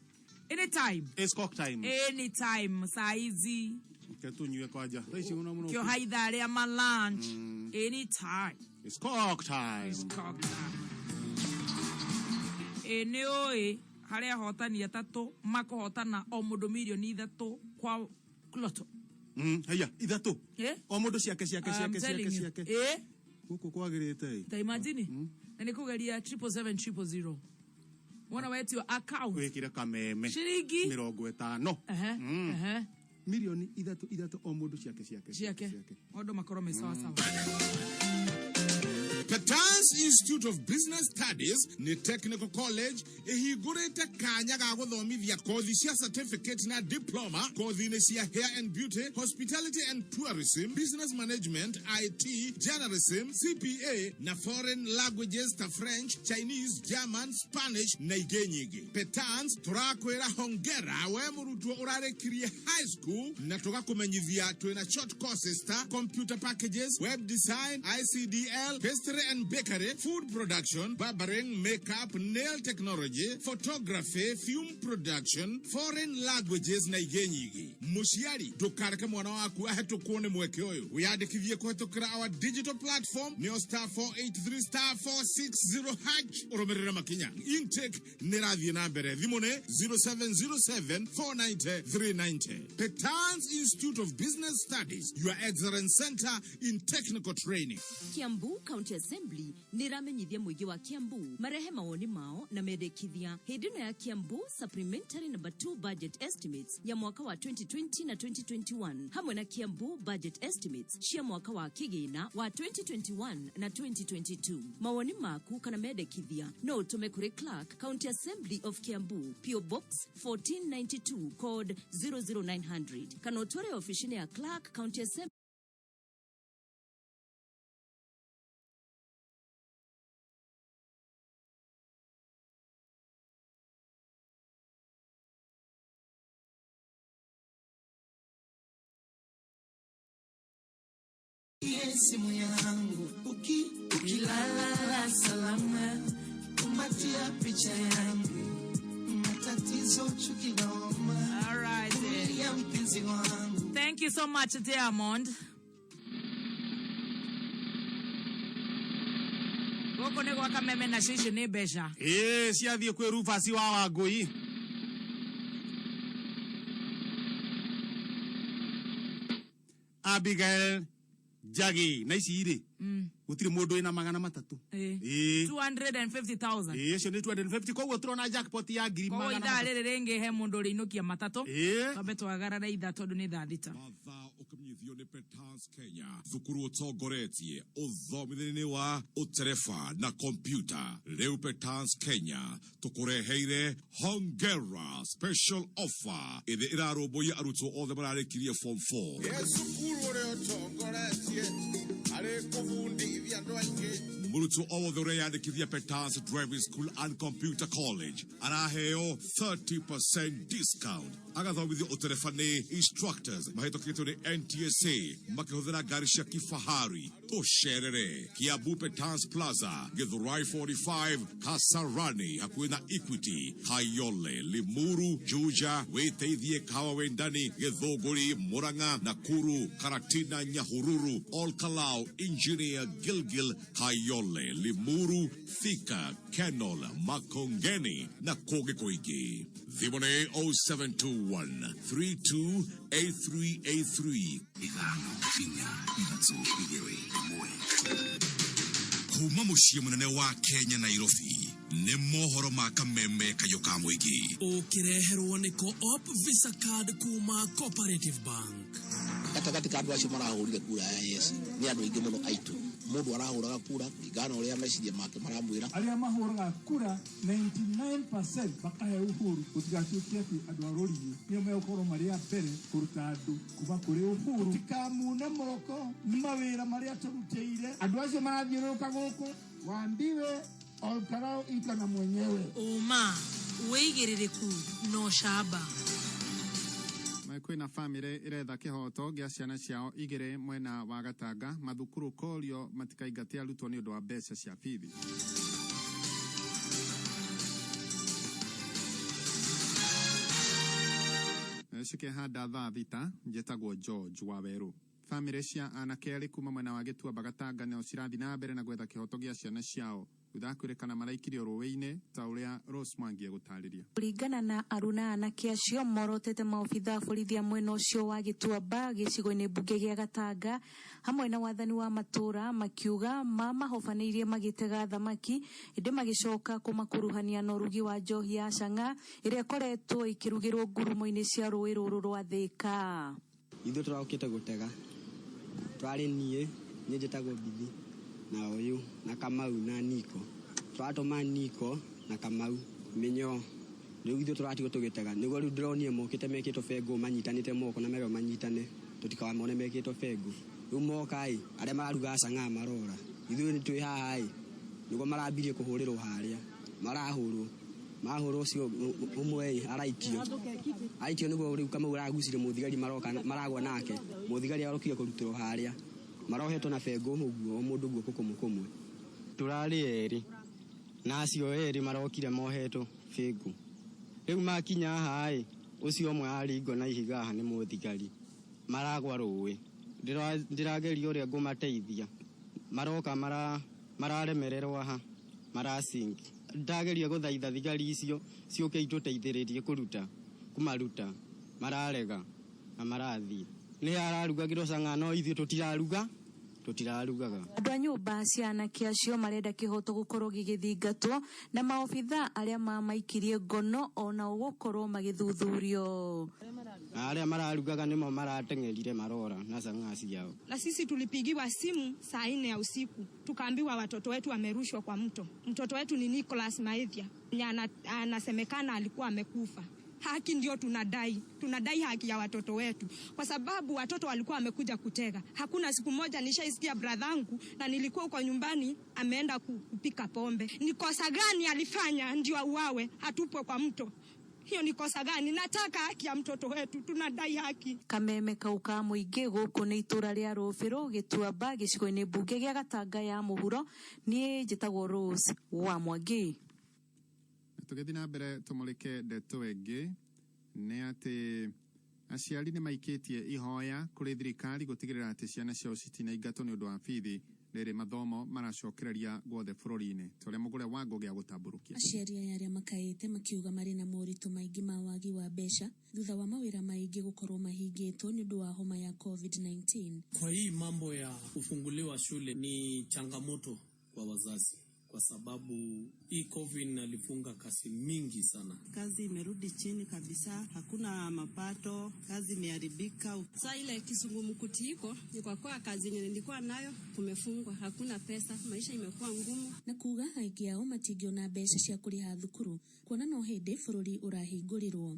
Anytime. It's Coke time. Anytime saa hizi. Ke tunyue kwanja. Thaa ici mũno mũno. Kĩoha ithaa rĩa ma lunch. Anytime. It's Coke time. It's Coke time. Ĩ nĩ ũĩ harĩa ahotani atatũ makũhotana o mũndũ 3 mirioni kwa Lotto. Haya, 3. Eh? O mũndũ ciake ciake I'm ciake telling ciake you. ciake. Eh? Gũkũ kwagĩrĩte ĩ. Ta imagine. Na nĩ kũgeria 777 000. Wona wetio account. Wĩkĩre kameme. Ciringi. 50. Ehe. Ehe. 3 3 o mũndũ ciake ciake Ciake. Maũndũ makorwo me sawa sawa. Petans Institute of Business Studies nĩ technical college ĩhingũrĩte kanya ga gũthomithia kothi cia certificate na diploma kothi-inĩ cia hair and beauty, hospitality and tourism, business management, IT, journalism, CPA na foreign languages ta French, Chinese, German, Spanish na ingĩ nyingĩ. Petans tũrakwĩra hongera we mũrutwo ũrarĩkirie high school na tũgakũmenyithia twĩna short courses ta computer packages, web design, ICDL, pastry and bakery, food production, barbering, makeup, nail technology, photography, film production, foreign languages na ingĩ nyingĩ. Mũciari ndũkareke mwana waku ahetũkwo nĩ mweke ũyũ. Wĩyandĩkithie kũhetũkĩra our digital platform nĩyo star 483 star 460 hash ũrũmĩrĩre makinya. Intake nĩ ĩrathiĩ na mbere. Thimũ nĩ 0707 490 390. Petans Institute of Business Studies, your excellence center in technical training. Kiambu County Assembly nĩ ĩramenyithia mũingĩ wa Kiambu marehe mawoni mao na mendekithia hĩndĩ ĩno ya Kiambu Supplementary Number 2 Budget Estimates ya mwaka wa 2020 na 2021 hamwe na Kiambu Budget Estimates cia mwaka wa kĩgĩna wa 2021 na 2022. Mawoni maku kana mendekithia no ũtũme kũrĩ Clerk, County Assembly of Kiambu, PO Box 1492, code 00900, kana ũtware oficinĩ ya Clerk, County Assembly. Simu yangu. Kaa salama, kumbatia picha yangu, matatizo chuki noma. All right. Vumilia mpenzi wangu. Thank you so much, Diamond. Gũkũ nĩ gwa kameme nacio icio nĩ mbeca. Ĩĩ, ciathiĩ kwĩ Rufus wa Wangũi. Abigail Njagi na ici rĩ gũtirĩ mũndũ wĩna 300. Ĩĩ. 250,000. Ĩĩ, ũcio nĩ 250, koguo tũrona jackpot ya ngiri Koguo magana ithaa matatũ. rĩrĩ rĩngĩ he mũndũ ũrĩinũkia matatũ. Ĩĩ. Twambe twagarare ithaa tondũ nĩ thaa 6. Ũkĩmenyithio nĩ Petans Kenya, thukuru ũtongoretie ũthomithia-inĩ wa ũtereba na kompiuta. Rĩu Petans Kenya tũkũreheire Hongera special offer ĩrĩa ĩrarũmbũiya arutwo othe mararĩkirie form 4. Ĩ cukuru ũrĩa ũtongoretie harĩ kũbundithia andũ aingĩ. Mũrutwo o wothe ũreyandĩkithia Petans Driving School and Computer College araheo 30% discount, agathomithio ũtereba nĩ instructors mahĩtũkĩtwo nĩ NTSA makĩhũthĩra ngari cia kifahari. Tũcerere Kiambu Petans Plaza, Githurai 45, Kasarani hakuhĩ na Equity, Kayole, Limuru, Juja, Wĩteithie, Kahawa Wendani, Gĩthũngũri, Murang'a, Nakuru, Karatina, Nyahururu, Olkalou, Engineer, Gilgil, Kayole, Limuru, Thika, Kenol, Makongeni na kũngĩ kũingĩ. Thimũ nĩ 0721 328383. 5 4 3 2 1. Kuma mũciĩ mũnene wa Kenya, Nairobi, nĩ mohoro ma kameme kayũ ka mũingĩ. Ũkĩreherwo nĩ Co-op Visa Card kuma Cooperative Bank. Gatagatĩ ka andũ acio marahũrire kura ya yes nĩ andũ aingĩ mũno aitũ. Mũndũ arahũraga kura kũringana na ũrĩa meciria make maramwĩra. Arĩa mahũraga kura 99% bakahe Uhuru, gũtigatuĩke atĩ andũ a rũriĩ nĩo megũkorwo marĩ a mbere kũruta andũ kuma kũrĩ Uhuru. Tikamune moko nĩ mawĩra marĩa tũrutĩire andũ acio marathiũrũrũka gũkũ, waambiwe Olkarau iko na mwenyewe. Ũma, wĩigĩrĩrĩku na ũcamba. Kwĩna bamĩrĩ ĩretha kĩhoto gĩa ciana ciao igĩrĩ mwena wa Gatanga. Mathukuru korio matikaingate arutwo nĩ ũndũ wa mbeca cia bithi. Cikĩhanda thaa 6. Njĩtagwo George Wawerũ. Bamĩrĩ cia anake erĩ kuma mwena wa Gĩtuamba Gatanga nĩo cirathiĩ na mbere na gwetha kĩhoto gĩa ciana ciao thutha kwĩrĩkana maraikirio rũĩ-inĩ, ta ũrĩa Rose Mwangi egũtarĩria. Kũringana na aruna, anake acio morotete maobitha a borithi a mwena ũcio wa Gĩtuamba gĩcigo-inĩ mbunge gĩa Gatanga hamwe na wathani wa matũra, makiuga mamahobanĩirie magĩtega thamaki, ĩndĩ magĩcoka kũmakuruhania na ũrugi wa njohi ya cang'a ĩrĩa ĩkoretwo ĩkĩrugĩrwo ngurumo-inĩ cia rũĩ rũrũ rwa Thĩka. Ithuĩ tũraũkĩte gũtega, twarĩ niĩ njĩtagwo Bithi na ũyũ na Kamau na Niko. Tũratũma Niko na Kamau mĩnyoo. Rĩu ithuĩ tũratigwo tũgĩtega, nĩguo rĩu ndĩronire mokĩte mekĩtwo bengũ manyitanĩte moko na merwo manyitane tũtikamone mekĩtwo bengũ. Rĩu moka ĩ, arĩa mararugaga cang'aa marora, ithuĩ twĩ haha ĩ, nĩguo marambirie kũhũrĩrwo harĩa marahũrwo, mahũrwo ũcio ũmwe ĩ araikio, aikio nĩguo rĩu Kamau aragucirie mũthigari, maroka maragwa nake mũthigari arokire kũrutĩrwo harĩa marohetwo na bengũ ũguo, o mũndũ guoko kũmwe kũmwe. Tũrarĩ erĩ na acio erĩ marokire mohetwo bengũ. Rĩu makinya haha ĩ, ũcio ũmwe aringwo na ihiga haha nĩ mũthigari, maragwa rũĩ. Ndĩrageria ũrĩa ngũmateithia, maroka mararemererwo haha, marasink. Ndageria gũthaitha thigari icio ciũke itũteithĩrĩrie kũruta kũmaruta, mararega na marathiĩ. Nĩ ararugagĩrwo cang'aa, no ithuĩ tũtiraruga, tũtirarugaga. Andũ a nyũmba cia anake acio marenda kĩhoto gũkorwo gĩgĩthingatwo na maobitha arĩa mamaikirie ngono onao gũkorwo magĩthuthurio. Na arĩa mararugaga nĩmo marateng'erire marora na cang'aa ciao. Na sisi tulipigiwa simu saa 4 ya usiku tukaambiwa watoto wetu wamerushwa kwa mto. Mtoto wetu ni Nicholas Maethia, anasemekana alikuwa amekufa. Haki ndio tunadai, tunadai haki ya watoto wetu, kwa sababu watoto walikuwa wamekuja kutega. Hakuna siku moja nishaisikia bradhangu, na nilikuwa huko nyumbani, ameenda kupika pombe. Ni kosa gani alifanya ndio auawe, hatupwe kwa mto? Hiyo ni kosa gani? Nataka haki ya mtoto wetu, tunadai haki. Kameme kau ka mũingĩ gũkũ nĩ itũra rĩa Rũbĩrũ Gĩtuamba gĩcigo-inĩ mbunge gĩa Gatanga ya mũhuro. Niĩ njĩtagwo Rose wa Mwangi. Tũgĩthiĩ na mbere tũmũrĩke ndeto ĩngĩ nĩ atĩ aciari nĩ maikĩtie ihoya kũrĩ thirikari gũtigĩrĩra atĩ ciana ciao citinaingatwo nĩ ũndũ wa bithi rĩrĩ mathomo maracokereria guothe bũrũri-inĩ. Tũrĩa mũgũre wa ngũgĩ agũtambũrũkia. Aciari aya arĩa makaĩte makiuga marĩ na moritũ maingĩ ma wagi wa mbeca thutha wa mawĩra maingĩ gũkorwo mahingĩtwo nĩ ũndũ wa homa ya COVID-19. Kwa hii mambo ya kufunguliwa shule ni changamoto kwa wazazi, kwa sababu hii COVID alifunga kazi mingi sana. Kazi imerudi chini kabisa, hakuna mapato, kazi imeharibika. Saa ile kisungumkuti iko ni kwa kuwa kazi yenye nilikuwa nayo kumefungwa, hakuna pesa, maisha imekuwa ngumu. Na kuga aingĩ ao matingĩona mbeca cia kũrĩha thukuru kuona no hĩndĩ bũrũri ũrahingũrirwo.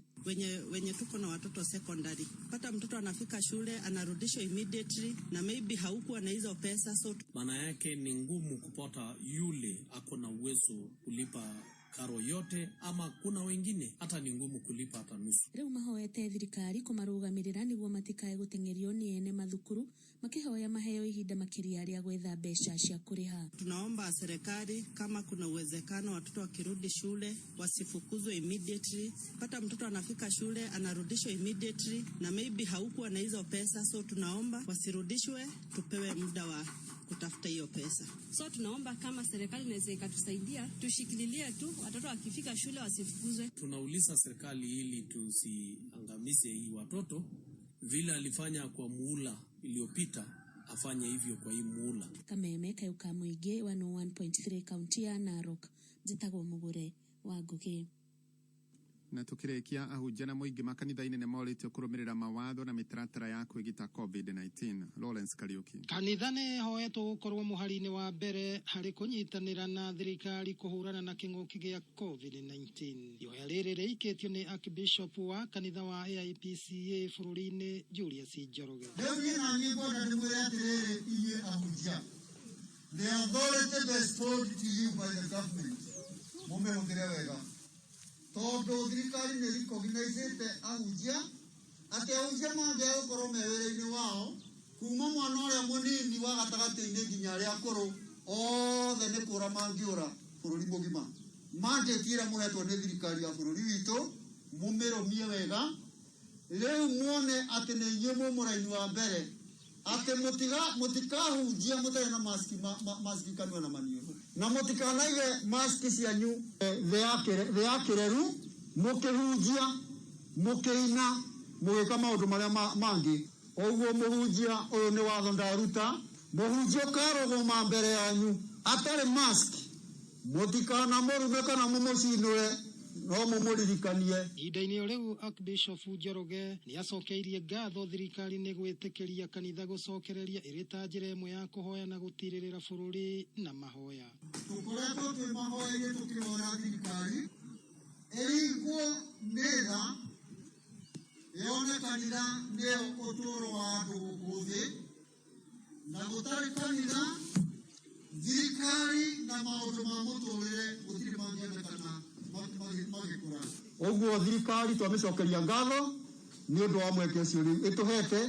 Wenye tuko na watoto secondary, pata mtoto anafika shule anarudishwa immediately na maybe haukuwa na hizo pesa, so Maana yake ni ngumu kupata yule ako na uwezo kulipa karo yote, ama kuna wengine hata ni ngumu kulipa hata nusu. Rĩu mahoete thirikari kũmarũgamĩrĩra nĩguo matikae gũteng'erio nĩ ene mathukuru makĩhoya maheo ihinda makĩria rĩa gwetha mbeca cia kũrĩha. Tunaomba serikali kama kuna uwezekano watoto wakirudi shule wasifukuzwe immediately. Pata mtoto anafika shule anarudishwa immediately na maybe haukuwa na hizo pesa, so tunaomba wasirudishwe, tupewe muda wa kutafuta hiyo pesa. So tunaomba kama serikali inaweza ikatusaidia, tushikililie tu watoto wakifika shule wasifukuzwe. Tunauliza serikali ili tusiangamize hii watoto, vile alifanya kwa muula iliyopita afanye hivyo kwa hii muula. Kameme kayũ ka mũingĩ 101.3 kaunti ya Narok. Njĩtagwo Mũgũre wa Ngũgĩ. Na tukirikia ahunjia na mũingĩ makanitha-inĩ nĩ morĩtio kũrũmĩrĩra mawatho na mĩtaratara ya kwĩgita COVID-19. Lawrence Kariuki. Kanitha nĩ ĩhoetwo gũkorwo mũhari-inĩ wa mbere harĩ kũnyitanĩra na thirikari kũhũrana na kĩng'ũki gĩa COVID-19. Ihoya rĩrĩ rĩikĩtio nĩ Archbishop wa kanitha wa AIPCA bũrũri-inĩ Julius Njoroge. Rĩu niĩ na niĩ ngwenda ndĩmwĩre atĩrĩrĩ inyuĩ ahunjia, the authority bestowed to you by the government mũmĩhũthĩre wega, tondũ thirikari nĩ recognicĩte ahunjia atĩ ahunjia mangĩaga gũkorwo me wĩra-inĩ wao kuma mwana ũrĩa mũnini wa gatagatĩ-inĩ nginya arĩa akũrũ othe nĩ kũra mangĩũra bũrũri mũgima. Mandate ĩrĩa mũhetwo nĩ thirikari ya bũrũri witũ mũmĩrũmie wega, rĩu muone atĩ nĩ inyuĩ mwĩ mũraini wa mbere atĩ mũtikahunjia mũtarĩ na maski, maski kanua na maniũrũ, na mũtikanaige maski cianyu thĩ ya kĩreru mũkĩhunjia, mũkĩina, mũgĩka maũndũ marĩa mangĩ. Ũguo mũhunjia ũyũ nĩ watho ndaruta, mũhunjia ũkarũgama mbere yanyu atarĩ mask, mũtikanamũrume kana mũmũcinũre, no mũmũririkanie. Ihinda-inĩ o rĩu Archbishop Njoroge nĩ acokeirie ngatho thirikari nĩ gwĩtĩkĩria kanitha gũcokereria ĩrĩ ta njĩra ĩmwe ya kũhoya na gũtirĩrĩra bũrũri na mahoya. Tũkoretwo twĩ mahoya-inĩ tũkĩhoya thirikari ĩringwo nĩ tha, yone kanitha nĩyo ũtũũro wa andũ gũkũ thĩ, na gũtarĩ kanitha thirikari na maũndũ ma mũtũrĩre gũtirĩ mangĩonekana magĩkũra. Ũguo thirikari twamĩcokeria ngatho nĩ ũndũ wa mweke ũcio rĩu ĩtũhete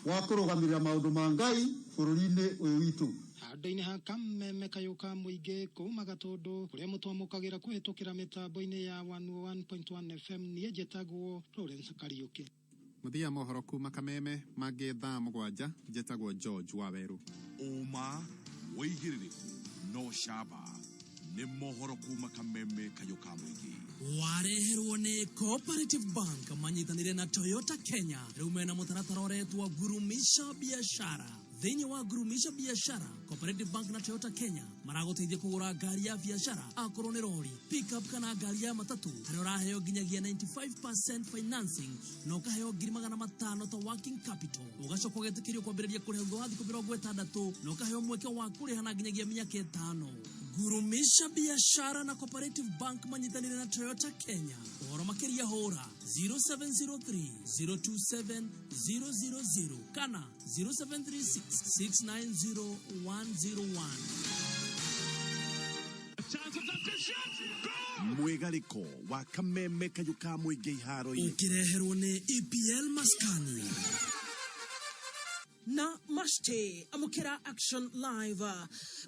wa kũrũgamĩrĩra maũndũ ma Ngai bũrũri-inĩ ũyũ witũ. Handũ-inĩ ha kameme kayũ ka mũingĩ kuma Gatũndũ kũrĩa mũtwamũkagĩra kũhĩtũkĩra mĩtambo-inĩ ya 101.1 FM, niĩ njĩtagwo Lawrence Kariuki. Mũthia mohoro kuma Kameme mangĩ thaa 7, njĩtagwo George Waweru. Ũma wĩigĩrĩrĩku no camba nĩ mohoro kuma Kameme kayũ ka mũingĩ. Wareherwo nĩ Cooperative Bank manyitanĩire na Toyota Kenya. Rĩu mena mũtaratara ũretwo Gurumisha Biashara. Thĩinĩ wa Gurumisha Biashara, Cooperative Bank na Toyota Kenya maragũteithia kũgũra ngari ya biashara, akorwo nĩ rori, pickup kana ngari ya matatũ, harĩa ũraheo nginyagia 95% financing na ũkaheo 500,000 ta working capital. Ũgacoka ũgetĩkĩrio kwambĩrĩria kũrĩha thutha wa thikũ 60 na ũkaheo mweke wa kũrĩha na nginyagia mĩaka 5. Gurumisha Biashara na Cooperative Bank manyitanĩire na Toyota Kenya. Ũhoro makĩria hũra 0703 027 000 kana 0736 690 101. Mwĩgarĩko wa kameme kayũ ka mũingĩ iharo-inĩ. Ũkĩreherwo nĩ EPL Maskani. Na mashte amukira action live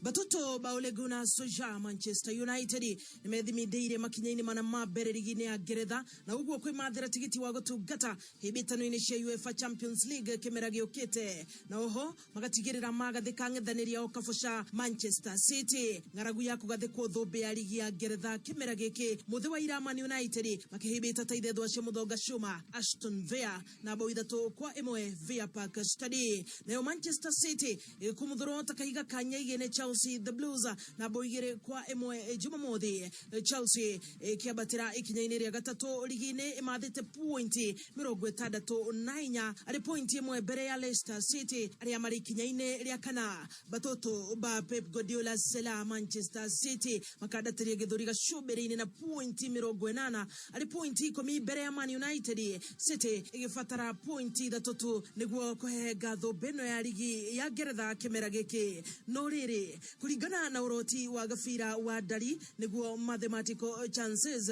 batoto ba Ole Gunnar Solskjaer Manchester United nimethimindĩire makinya-inĩ mana ma mbere rigi-inĩ ya Ngeretha na ũguo kwĩmathĩra tigiti wa gũtungata hĩmbĩtano-inĩ cia UEFA Champions League kĩmera gĩũkĩte na oho magatigĩrĩra magathĩka ng'ethanĩri ao kabũca Manchester City ng'aragu ya kũgathĩkwo thũmbĩ ya rigi ya Ngeretha kĩmera gĩkĩ mũthĩ wa ira Man United makĩhĩmbĩta ta ithethwa cia mũthonga cuma Aston Villa na bao 3-1 Villa Park Stadium nayo Manchester City ĩkũmuthũrwo ta kahiga ka nyaigĩ nĩ Chelsea the Blues na bao 2-1 Jumamothi Chelsea ĩkĩambatĩra ikinya-inĩ rĩa gatatũ rigi-inĩ ĩmathĩte pointi 64 arĩ pointi 1 mbere ya Leicester City arĩa marĩ ikinya-inĩ rĩa kana batoto ba Pep Guardiola Sela Manchester City makandatĩria gĩthũri gacũmbĩrĩ-inĩ na pointi 80 arĩ pointi 10 mbere ya Man United City ĩgĩbatara pointi 3 tu nĩguo kũhehenga thũmbĩ ĩno ya rigi ya Ngeretha kĩmera gĩkĩ no rĩrĩ kũringana na ũroti wa gabira wa ndari nĩguo mathematical chances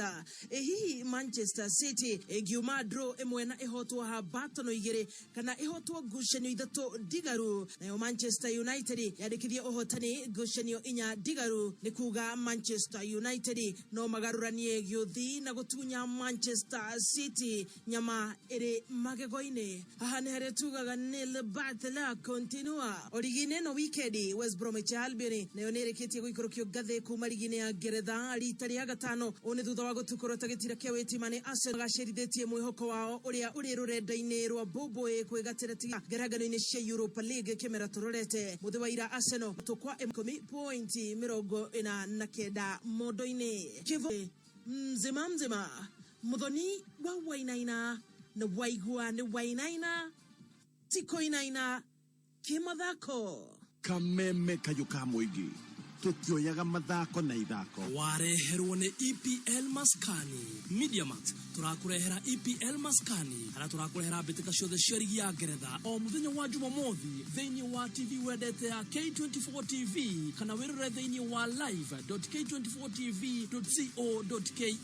hihi Manchester City ĩngiuma draw 1 na ĩhotwo hambatono 2 kana ĩhotwo ngucanio 3 ndigaru nayo Manchester United yandĩkithie ũhotani ngucanio 4 ndigaru nĩ kuga Manchester United no magarũranie gĩũthi na gũtunya Manchester City nyama ĩrĩ magego-inĩ haha nĩ harĩa tugaga nil batla continua origi-inĩ no weekend West Bromwich Albion nayo nĩ ĩrĩkĩtie gũikũrũkio ngathĩ kuma rigi-inĩ ya Ngeretha rita rĩa gatano ũũ nĩ thutha wa gũtukũrwo ta gĩtira kĩa wĩtima nĩ Arsenal gacerithĩtie mwĩhoko wao ũrĩa ũrĩ rũrenda-inĩ rwa Boboe kwĩgatĩra tiga ngerangano-inĩ cia Europa League kĩmera tũrorete mũthĩ wa ira Arsenal tũkwa 10.49 mondo-inĩ Kivu mzima mzima muthoni wa wainaina na waigua nĩ wainaina ti kũinaina kĩmathako Kameme kayũ ka mũingĩ tũtioyaga mathako na ithako wareherwo nĩ EPL Maskani Mediamax tũrakũrehera EPL Maskani harĩa tũrakũrehera mbĩtĩka ciothe cia rigi ya Ngeretha o mũthenya wa Jumamothi thĩinĩ wa TV wendete ya K24 TV kana wĩrore thĩinĩ wa live.k24tv.co.ke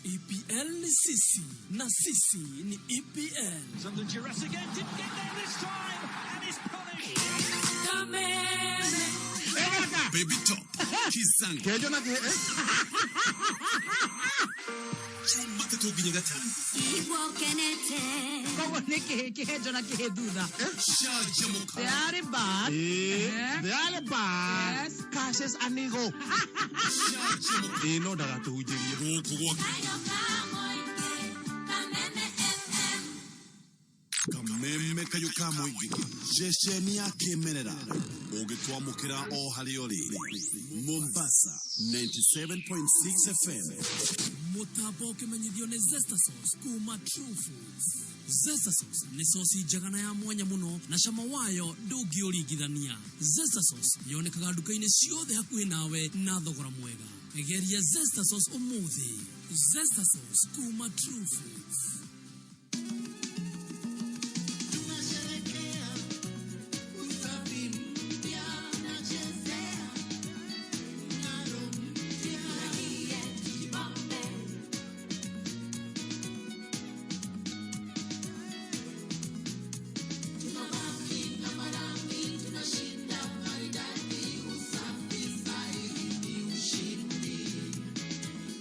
EPL ni sisi na sisi ni EPL. Under duress again, didn't get there this time and is punished. Baby Top, Kisanga. Kejo na ke Jumatatũ nginya gatano. Koguo nĩ kĩhĩ kĩhenjo na kĩhĩ thutha. Canjamũka. They are bad. They are bad. Yes. Cassius Anigo. No ndagatũhunjĩrie. Gũkũ gwa Kameme kayũ ka mũingĩ ceceni ya kĩmerera ũngĩtwamũkĩra o harĩa ũrĩ Mombasa 97.6 FM Mũtambo ũkĩmenyithio nĩ Zesta Sauce kuma True Foods. Zesta Sauce nĩ sosi njega na ya mwanya mũno na cama wayo ndũngĩũringithania. Zesta Sauce yonekaga nduka-inĩ ciothe hakuhĩ nawe na thogora mwega. Geria Zesta Sauce ũmũthĩ. Zesta Sauce kuma True Foods. Tunasherekea usafi mpya, nachezea mng'aro mpya. Tunabaki na marangi, tunashinda maridadi, usafi sahihi ni ushindi.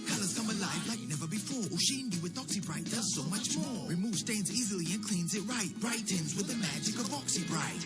Colors come alive like never before. Ushindi with OxyBright does so much more. Removes stains easily and cleans it right. Brightens with the magic of OxyBright.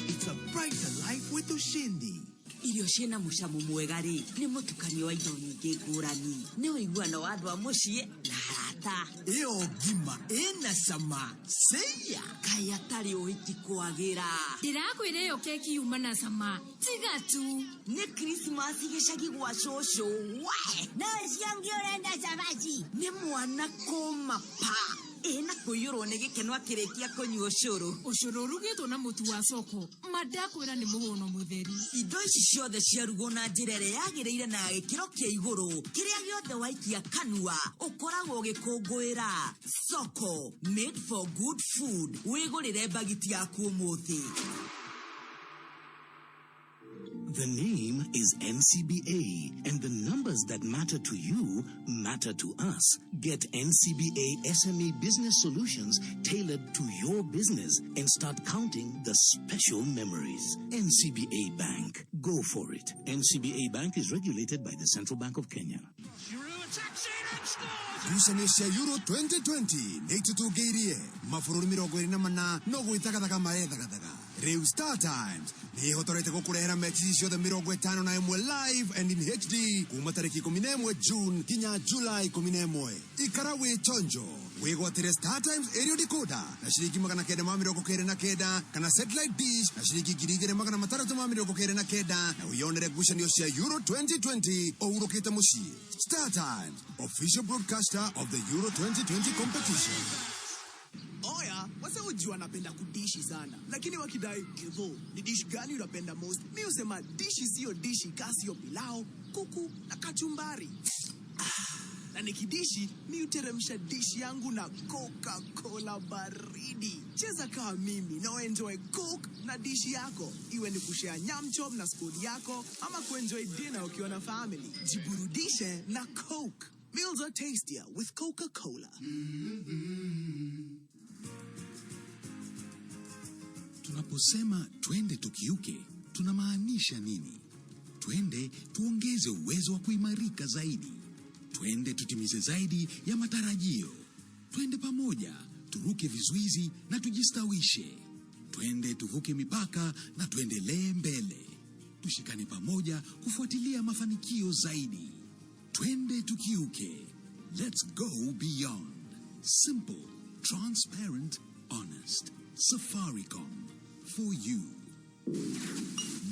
It's a brighter life with Ushindi. Irio ciĩna mũcamo mwega rĩ nĩ mũtukanio wa indo nyingĩ ngũrani nĩ ũiguano wa andũ a mũciĩ na arata ĩyo ngima ĩna cama ceia kaĩ atarĩ ũhiki kwagĩra ndĩrakwĩra ĩyo keki yuma na cama tiga tu nĩ Krismasi gĩcagi gwa cũcũ we nawe ciongi ũrenda cabaci nĩ mwana kũma pa ĩna kũiyũrwo nĩ gĩkeno akĩrĩkia kũnyua ũcũrũ ũcũrũ ũrugĩtwo na mũtu wa soko ma ndakwĩra nĩ mũhũno mũtheri indo ici ciothe ciarugwo na njĩra ĩrĩa yagĩrĩire na gĩkĩro kĩa igũrũ kĩrĩa gĩothe waikia kanua ũkoragwo ũgĩkũngũĩra soko made for good food wĩgũrĩre mbagiti yaku ũmũthĩ. The name is NCBA, and the numbers that matter to you matter to us. Get NCBA SME business solutions tailored to your business and start counting the special memories. NCBA Bank. Go for it. NCBA Bank is regulated by the Central Bank of Kenya. Ngucanio cia Euro 2020 nĩ itũtũngĩirie mabũrũri 24 no gwĩthagathaga marethagathaga. Rĩu Star Times nĩ ĩhotorete gũkũrehera mechi ici ciothe 51 live and in HD kuma tarĩki 11 June nginya July 11. Ikara wĩ chonjo wĩgwatĩre Star Times aerial decoder na ciringi 999 kana satellite dish na ciringi 2699 na wĩyonere ngucanio cia Euro 2020 ũhurũkĩte mũciĩ. Star Times, official broadcaster of the Euro 2020 competition. Oya, wase ujua napenda kudishi sana, lakini wakidai Kevo, ni dish gani unapenda most? Mi husema dishi siyo dishi ka siyo pilau, kuku na kachumbari. Ah, na nikidishi mi huteremsha dishi yangu na Coca-Cola baridi. Cheza kama mimi na enjoy Coke na dishi yako, iwe ni kushare nyam chom na squad yako ama kuenjoy dinner ukiwa na family. Jiburudishe na Coke. Meals are tastier with Coca-Cola. Tunaposema twende tukiuke, tunamaanisha nini? Twende tuongeze uwezo wa kuimarika zaidi. Twende tutimize zaidi ya matarajio. Twende pamoja, turuke vizuizi na tujistawishe. Twende tuvuke mipaka na tuendelee mbele. Tushikane pamoja kufuatilia mafanikio zaidi. Twende tukiuke. Let's go beyond. Simple, transparent, honest. Safaricom. For you.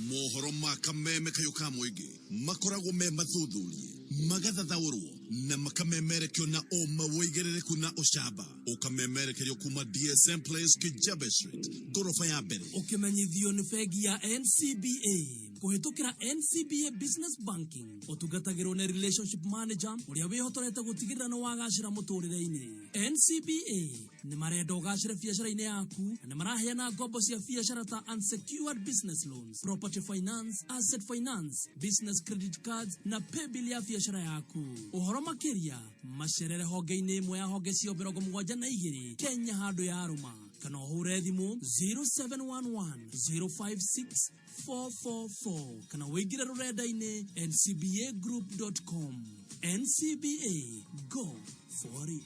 Mohoro ma kameme kayo ka mũingĩ makoragwo me mathuthurie, magathathaũrwo na makamemerekio na ũma wĩigĩrĩrĩku na ũcamba, ũkamemerekerio kuma DSM Place, Kijabe Street, ngoroba ya mbere. Ũkĩmenyithio nĩ bengi ya NCBA kũhĩtũkĩra NCBA Business Banking, ũtungatagĩrwo nĩ relationship manager ũrĩa wĩhotorete gũtigĩrĩra nĩ wagacĩra mũtũrĩre-inĩ. NCBA nĩ marenda ũgacĩre biacara-inĩ yaku na nĩ maraheana ngombo cia biacara ta unsecured business loans, property finance, asset finance, business credit cards na paybill ya biacara yaku. Ũhoro makĩria macerere honge-inĩ ĩmwe ya honge cio 72 Kenya handũ ya rũma, kana ũhũre thimũ 0711 056 444 kana wĩingĩre rũrenda-inĩ ncbagroup.com. NCBA, go for it.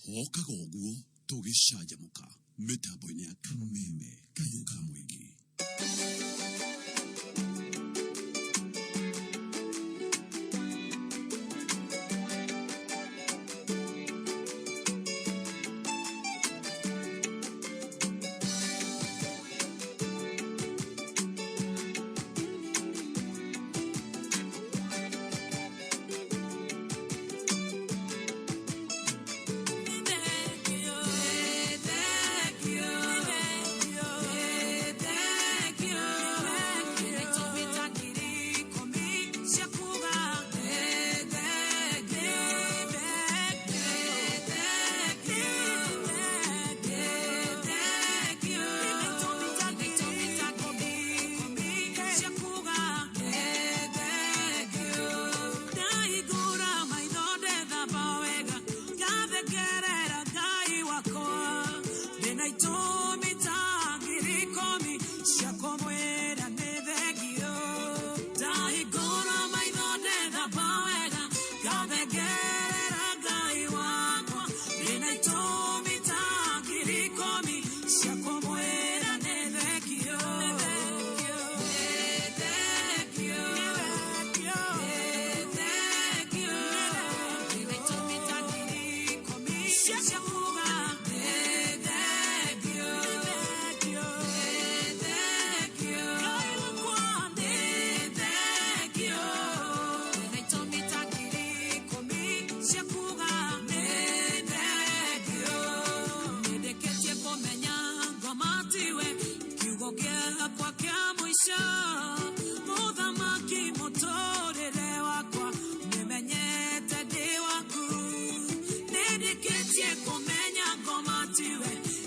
Hokaga ũguo tũgĩcanjamũka mĩtambo-inĩ ya kameme kayũ ka mũingĩ.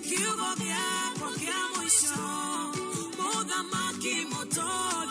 Kiugo gĩakwa kĩa mũico, mũthamaki mũtũrĩre.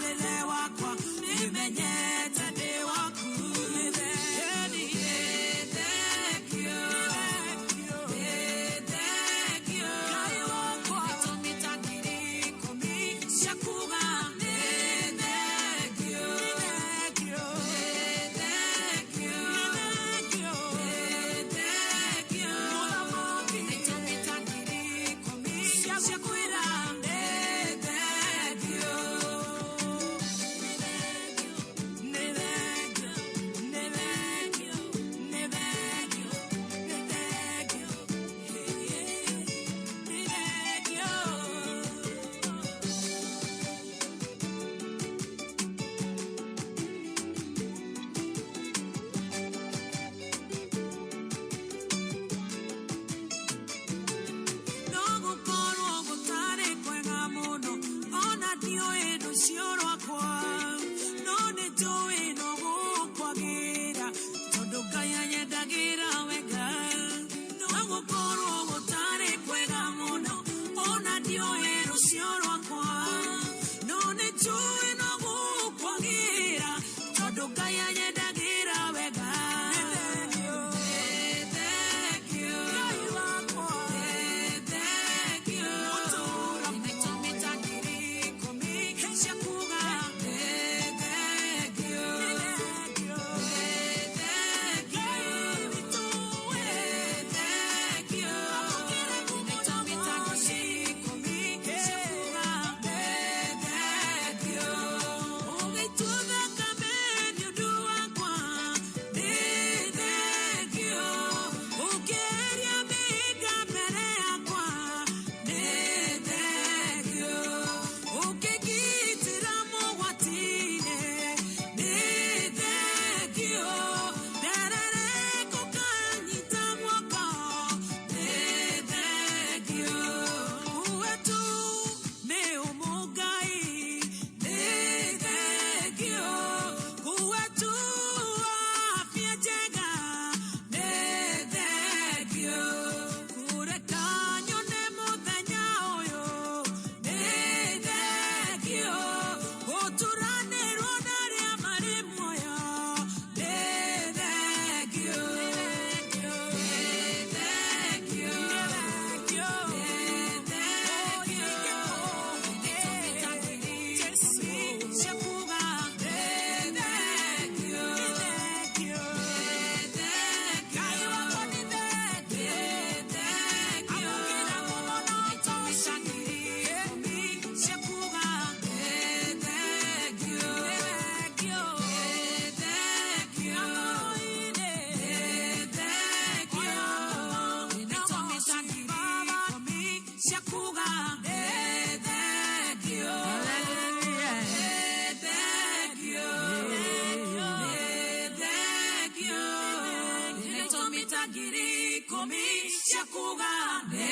cia kuga nĩ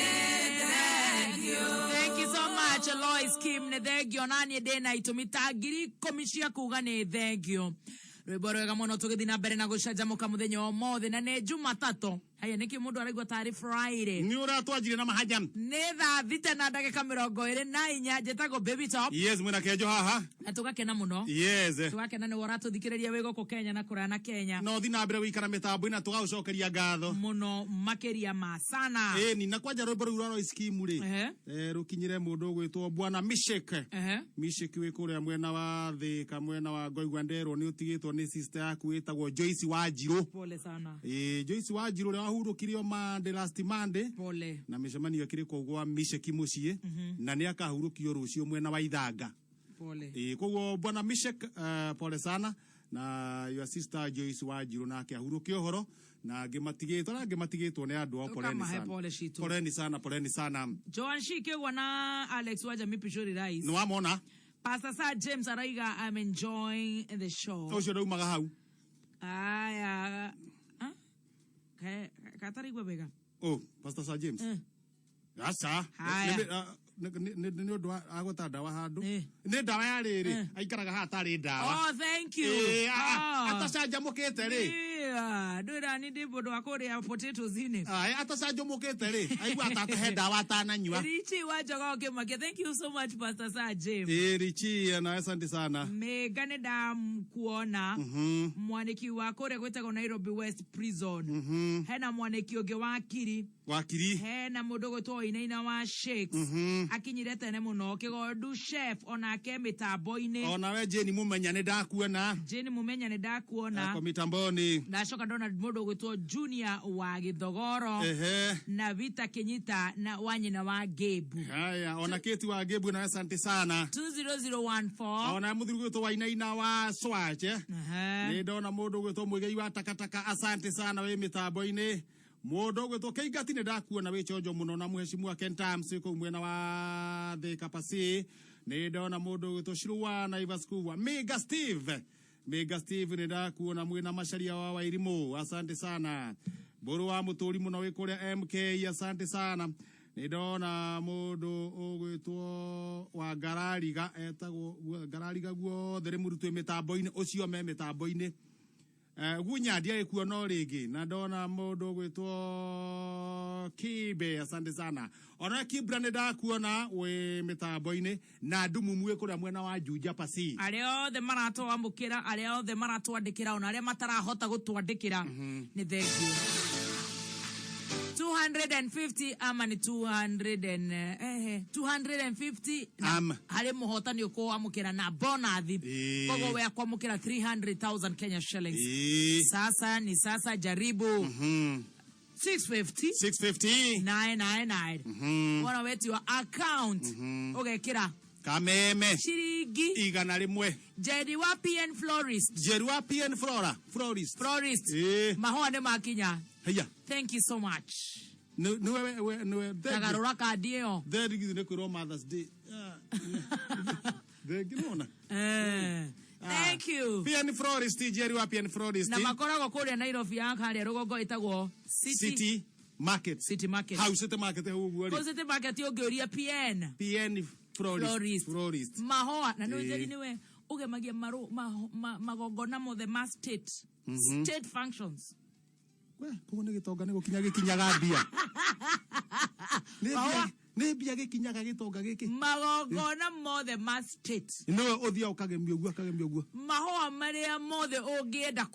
thengio. Thank you so much Lois Kim, nĩ thengio na niĩ ndĩ na itũmi ta 10,000 cia kuga nĩ thengio. Rwĩmbo rwega mũno tũgĩthiĩ na mbere na gũcanjamũka mũthenya wa ũmũthĩ na nĩ Jumatatũ. Haya nĩkĩ mũndũ araigua tarĩ Friday? Nĩ ũratwanjirie na mahajam. Nĩ thaa 6 na ndagĩka 24 njĩtagwo Baby Top. Yes, mwĩna kenjo haha. Na tũgakena mũno. Yes. Tũgakena nĩwe ũratũthikĩrĩria wĩ gũkũ Kenya na kũraya na Kenya. No thi na mbere gũikara mĩtambo-inĩ na tũgagũcokeria ngatho. Mũno makĩria ma sana. Ĩni na kwanja rwĩmbo rũu rwa Lois Kim rĩ. Rũkinyĩre mũndũ ũgwĩtwo Bwana Mishek. Mishek wĩ kũrĩa mwena wa Thĩka mwena wa Ngoigua nderwo nĩ ũtigĩtwo nĩ sister yaku wĩtagwo Joyce Wanjirũ. Pole sana. Ĩĩ Joyce Wanjirũ ũrĩa wahurũkire o Monday last Monday. Pole. Na mĩcemanio ĩkĩrĩ kũu gwa Mishek mũciĩ na nĩ akahurũkio rũciũ mwena wa Ithanga. Pole. Ĩĩ koguo Bwana Mishek pole sana na your sister Joyce Wanjirũ nake ahurũke ũhoro na angĩ matigĩtwo na angĩ matigĩtwo nĩ andũ ao poleni Ũkamahe sana. pole citũ. Poleni sana, poleni sana. Joan Shikegwa na Alex Wajami Pishori Rice. Nĩ wamona? Pastor Sir James araiga I'm enjoying the show. Ũcio ndaumaga hau. Aya. Ah? Katarigwa wega. Oh, Pastor Sir James. Aca. Haya. Nĩ ũndũ agweta ndawa handũ. Nĩ ndawa ya rĩrĩ, aikaraga haha tarĩ ndawa. Oh, thank you. Ĩĩ, Oh. atacanjamũkĩte rĩ. Yeah, ndwĩra ni ndĩ mũndũ wa kũrĩa potatoes-inĩ. Aya, atacanjamũkĩte rĩ, aigua atahe ndawa atananyua. Richi wa Jogoo Kĩmakia, thank you so much Pastor Sir James. Ĩĩ, Richi, na asante sana. Mĩnga nĩ ndakuona mwanĩki wa kũrĩa gwĩtagwo Nairobi West Prison. Hena mwanĩki ũngĩ wa Kiri. Wakiri. Hena mũndũ ũgwĩtwo Wainaina wa Shakes. Akinyire tene mũno. Kĩgondu chef onake mĩtambo-inĩ. Onawe Jane Mumenya nĩ ndakuona. Jane Mumenya nĩ ndakuona. Kwa mitamboni. Ndacoka ndona mũndũ ũgwĩtwo Junior wa Gĩthogoro. Na Vita Kinyita na wa nyina wa Gabe. Haya, ona Keti wa Gabe na asante sana. 20014. Ona mũthuri ũgwĩtwo Wainaina wa Swatch. Nĩ ndona mũndũ ũgwĩtwo Mũigai wa takataka asante sana wĩ mĩtambo-inĩ. Mũndũ ũgwĩtwo Kĩingati nĩ ndakuona wĩ chonjo mũno na mũheshimu wa Ken Tams kũu mwena wa Thika Pasi. Nĩ ndona mũndũ ũgwĩtwo Shirua na Ivas Kuwa. Mega Steve. Mega Steve nĩ ndakuona mwĩna macaria wa Wairimũ asante sana. Mbũrũ wa mũtũri mũno wĩ kũrĩa MK asante sana. Nĩ ndona mũndũ ũgwĩtwo wa Ngarariga etagwo Ngarariga guothe rĩ mũrutwo mĩtambo-inĩ ũcio me mĩtambo-inĩ. Gunya ndiarĩ kuo no rĩngĩ na ndona mũndũ ũgwĩtwo Kibe asante sana. Ona Kibra nĩ ndakuona wĩ mĩtambo-inĩ na Ndumumu wĩ kũrĩa mwena wa Juja Pasi. Arĩa othe maratwamũkĩra, arĩa othe maratwandĩkĩra, ona arĩa matarahota gũtwandĩkĩra, nĩ thengiũ. 250 ama ni 200 and, 250 na Ama. harĩ mũhotani ũkũamũkĩra na bonathi. Koguo we akwamũkĩra 300,000 Kenya shillings. Sasa ni sasa jaribu. 650. 650. 999. Wona wetio account. Ũgekĩra Kameme. Ciringi 100. Jerry wa PN Florist. Jerry wa PN Flora. Florist. Florist. Mahũa nĩ makinya. Haya. Thank you so much. Nĩwe we nĩwe. Tagarũra kandi ĩyo. Thengi nĩ kwĩrwo Mother's Day. Thengi nona. Thank you. PN Florist, Jerry wa PN Florist. Na makoragwo kũrĩa Nairobi ya harĩa rũgongo ĩtagwo City. City Market. City Market. Hau City Market hau ũguo rĩ. Kũu City Market ũngĩũria PN. PN Florist. Florist. Florist. Mahũa na nĩ Njeri nĩwe ũgemagia magongona mothe ma state. State functions. We, koguo nĩ gĩtonga nĩ gũkinya gĩkinyaga mbia. Nĩ mbia gĩkinyaga gĩtonga gĩkĩ. Magongona mothe ma state. Nĩwe ũthiaga ũkagemia ũguo, ũkagemia ũguo. Mahũa marĩa mothe ũngĩenda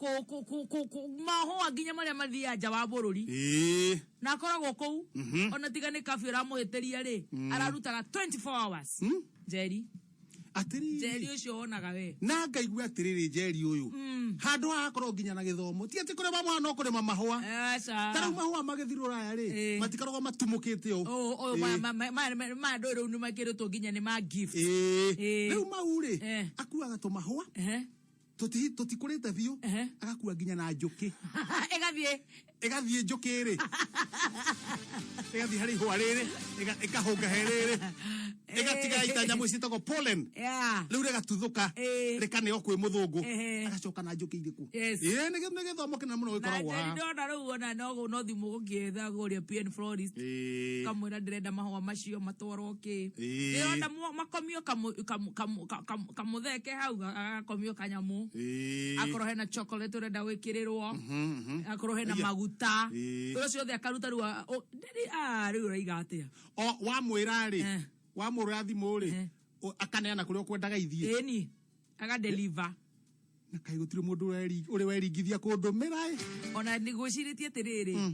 mahũa nginya marĩa mathiaga nja wa bũrũri. Na akoragwo kũu. Ona tiga nĩ kabi ũramũhĩtĩria rĩ, ararutaga 24 hours. Njeri. Atĩrĩrĩ. Njeri ũcio wonaga we. Na ngaigua atĩrĩrĩ Njeri ũyũ. Handũ haha akorwo nginya na gĩthomo. Ti atĩ kũrĩma mahũa no kũrĩma mahũa. Aca. Ta rĩu mahũa magĩthiĩ Rũraya rĩ, matikoragwo matumũkĩte ũũ. Ũyũ maya ndũĩ rĩu nĩ mekĩrĩtwo nginya nĩ ma gift. Rĩu mau rĩ, akuaga tũmahũa. Tũtikũrĩte biũ, agakua nginya na njũkĩ. Ĩgathiĩ. Ĩgathiĩ njũkĩ rĩ, ĩgathiĩ harĩ ihũa rĩrĩ, ĩkahũnga he rĩrĩ, ĩgatiga ita nyamũ ciĩtagwo pollen. Rĩu rĩgatuthũka, rĩkaneo kwĩ mũthũngũ, agacoka na njũkĩ irĩkũ. Ĩĩ, nĩ gĩthomo kĩnene mũno Na gĩkoragwo haha. ndona rĩu ona no thimũ gũkĩetha kũrĩa PN Florist, kamwĩra ndĩrenda mahũa macio matwarwo kĩ, ndĩrona makomio kamũtheke hau, agakomio kanyamũ, akorwo hena chocolate ũrenda gwĩkĩrĩrwo, akorwo hena Aya. maguta, ũrĩa ciothe akaruta rĩu rĩu ũraiga atĩa? O wamwĩra rĩ, wamũrĩra thimũ rĩ, akaneana kũrĩa ũkwendaga ithiĩ. Ĩni, agadeliver. Na kaĩ gũtirĩ mũndũ ũrĩ weringithia kũndũmĩra ĩ? Ona nĩ gwĩcirĩtie atĩrĩrĩ,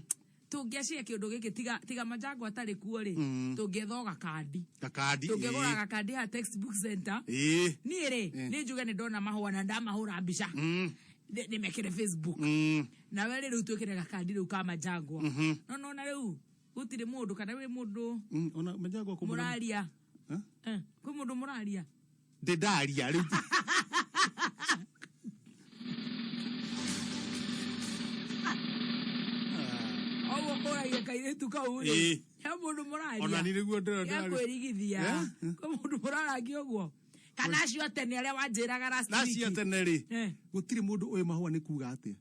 tũngĩacia kĩũndũ gĩkĩ, tiga Manjango atarĩ kuo rĩ, tũngĩetha o gakandi. Gakandi. Tũngĩgũra gakandi ha textbook center. Niĩ rĩ, nĩ njuge nĩ ndona mahũa na ndamahũra mbica, nĩmekĩre Facebook, nawe rĩ, rĩu twĩkĩre gakandi rĩu ka Manjangwa. No nona rĩu gũtirĩ mũndũ, kana wĩ mũndũ Ona Manjangwa kũmũra- mũraria? Eh? Kwĩ mũndũ mũraria? Ndĩ ndaria rĩu. Oguo kũragia kairĩtu kau rĩ, he mũndũ mũraria? Ona ni nĩguo ndĩrona. Ya kwĩrigithia. Eh? Kwĩ mũndũ mũrarangia ũguo, kana acio a tene arĩa wanjĩraga last Na acio week? tene rĩ, gũtirĩ mũndũ ũĩ mahũa nĩ kuga atĩa.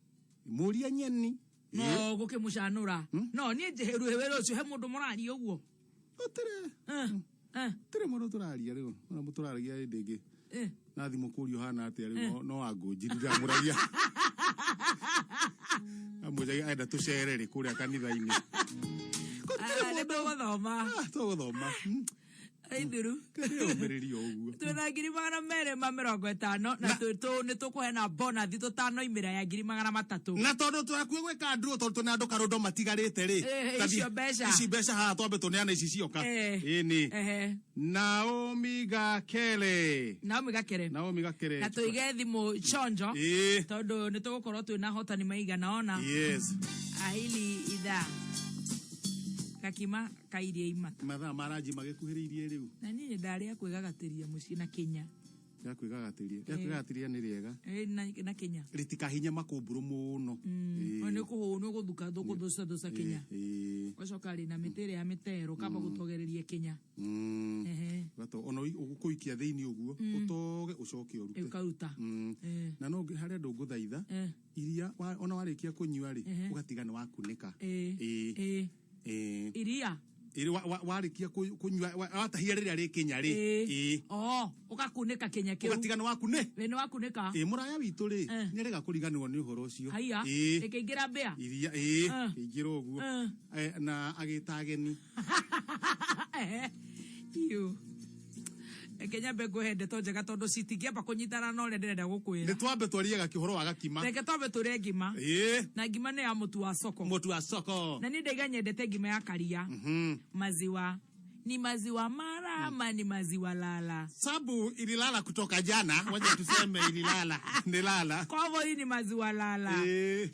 Mũria nyeni. No gũkĩmũcanũra, no niĩ njĩhĩru wĩra ũcio. He mũndũ mũraria ũguo? Gũtirĩ. Gũtirĩ mũndũ tũraria rĩu. Ona mũtũraragia hĩndĩ ĩngĩ. Na thimũ kũria ũhana atĩa rĩu, no angũnjiri ndamũragia. Amũnjagia enda tũcere rĩ kũrĩa kanitha-inĩ. Gũtirĩ mũndũ tũgũthoma. Tũgũthoma. Ithuru. Kĩrĩũmĩrĩrio ũguo. Twĩna 250,000 na nĩ tũkũheana bonathi tũtanoimĩra ya 300,000. Na tondũ tũrakuĩ gwĩka nduro, tondũ twĩna andũ karũndo matigarĩte rĩ. Icio mbeca. Ici mbeca haha twambe tũneane ici cioka. Ĩni. Naomi Gakere. Naomi Gakere. Naomi Gakere. Na tũige thimũ chonjo, tondũ nĩ tũgũkorwo twĩna hotani maigana ona. Ahili ithaa gakima kairia imata. Mathaa ma ranji magĩkuhĩrĩirie rĩu. Na niĩ ndarĩa kwĩgagatĩria mũciĩ na kinya. Rĩa kwĩgagatĩria. Rĩa kwĩgagatĩria nĩ rĩega. Na kinya. Rĩtikahinye makũmbũrũ mũno. Nĩ kũhũ nĩ gũthuka gũthuca kinya. Ũgacoka rĩ na mĩtĩ ĩrĩa ya mĩtero kamba gũtogereria kinya. Ona ũgũkũikia thĩinĩ ũguo, ũtoge ũcoke ũrute. Ũkaruta. Na no harĩa ndũngũthaitha iria ona warĩkia kũnyua rĩ, ũgatiga nĩ wakunĩka. Iria. Ĩrĩ warĩkia kũnyua, watahia rĩrĩa rĩkinya rĩ. Oh, ũgakunĩka kinya kĩu. Ũgatiga nĩ wakunĩ. Ĩ, nĩ wakunĩka. Ĩ, mũraya witũ rĩ, nĩarega kũriganĩrwo nĩ ũhoro ũcio. Haiya. Ĩkĩingĩra mbĩa. Iria ĩingĩra ũguo. Na agĩta ageni. Iu. Reke nyambe ngũhe ndeto njega, tondũ citingĩamba kũnyitana na ũrĩa ndĩrenda gũkwĩra. Nĩ twambe twarie gakĩhoro wa gakima. Reke twambe tũrĩe ngima. Na ngima nĩ ya mũtu wa soko. Mũtu wa soko. Na niĩ ndaiga nyendete ngima ya karia. Maziwa ni maziwa mara ama ni maziwa lala? Sabu ililala kutoka jana, wacha tuseme ililala. Nilala. Kwa hivyo hii ni maziwa lala.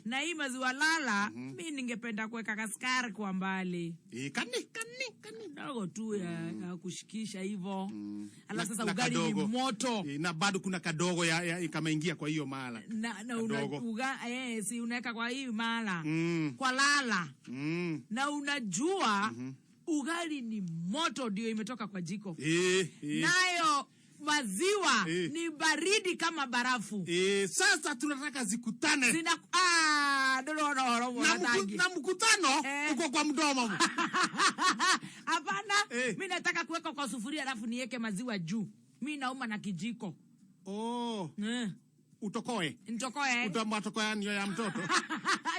Na hii maziwa lala, mi ningependa kuweka kaskari kwa mbali. Kani, kani, kani. Dogo tu ya kushikisha hivyo. Alafu sasa Na ugali ni kadogo. moto. Na bado kuna kadogo ya kameingia kwa hiyo mala. Na una, Kadogo. uga, si unaweka kwa hii mala. Kwa lala. Na unajua ugali ni moto ndio imetoka kwa jiko. Nayo maziwa ni baridi kama barafu. Sasa tunataka zikutane. Zina, ndũrona ũhoro Na mwega tangi. mkutano uko kwa mdomo. Hapana, mi nataka kuweka kwa sufuria alafu niweke maziwa juu. Mi nauma na kijiko. Oh. Utokoe. Nitokoe. Utamatokoyani ya mtoto.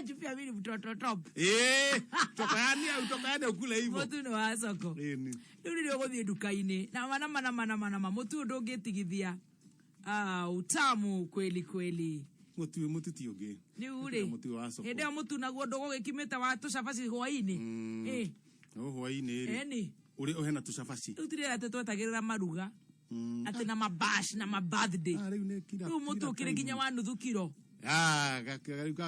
Juu pia mimi ni mtoto top. Utokoyani, utokoyani ukule hivyo. Mũtu nĩ wa soko. Rĩu rĩrĩa ũgũthiĩ nduka-inĩ, nama nama nama nama nama, mũtu ũyũ ndũngĩtigithia. Utamu kweli kweli. Mũtu, mũtu ti ũngĩ. Rĩu rĩ, Mũtu wa soko. hĩndĩ ĩyo mũtu naguo ndũgũgĩkimĩte wa tũcabaci hwaĩ-inĩ. No hwaĩ-inĩ rĩ. Ĩni. Ũrĩ ũhena tũcabaci. Rĩu tirĩra atĩ twetagĩrĩra maruga. Atĩ na mabash na mabirthday. Rĩu nĩ kira Rĩu mũtu kira ũkĩrĩ nginya time. wa nuthu kiro. Ah,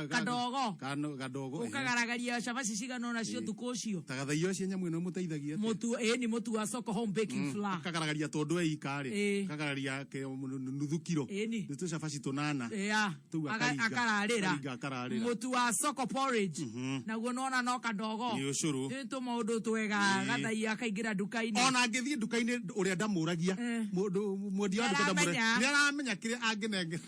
Kadogo. Kadogo ehe. Ũkagaragaria cabaci cigana ũna cio Ĩĩ. ũtukũ ũcio. Tagathaio cia nyamũ ĩno ĩmũteithagia atĩa? Mũtu ĩĩ ni mũtu wa soko home baking flour. Akagaragaria tondũ eika rĩ Ĩĩ. akagararia nuthu kiro Ĩni. nĩ tũcabaci tũnana Yeah. Tũu akaringa. Akararĩra. Akaringa akararĩra. Mũtu wa soko porridge. Naguo nona no kadogo. Nĩ ũcũrũ. Nĩ tũmaũndũ twega Ĩĩ. gathaia akaingĩra nduka-inĩ. Ona angĩthiĩ nduka-inĩ ũrĩa ndamũragia mũndũ mwendia wa nduka Nĩaramenya. ndamũragia nĩ aramenya kĩrĩa angĩnengera.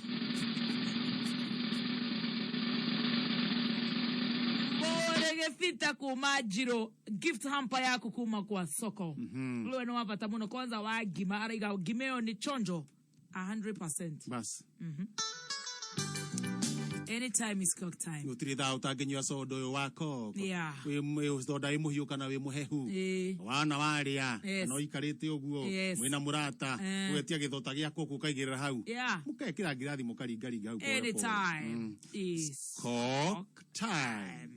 Mũrĩgĩbita kuma Njirũ gift hamper yaku kuma kwa soko. Ũyũ nĩ wa bata mũno kwanza wa ngima araiga ngima ĩyo nĩ chonjo 100%. Bas. Anytime is cook time. Gũtirĩ thaa ũtangĩnyua soda ũyũ wa Coke. Yeah. Wĩ soda wĩ mũhiũ kana wĩ mũhehu. Ĩĩ. Wana warĩa Yes. kana ũikarĩte ũguo Yes. mwĩna mũrata Eh. ũgetia gĩthota gĩa Coke ũkaigĩrĩra hau. Yeah. Mũkekĩra ngirathi mũkaringaringa hau pole pole. Anytime is Coke time.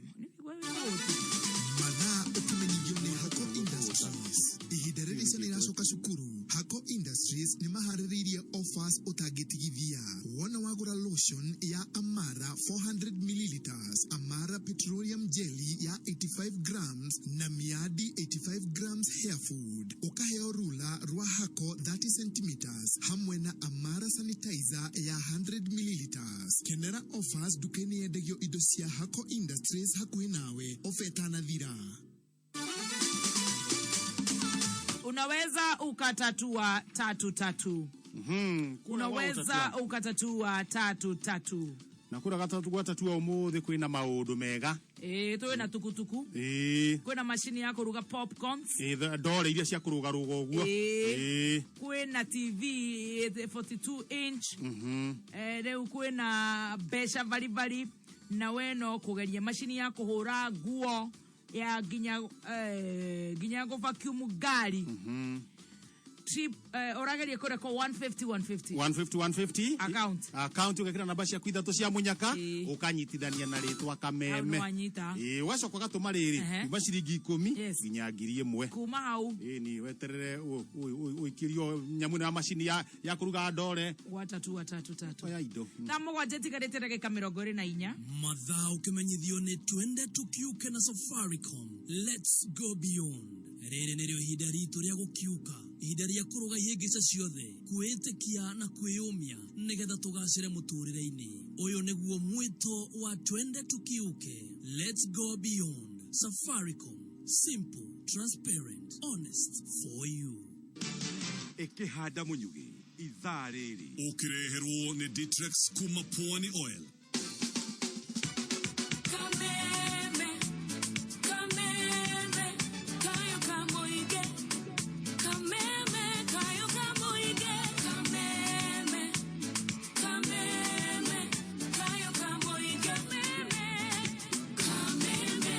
Mathaa ũkĩmenyithio nĩ Hako Industries. Ihinda rĩrĩ ciana iracoka cukuru, Hako Industries nĩ maharĩrĩirie offers ũtangĩtigithia. Wona wagũra lotion ya Amara 400 milliliters, Amara petroleum jelly ya 85 grams na Miadi 85 grams hair food, ũkaheo rula rwa Hako 30 centimeters hamwe na Amara sanitizer ya 100 milliliters. Kenera offers nduka-inĩ yendagio indo cia Hako Industries hakuhĩ nawe, ofa ĩtanathira. Unaweza ukatatua tatu tatu. Kuna wao Unaweza utatua. ukatatua tatu tatu. Na kura gatatu gwatatua ũmũthĩ kwĩna maũndũ mega. Ĩĩ twĩna tukutuku. Ĩĩ. Kwĩna macini ya kũruga popcorns. Ĩĩ ndore iria cia kũrũgarũga ũguo. Ĩĩ. Ĩĩ. Kwĩna TV 42 inch. Rĩu kwĩna mbeca baribari na we no kũgeria macini ya kũhũra nguo ya nginya nginya gũ vacuum ngari. Trip ũrageria kũreka 150 150. 150 150 Account. Account ũgekĩra namba ciaku ithatũ cia mũnyaka ũkanyitithania na rĩtwa Hau kameme. nĩwanyita. Ĩĩ ũgacoka ũgatũma rĩrĩ Ehe. kuma ciringi ikũmi nginya 1,000. Kuma hau. Ĩĩ ni weterere ũikĩrio nyamũ ĩno ya macini ya kũruga ndore. Gwatatua tatu tatu. Oya indo. Thaa mũgwanja itigarĩte ndagĩka 24. Mathaa ũkĩmenyithio nĩ twende tukiuke na Safaricom. Let's go beyond. Rĩrĩ nĩrĩo ihinda ritũ rĩa gũkiuka, ihinda rĩa kũrũga ihĩngĩca ciothe, kwĩĩtĩkia na kwĩyũmia nĩgetha tũgacĩre mũtũrĩre-inĩ. Ũyũ nĩguo mwĩto wa twende tukiuke. Let's go beyond. Safaricom. Simple, transparent, honest for you. Ĩkĩhanda mũnyugĩ ithaa rĩrĩ ũkĩreherwo nĩ Ditrex kuma Pwani Oil. Kameme, kameme, kayo kamoige. Kameme, kayo kamoige. Kameme, kameme, kayo kamoige. Kameme,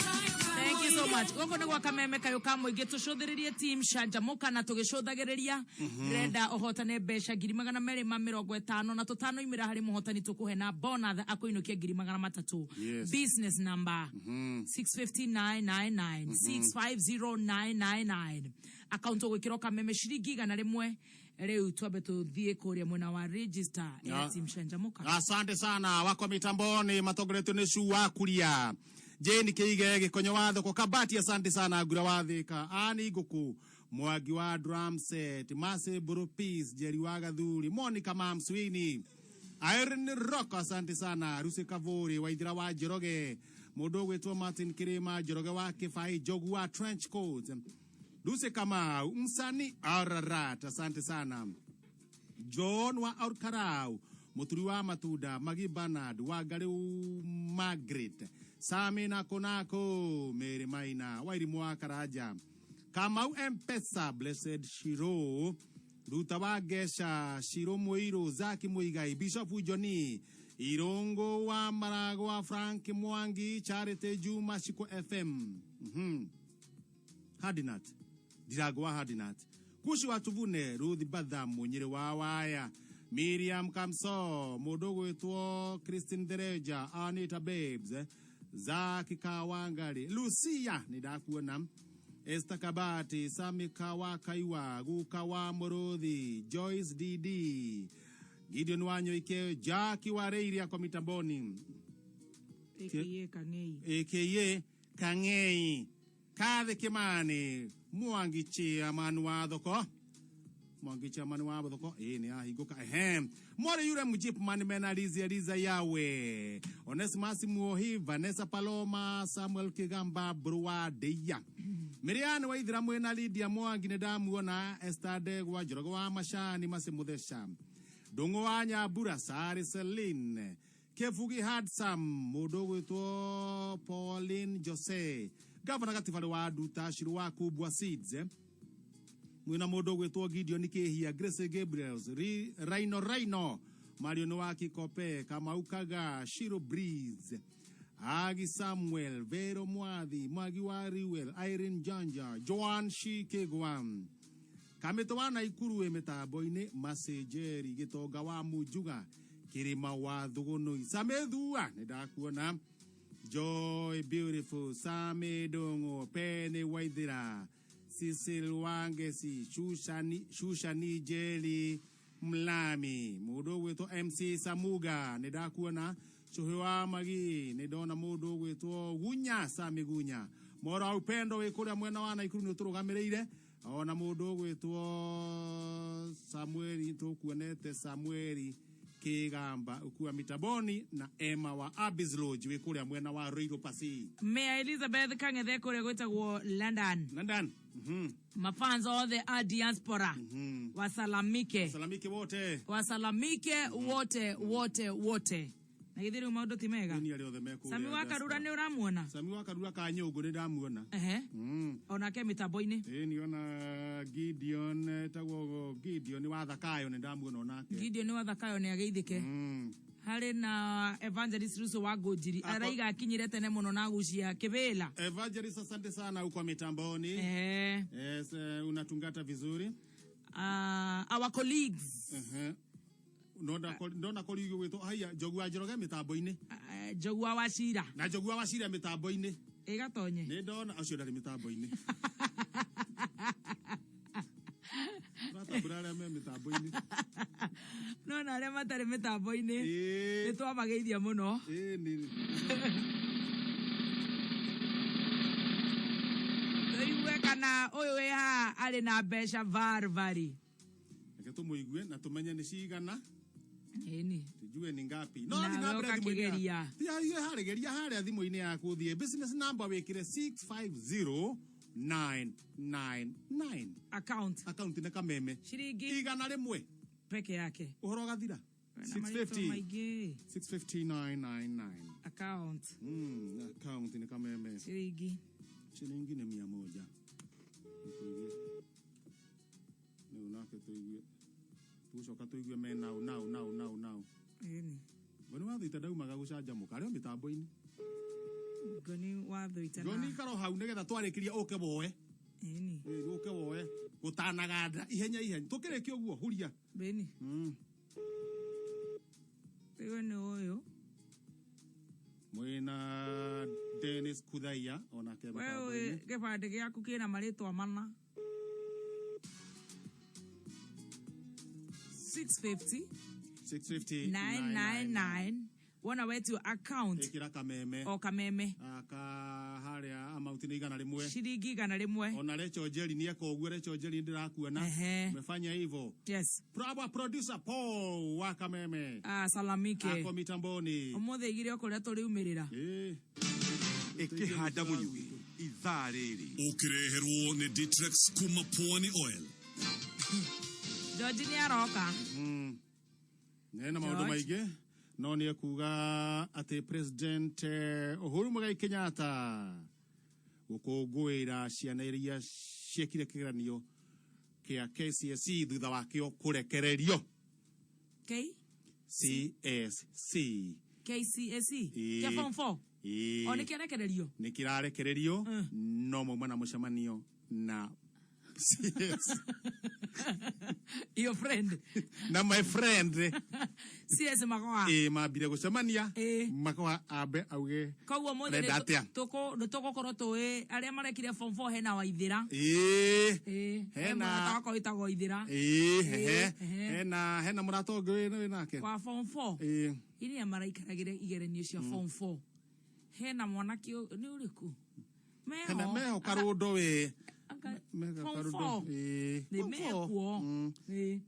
kayo Thank you so much. Gũkũ nĩ gwa kameme kayũ ka mũingĩ tũcũthĩrĩrie team canjamũka na tũgĩcũthagĩrĩria ndĩrenda ũhotane mbeca 250,000 na tũtanoimĩra harĩ mũhotani tũkũhe na bonus akũinũkia 300,000. Yes. Business number 650999 650999 account ũgwĩkĩrwo kameme ciringi 100. Rĩu twambe tũthiĩ kũrĩa mwena wa register ya team canjamũka. Asante sana wakwa mitamboni matongoretio nĩ Shu wa Kuria Jane Kĩige Gĩkonyo wa thoko Kabati asante sana Ngura wa Thĩka Ani Ngũkũ Mwangi wa drum set Mase Bro Peace Jerry wa Gathuri Monica Mamswini Irene Rock asante sana Ruse Kavuri Waithira wa Njoroge mũndũ ũgwĩtwo Martin Kirima Njoroge wa Kĩbai Njogu wa trench coat Duse Kamau msanii Ararat asante sana John wa Orkarau Muturi wa Matunda Magi Bernard wa Ngariu Margaret Sami Nako Nako Mary Maina Wairimu wa Karanja Kamau Mpesa Blessed Shiro Ruta wa Gesha Shiro Muiru Zaki Muigai Bishop Johnny Irongo wa Maragwa Frank Mwangi Charity Juma Shiko FM. Hadinat Ndirago wa Hadinat Kushi wa Tuvune Ruth Batha Munyire wa Waya Miriam Kamso mũndũ ũgwĩtwo Christine Dereja Anita Babes Zaki Kawangari Lucia nĩ ndakuona Esther Kabati Sami Kawakaiwa Guka wa Mũrũthi Joyce DD Gideon Wanyoike Jackie Wareiria kwa mitamboni aka Kang'ei aka Kang'ei Kathe Kimani Mwangi chairman wa thoko Mwangi chairman wa thoko ĩ nĩ ahingũka ehe More yule mjipman mena Lizi Eliza yawe Onesimus Muohi Vanessa Paloma Samuel Kigamba Brua Deya Miriam Waithira mwena Lydia Mwangi nĩ ndamuona Esther Ndegwa Njoroge wa Macani Masi Muthesha Ndung'u wa Nyambura Sari Celine Kebugi Handsome mundu ugwitwo Pauline Jose Gavana Gatibarĩ wa Nduta Shiru wa Kubwa Seeds mwina mundu ugwitwo Gideon Kihia Grace Gabriels Rhino Rhino Marion wa Kikope Kamau Kaga Shiro Breeze Agi Samuel Vero Mwathi Mwagi wa Riwel Irene Janja Joan Shikegwam Kamĩtĩ wa Naikuru wĩ mĩtambo-inĩ Macenjeri Gĩtonga wa Munjuga Kĩrĩma wa Thũgũnũi Samĩthua nĩ ndakuona Joy Beautiful Sami Ndũng'ũ Penny Waithĩra Cecil Wangeci Shushani, Shushani Njeri Mlami mũndũ ũgwĩtwo MC Samuga nĩ ndakuona Cuhĩ wa Magi nĩ ndona mũndũ ũgwĩtwo Gunya Sami Gunya Moro wa Upendo wĩ kũrĩa mwena wa Naikuru nĩ ũtũrũgamĩrĩire ona mũndũ ũgwĩtwo Samueli tũkuonete Samueli Kigamba ukiwa mitamboni na Emma wa Abyss Lodge wĩ kũrĩa mwena wa Ruiru Pasi Mayor Elizabeth Kang'ethe kũrĩa gwĩtagwo London London mafans othe a diaspora wasalamike wasalamike wote wasalamike wote wote wote na githĩ rĩu maũndũ ti mega Nĩ arĩa othe me kũrĩa Sami wa Karura diaspora. nĩ ũramuona Sami wa Karura Kanyũngũ nĩ ndamuona ehe onake mĩtambo-inĩ ĩ niona Gideon etagwo Gideon wa Thakayo nĩ ndamuona onake Gideon wa Thakayo nĩ ageithĩke harĩ na Evangelist Russo wa Ngũnjiri araiga akinyire tene mũno na agucia kĩbĩla Evangelist asante sana uko mitamboni yes, unatungata vizuri our colleagues ndona colleague gwitwo haya Njogu wa Njoroge mitambo-inĩ Njogu wa Wachira na Njogu wa Wachira mitambo-inĩ ĩgatonye nĩ ndona acio ndarĩ mitambo-inĩ Ũratambũra arĩa me mitambo-inĩ no na arĩa matarĩ mĩtambo-inĩ nĩ twamageithia mũno tũigue kana ũyũ wĩ haha arĩ na mbeca varvari reke tũmũigue na tũmenye nĩ cigana ĩni tujue ni ngapi Nawe thiĩ na mbere thimũ-inĩ ũkakĩgeria. yaku. Thiĩ harĩa geria harĩa thimũ-inĩ yaku ũthiĩ business number wĩkĩre 650999 account account nĩ kameme ciringi 100 peke yake ũhoro ũgathira Na marĩtwa maingĩ 650999 account account nĩ kameme ciringi ciringi nĩ 100 Nĩtũigue. Rĩu nake tũigue tũgũcoka tũigue me nau nau nau nau nau ĩni ngoni wa thũita ndaumaga gũcanjamũka arĩ o mĩtambo-inĩ ngoni wa thũita ngoni ikaro hau nĩgetha twarĩkĩria ũke woe ĩni Ĩĩ, ũke woe gũtanaganda ihenya ihenya tũkĩrĩkia ũguo huria bĩni tũigue nĩ ũyũ mwĩna Dennis Kuthaia onake we mĩtambo-inĩ ũĩ gĩbandĩ gĩaku kĩna marĩtwa mana 650 650 999 wona wetio account ĩkĩra kameme o kameme aka harĩa amount nĩ 100 ciringi 100 ona Recho Njeri nĩ eka ũguo Recho Njeri ndĩrakuona umefanya hivyo yes Our producer Paul wa Kameme ah, salamike ako mitamboni ũmũthĩ igire o kũrĩa tũrĩumĩrĩra ĩkĩhanda mũnyugĩ ithaa rĩrĩ ũkĩreherwo nĩ Ditrex kuma Pwani Oil George nĩ aroka nena maũndũ George. maingĩ no nĩ ekuga atĩ president Uhuru Muigai Kenyatta gũkũngũĩra ciana iria ciekire kĩgeranio kĩa KCSE thutha wakĩo kũrekererio K CSC KCSE Ĩĩ. kĩa form 4 Ĩĩ. o nĩ kĩarekererio nĩ kĩrarekererio no mauma na mũcemanio na CS Your friend. Na my friend. CS Magoha. Ĩ, mambire gũcemania Magoha ambe auge Koguo mũthĩ arenda atĩa. Nĩ tũgũkorwo tũĩ arĩa marekire form 4 hena Waithĩra. Ĩ. Ĩ, he Hena- mũrata wakwa wĩtagwo Waithĩra. Ĩ, hehe. Ĩ, Hena mũrata ũngĩ wĩ nake. Wa form 4. Ĩ. Iria maraikaragĩra igeranio cia form 4. Hena mwanake nĩ ũrĩkũ? Hena Meho. meho karundo we. Meho Form karundo. 4. Ĩ. Nĩ Form four. mekuo. Ĩ.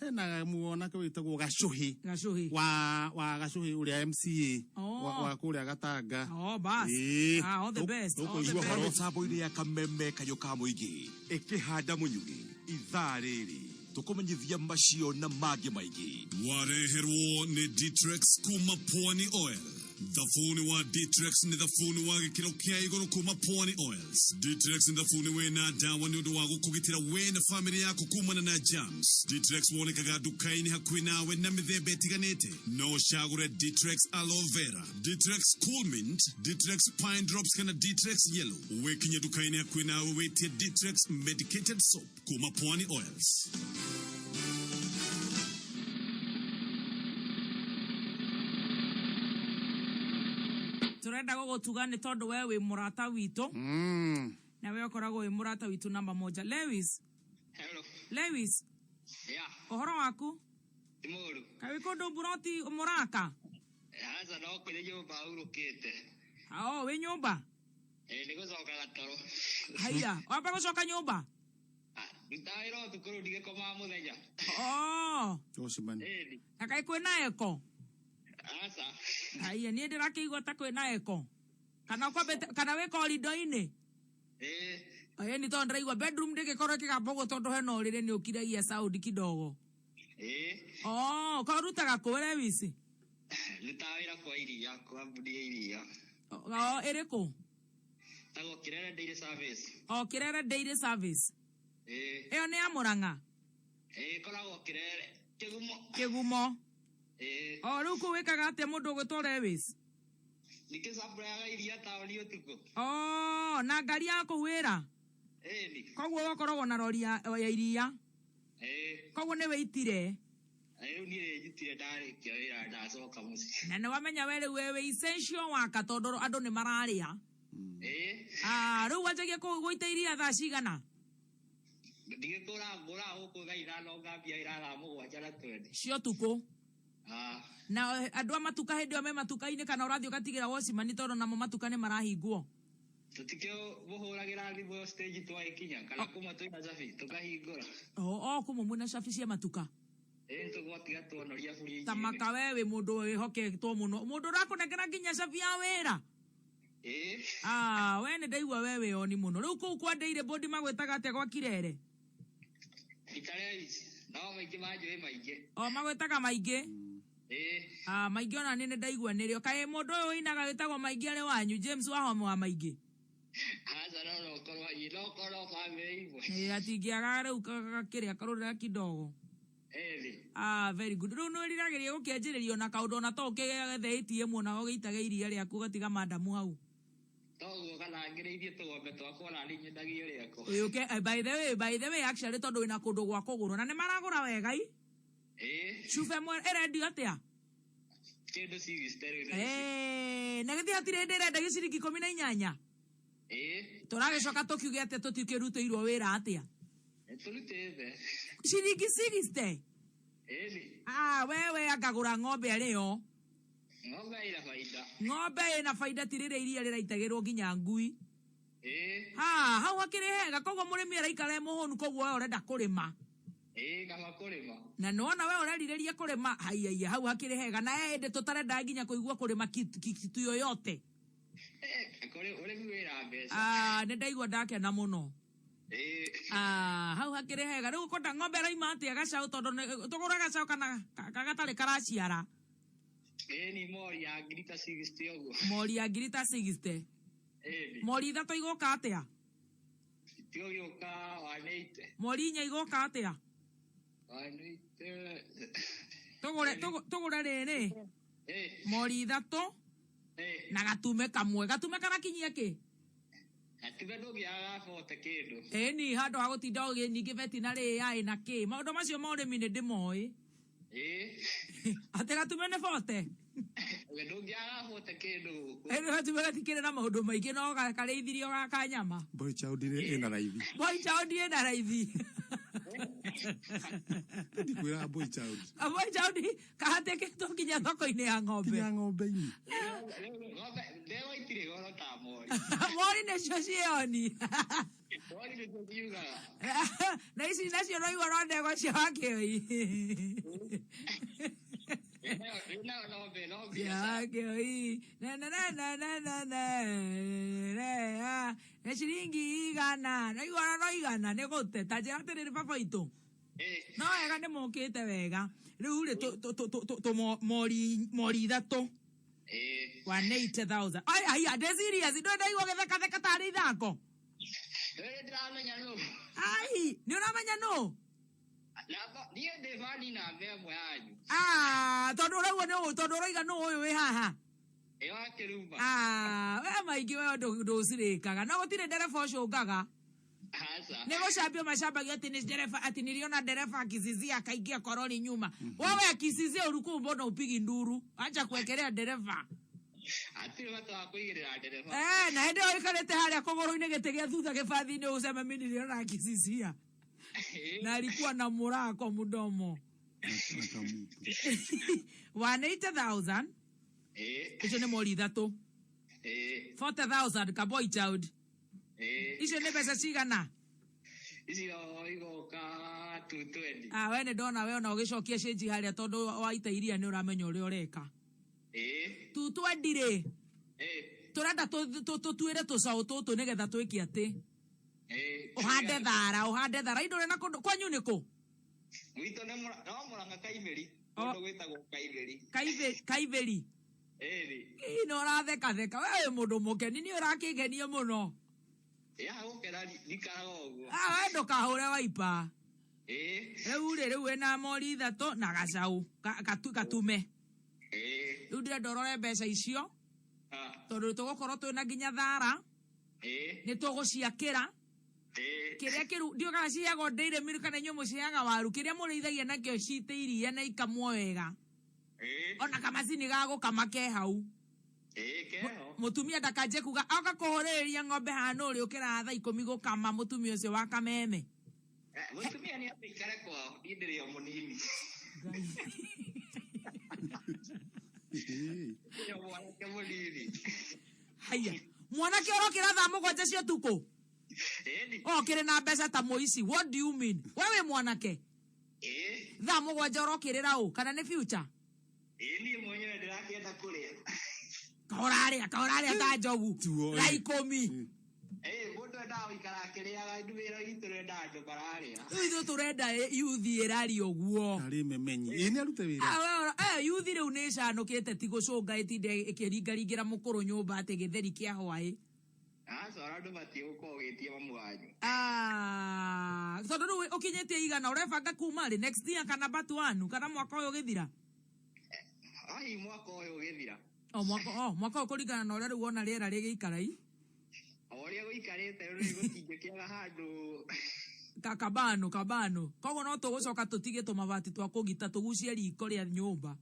Hena mwanake wĩtagwo Gacuhi. Gacuhi. Wa Gacuhi ũrĩa MCA Oh. wa kũrĩa Gatanga. Oh, bas. Ĩ. Ah, all the best. All the Tũkũigua best. ũhoro. Mĩtambo-inĩ ya kameme kayũ ka mũingĩ ĩkĩhanda mũnyugĩ ithaa rĩrĩ tũkũmenyithia macio na mangĩ maingĩ. Wareherwo nĩ Ditrex kuma Pwani Oil. Thabuni wa Ditrex nĩ thabuni wa gĩkĩro kĩa igũrũ kuma Pwani Oils. Ditrex nĩ thabuni wĩna ndawa nĩ ũndũ wa gũkũgitĩra we na famĩlĩ yaku kumana na germs. Ditrex wonekaga nduka-inĩ hakuhĩ nawe na mĩthemba ĩtiganĩte. No ũcagũre Ditrex Aloe Vera, Ditrex Cool Mint, Ditrex Pine Drops kana Ditrex Yellow. Wĩkinye nduka-inĩ hakuhĩ nawe wĩtie Ditrex Medicated Soap kuma Pwani Oils. Turenda gũgũtuga nĩ tondũ we wĩ mũrata witũ. Na we ũkoragwo wĩ mũrata witũ namba moja. Lewis. Hello. Lewis. Yeah. Ũhoro waku? Ti mũru. Kaĩ wĩ kũndũ mburoti mũraka? Aca no kũrĩ nyũmba hurũkĩte. Oh, wĩ nyũmba? Ĩ, nĩ gũcoka gatoro. Haiya, wamba gũcoka nyũmba? Ndutaga wĩra ũtukũ rĩu ndigĩkomaga mũthenya. Oh. Watchman. Ĩni. Na kaĩ kwĩna eko? Aca. Haiya, niĩ ndĩrakĩigua ta kwĩna eko. Kana ũkwambĩte kana wĩ korido-inĩ? Ĩ. Ĩ, nĩ tondũ ndĩraigua bedroom ndĩngĩkorwo ĩkĩgamba ũguo tondũ hena ũrĩrĩ nĩ ũkiragia sound kidogo. Ĩ. Oh, ko ũrutaga kũ Lewis? Ndutaga wĩra kwa iria, kambuni ya iria. Oh, ĩrĩkũ? Tagwo Kirere Dairy Service. Oh, Kirere Dairy Service. Ĩ. Ĩyo nĩ ya Mũrang'a? Ĩ, ĩkoragwo Kirere. Kĩgumo. Kĩgumo. Ĩ. Oh, rĩu kũu wĩkaga atĩa mũndũ ũgwĩtwo Lewis? Nĩkĩcambraga iria taũni ũtukũ. Oh, na ngari ya kũu wĩra? Ĩni. Koguo ũgakoragwo na rori ya iria? Ĩ. Koguo nĩ wĩitire? Rĩu niĩ njutire ndarĩkia wĩra ndacoka mũciĩ. Na nĩ wamenya we rĩu wĩ essential worker tondũ andũ nĩ mararĩa. Ĩ. Ah, rĩu wanjagia gũita iria thaa cigana? Ndigĩkũra ngũraga gũkũ thaa 5 ngambia wĩra thaa 7 na 20. Cia ũtukũ? Ah. Na andũ a matuka hĩndĩ ĩyo me matuka-inĩ kana ũrathiĩ ũgatigĩra watchman tondũ namo matuka nĩ marahingwo? Tũtikĩmũhũragĩra thimũ stage twagĩkinya kana kuma twĩna cabi tũkahingũra. Oh, kuma mwĩna cabi cia matuka? Ĩ, tũgwatiga tuonoria burinji-inĩ. Ta maka we wĩ mũndũ wĩhoketwo mũno. Mũndũ ũrakũnengera nginya cabi ya wĩra? Ĩ. Ah, we nĩ ndaigua we wĩ oni mũno. Rĩu kũu kwa Dairy Board magwĩtaga atĩa gwa Kirere? Ita Lewis. No maingĩ manjũĩ maingĩ. O magwĩtaga maingĩ? Ĩ. Ah, maingĩ ona niĩ nĩ ndaigua nĩrĩo. Kaĩ mũndũ ũyũ ũinaga wĩtagwo maingĩ arĩ wanyu, James Wahome wa maingĩ? Aca no ũkorwo no ũkorwo bamĩrĩ imwe. Ĩ, atingĩaga rĩu kĩrĩa karũrĩra kidogo. Ĩni. Ah, very good. Rĩu nĩ wĩriragĩria gũkĩanjĩrĩria ona kaũndũ ona to ũkĩgethe ATM ona ũgĩitage iria rĩaku ũgatiga madamu hau. Toguo kana ngĩrĩithie tũgombe twakwa ona niĩ nyendagie rĩakwa. Ĩ, ũke, by the way, actually tondũ wĩna kũndũ gwa kũgũrwo na nĩ maragũra wega i? Ĩ. Cuba ĩmwe ĩrendio atĩa? Kĩndũ 60 rĩu thaa ici. Ĩ, na gĩthiĩ hatirĩ hĩndĩ ĩrendagio ciringi 18? Ĩ. Tũragĩcoka tũkiuge atĩa tũtikĩrutĩirwo wĩra atĩa? Nĩtũrutĩte. Ciringi 60? Ĩni. Ah, wewe angagũra ng'ombe arĩ yo. Ng'ombe ĩna baida. Ng'ombe ĩna baida ti rĩrĩa iria rĩraitagĩrwo nginya ngui. Ĩ. Ha, hau hakĩrĩ hega koguo mũrĩmi araikara e mũhũnu koguo we ũrenda kũrĩma. Ĩ, kaba kũrĩma. Na nĩwona we ũrerirĩria kũrĩma, haiya hau hakĩrĩ hega na he hĩndĩ tũtarenda nginya kũigua kũrĩma kitu yoyote. Ũrĩmi wĩna mbeca. Ah, nĩ ndaigua ndakena mũno. Ĩ. Ah, hau hakĩrĩ hega rĩu ũkwenda ng'ombe ĩraima atĩa gacaũ tondũ tũgũre gacaũ kana gatarĩ karaciara? Ĩ, ni mori ya ngiri ta 60 ũguo. Mori ya ngiri ta 60. Ĩni. Mori 3 igũka atĩa? Tigũgĩũka 180. Mori 4 igũka atĩa? 180. Tũgũre rĩrĩ. Ĩ. Mori 3 Ĩ. na gatume kamwe. Gatume karakinyia kĩ? Gatume ndũngĩaga bote kĩndũ. Ĩni handũ ha gũtinda ũgĩ ningĩ veterinary AI na kĩ. Maũndũ macio ma ũrĩmi nĩ ndĩmoĩ. Ĩĩ. Atĩ gatume nĩ bote. We ndũngĩaga bote kĩndũ gũkũ. Ĩni gatume gatikĩrĩ na maũndũ maingĩ no karĩithirio ga kanyama. Boy child ĩna raithi. Boy child ĩna raithi. Ndikwĩra boy child. Boy child kahatĩkĩtwo nginya thoko-inĩ ya ng'ombe. Nginya ng'ombe-inĩ. Ng'ombe ndegwa itirĩ goro ta mori. Mori nĩcio cioni. Mori nĩcio ciugaga. Na ici nacio no igua no ndegwa cia wakĩoi. Wĩnayo no ng'ombe no biacara. Wakĩoi. Na na na na na na na na na ciringi igana. No igua no igana nĩ gũte. Ta njĩra atĩrĩrĩ baba witũ. No wega nĩ mũkĩte wega. Rĩu rĩ tũ mori mori ithatũ. 180,000. Ai ai ndĩ serious ndũ ndaigua gĩthekatheka tarĩ ithako. Rĩrĩ ndĩramenya nũ. Ai, nĩ ũramenya nũ? Namba niĩ ndĩ bani namba ĩmwe yanyu. Ah, tondũ ũraigua nĩ tondũ ũrauga nũ ũyũ wĩ haha. Ĩ wa Kĩrumba. Ah, we maingĩ we ndũcirĩkaga. No gũtirĩ ndereba ũcũngaga. Aca. Nĩ gũcambio macambagio atĩ nĩ ndereba atĩ niliona dereva akisizia akaingia korori nyuma. Wewe akisizia ulikuwa mbona upigi nduru? Acha kuwekelea dereva. Hatirĩ bata wa kũigĩrĩra ndereba. Eh, na hĩndĩ ĩyo ũikarĩte harĩa kũgũrũ-inĩ gĩtĩ gĩa thutha gĩbathi-inĩ ũceme mimi niliona akisizia. Na alikuwa na muraha kwa mdomo. 180,000. Icio nĩ mori ithatũ. 40,000 ka boy child. Icio nĩ mbeca cigana? Icio igoka 220. Ah, we nĩ ndona we ona ũgĩcokia cĩnji harĩa tondũ waita iria nĩ ũramenya ũrĩa ũreka. 220 rĩ. Tũrenda tũtuĩre tũcaũ tũtũ nĩgetha twĩke atĩ. Ũhande thara, ũhande thara. Indo na kũndũ kwanyu nĩ kũ? Gwitũ nĩ no Mũrang'a Kaimĩri. Kũndũ gwĩtagwo Kaimĩri. Kaimĩri. Ĩni. Ĩ no ũrathekatheka. We wĩ mũndũ mũkeni nĩ ũrakĩngenia mũno. Ya gũkena ndikaraga ũguo. Ah, we ndũkahũre waipa. Ĩĩ. Rĩu rĩ rĩu wĩna mori ithatũ na gacaũ gatume. Ĩĩ. Rĩu ndĩrenda ũrore mbeca icio. Tondũ tũgũkorwo twĩna nginya thara. Nĩ tũgũciakĩra. Kĩrĩa kĩru ndiũĩ kana ciheagwo dairy milk kana inyuĩ mũciheaga waru kĩrĩa mũrĩithagia nakĩo cite iria na ikamwo wega. Ona kamacini ga gũkama ke hau. Mũtumia ndakanjie kuga oka kũhũrĩrĩria ng'ombe hana ũrĩ ũkĩraga thaa ikũmi gũkama mũtumia ũcio wa kameme. Mũtumia nĩ aikare kwao, niĩ ndĩrĩ o mũnini. Ndĩrĩ o mwanake mũnini. Haiya, mwanake ũrokĩra thaa mũgwanja cia ũtukũ? Okĩrĩ na mbeca ta mũici. What do you mean? We wĩ mwanake? Thaa mũgwanja ũrokĩrĩra ũ? Kana nĩ future? Ĩĩ niĩ mwenyewe ndĩrakĩenda kũrĩa. Kaũrarĩa, kaũrarĩa ta njogu. Thaa ikũmi. Ĩĩ mũndũ endaga gũikara akĩrĩaga wĩra witũ ũrendaga andũ mararĩa. Rĩu ithuĩ tũrenda yuthi ĩraria ũguo. Arĩ memenyi. Ĩĩ nĩ arute wĩra. Yuthi rĩu nĩ ĩcanũkĩte ti gũcũnga ĩtinde ĩkĩringaringĩra mũkũrũ nyũmba atĩ gĩtheri kĩa hwaĩ. Aca ona andũ batiĩ gũkorwo ũgĩtia mamu wanyu. Ah, tondũ rĩu ũkinyĩtie igana ũrebanga kuma rĩ next year kana batu wanu kana mwaka ũyũ ũgĩthira? Ai mwaka ũyũ ũgĩthira. O mwaka o mwaka ũyũ kũringana na ũrĩa rĩu wona rĩera rĩgĩikara i. O ũrĩa gũikarĩte rĩu gũtingĩkĩaga handũ. Kabano kabano. Koguo no tũgũcoka tũtige tũmabati twa kũgita tũgucie riko rĩa nyũmba.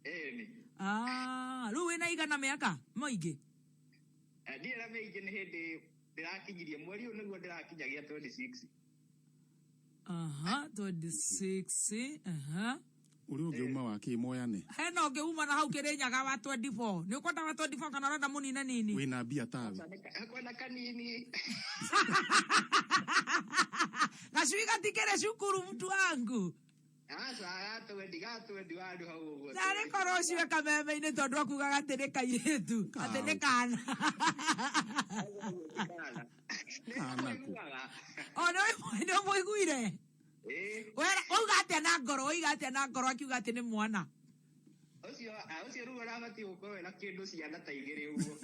Ĩni. Ah, rĩu wĩna igana mĩaka maingĩ? Ndirĩ na mĩingĩ nĩ hĩndĩ ndĩrakinyirie mweri ũyũ nĩguo ndĩrakinyagia 26. Aha, 26. Aha. Ũrĩa ũngĩ uma wa kĩ moyane. Hena ũngĩ uma na hau Kĩrĩnyaga wa 24. Nĩ ũkwenda wa 24 kana ũrenda mũnina nini? Wĩna mbia tawe. Kwenda kanini. Gacui gatikĩrĩ cukuru mtu wangu. Aca gatwendi gatwendi wandu hau ũguo. Narĩ korwo ũcio kameme-inĩ tondũ akugaga atĩ nĩ kairĩtu, atĩ nĩ kana. O nĩ ũmũiguire? Wauga atĩa na ngoro, wauga atĩa na ngoro akiuga atĩ nĩ mwana? Ũcio ũcio rĩu arabatiĩ gũkorwo ena kĩndũ ciana ta igĩrĩ ũguo.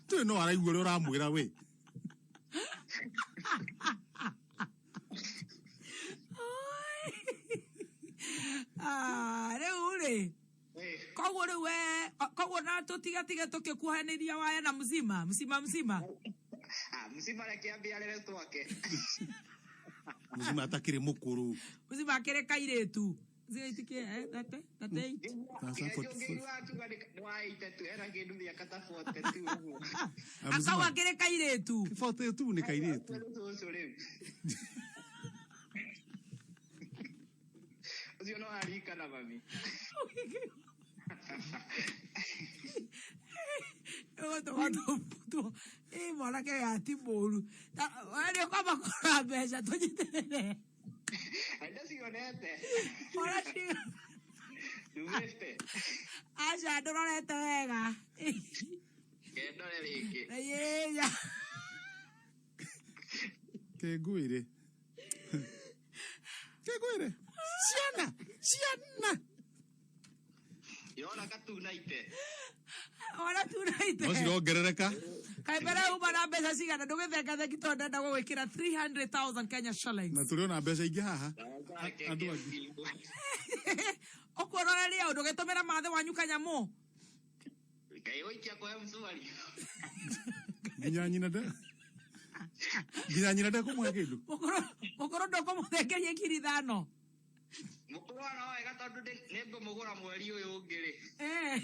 Tũĩ no araigua ũrĩa ũramwĩra we. Ah, rĩu rĩ koguo rĩu we koguo na tũtigatige tũkĩkuhanĩria waya na mzima mzima mzima. Mcima reke ambie arere twake. Mzima atakĩrĩ mũkũrũ. Mzima akĩrĩ kairĩtu. Zile eh, thate, 38. Sasa Ũngĩigua akiuga nĩ wa 82 ena kĩndũ mĩaka ta 42 ũguo. Akau akĩrĩ kairĩtu. 42 nĩ kairĩtu. Ũcio rĩu. Ũcio no arikana mami. Tũgatũbutwo ĩ mwanake ũyũ ti mũru we nĩ ũkwamba kũrora mbeca tũnyitĩrĩre Ndacionete. Ora ciga Ndumĩte. aca ndũrorete wega Kendore rĩngĩ. ĩya Kĩnguire. Kĩnguire. Ciana, ciana. Yona katunaite. ona tunaite No cirongerereka. Kaĩ mbere uma na mbeca cigana ndũgĩthengatheki tondũ ndenda gũgwĩkĩra 300,000 Kenya shillings Na tũrĩ ona mbeca ingĩ haha. Andũ angĩ. Ũkuonoreria ũndũ ũgĩtũmĩra mathĩ wanyu kanyamũ Ngai ũikia kwa mswari. Nginya nyina nde. Nginya nyina ndekũmũhe kĩndũ. Mũkũrũ ndũkũmũthengeria ngiri ithano. Mũkũrũ no wega tondũ nĩngũmũgũra mweri ũyũ ũngĩ rĩ. Eh.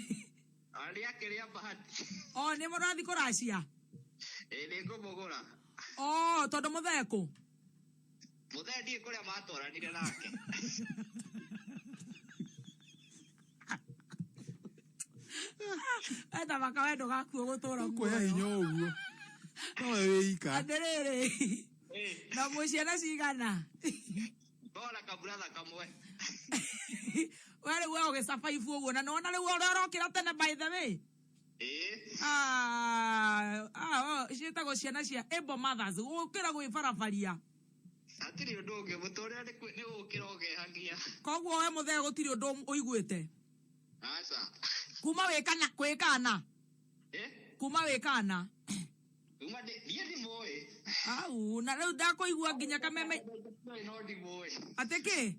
Arĩa akĩrĩa bahati. O nĩ mũrathiĩ kũracia? Ĩ nĩngũmũgũra. O tondũ mũthee kũ? Mũthee ndiĩ kũrĩa matwaranire nake. Eta maka we ndũgakua gũtũra Kuoya hinya ũguo. Nowe wĩ ika. Atĩrĩrĩ. Na mwĩ ciana cigana? Ndona kaburatha kamwe. We rĩu we ũgĩcabaibu ũguo na nĩwona rĩu ũrĩa ũrokĩra tene by the way. Ĩ. Ah, ah, oh, ciĩtagwo ciana cia able mothers gũkĩra gwĩbarabaria. Hatirĩ ũndũ ũngĩ mũtũrĩre nĩ gũkĩra ũgehagia. Koguo we mũthee gũtirĩ ũndũ ũiguĩte. Aca. Kuma wĩ kana kwĩ kana. Eh? Kuma wĩ kana. Uma niĩ ndimũĩ. Au na rĩu ndakũigua nginya kameme. Ndĩũĩ no ndimũĩ. Atĩ kĩ?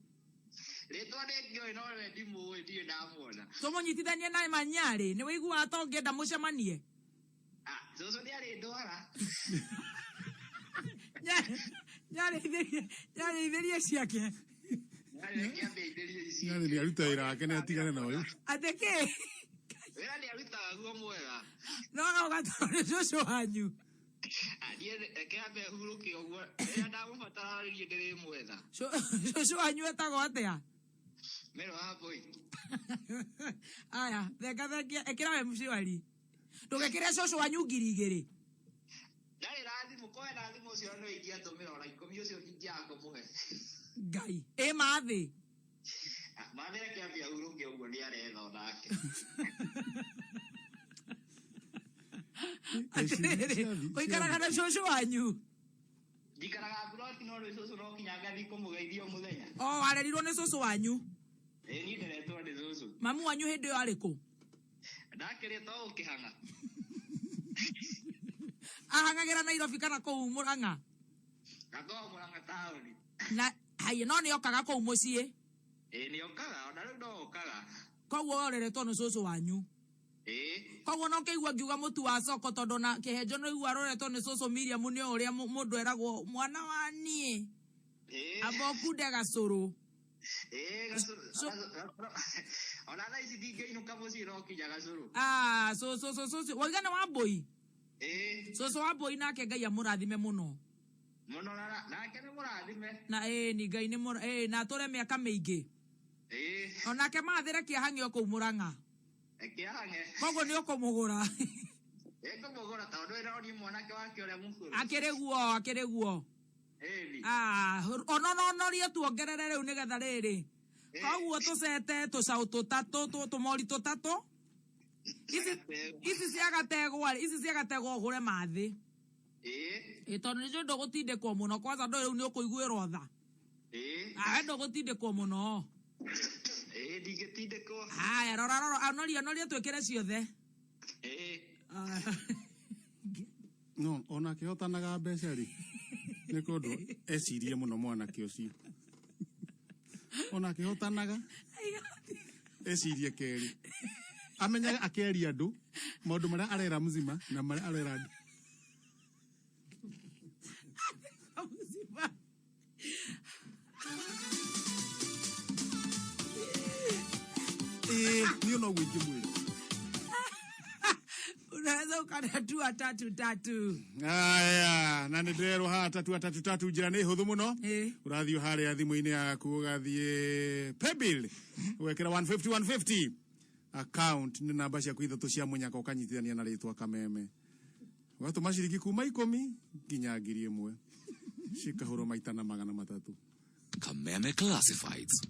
Rĩtwa nĩngĩũĩ no we ndimũĩ ndirĩ ndamuona. Tũmũnyitithanie na manyarĩ nĩ wĩiguaga ta ũngĩenda mũcemanie? Ah, cũcũ nĩarĩ ndwara. Nyarĩithĩrie ciake. Nyarĩ kĩambĩithĩrie ici. Nyarĩ nĩ aruta wĩra wake nĩ atigane na ũyũ. Atĩ kĩ? Wĩra nĩarutaga guo mwega. No ũgakorwo nĩ cũcũ wanyu. Ah, niĩ reke ambe hurũke ũguo. Rĩrĩa ndamũbatara niĩ ndĩrĩmwetha. Cũcũ wanyu etagwo atĩa? Mero wa mbũi. Aya, thenga thengia, ĩkĩra we mshwari. Ndũgekĩre cũcũ wanyu ngiri igĩrĩ. Ndarĩ na thimũ, ko ena thimũ ũcio no ingĩatũmĩra ona ikũmi ũcio ndingĩaga kũmũhe. Ngai, ĩ mathĩ. Ah, Mathĩ reke ambe ahurũke ũguo nĩaretha onake. Atĩrĩrĩ, ũikaraga na cũcũ wanyu? Njikaraga mburoti no rĩ cũcũ no kinya ngathiĩ kũmũgeithia o mũthenya. O warerirwo nĩ cũcũ wanyu? Ĩ niĩ nderetwo nĩ cũcũ. Mamu wanyu hĩndĩ ĩyo arĩ kũ? Ndakĩrĩ to ũkĩhang'a. Ahang'agĩra Nairobi kana kũu Mũrang'a? Gakoragwo Mũrang'a taũni. Na haiya no nĩokaga kũu mũciĩ? Ĩ nĩokaga ona rĩu no okaga. Koguo we ũreretwo nĩ cũcũ wanyu? Ĩ. Koguo no kĩigua ngiuga mũtu wa soko tondũ na kĩhenjo no igua rũretwo nĩ cũcũ Miriam nĩ ũrĩa mũndũ eragwo mwana wa niĩ. Ĩ. Amba ũkunde gacũrũ. Ĩ gacũrũ. Ona thaa ici ndingĩinũka mũciĩ no kinya gacũrũ. Ah, cũcũ cũcũ wauga nĩ wa mbũi? Ĩ. Cũcũ wa mbũi nake Ngai amũrathime mũno. Mũno nake nĩ mũrathime. Na ĩ ni Ngai nĩ mũra ĩ na atũre mĩaka mĩingĩ. Ĩ. Onake mathĩre kĩahang'e o kũu Mũrang'a. Kĩahang'e. Koguo nĩ ũkũmũgũra. Nĩngũmũgũra tondũ ĩronio mwanake wake ũrĩa mũkũrũ. Akĩrĩ guo, akĩrĩ guo. Ĩni. Ah, ono no norie tuongerere rĩu nĩgetha rĩrĩ. Koguo tũcete tũcaũ tũtatũ, tũmori tũtatũ. Ici cia gategwa rĩ, ici cia gategwa ũgũre mathĩ. Ĩ. Ĩ tondũ nĩcio ndũgũtindĩkwo mũno kwanza ndũĩ rĩu nĩ ũkũiguĩrwo tha. Ĩ. Ah, ndũgũtindĩkwo mũno. Ĩ ndingĩtindĩkwo. Haya, rora rora, onoria onoria twĩkĩre ciothe. Ĩ. No, ona akĩhotanaga mbeca rĩ, nĩ kũndũ ecirie mũno mwanake ũcio. Ona akĩhotanaga ecirie kerĩ. Amenyaga akeria andũ maũndũ marĩa arera mzima na marĩa arera andũ. Niĩ noguo ingĩmwĩra. Unaweza ukatatua tatu tatu. Aya, na nä ndärerwo haha tatu atatu tatu njä ra nä hå thå må no. Å rathiä harä a thimå-inä yaku å gathiä paybill ũgekĩra 150 150 account nä namba ciaku ithatå cia mũnyaka ũkanyitithania na rĩtwa kameme ũgatũma ciringi kuma ikũmi nginya 1000 cikahũrwo maita na 300. Kameme Classifieds.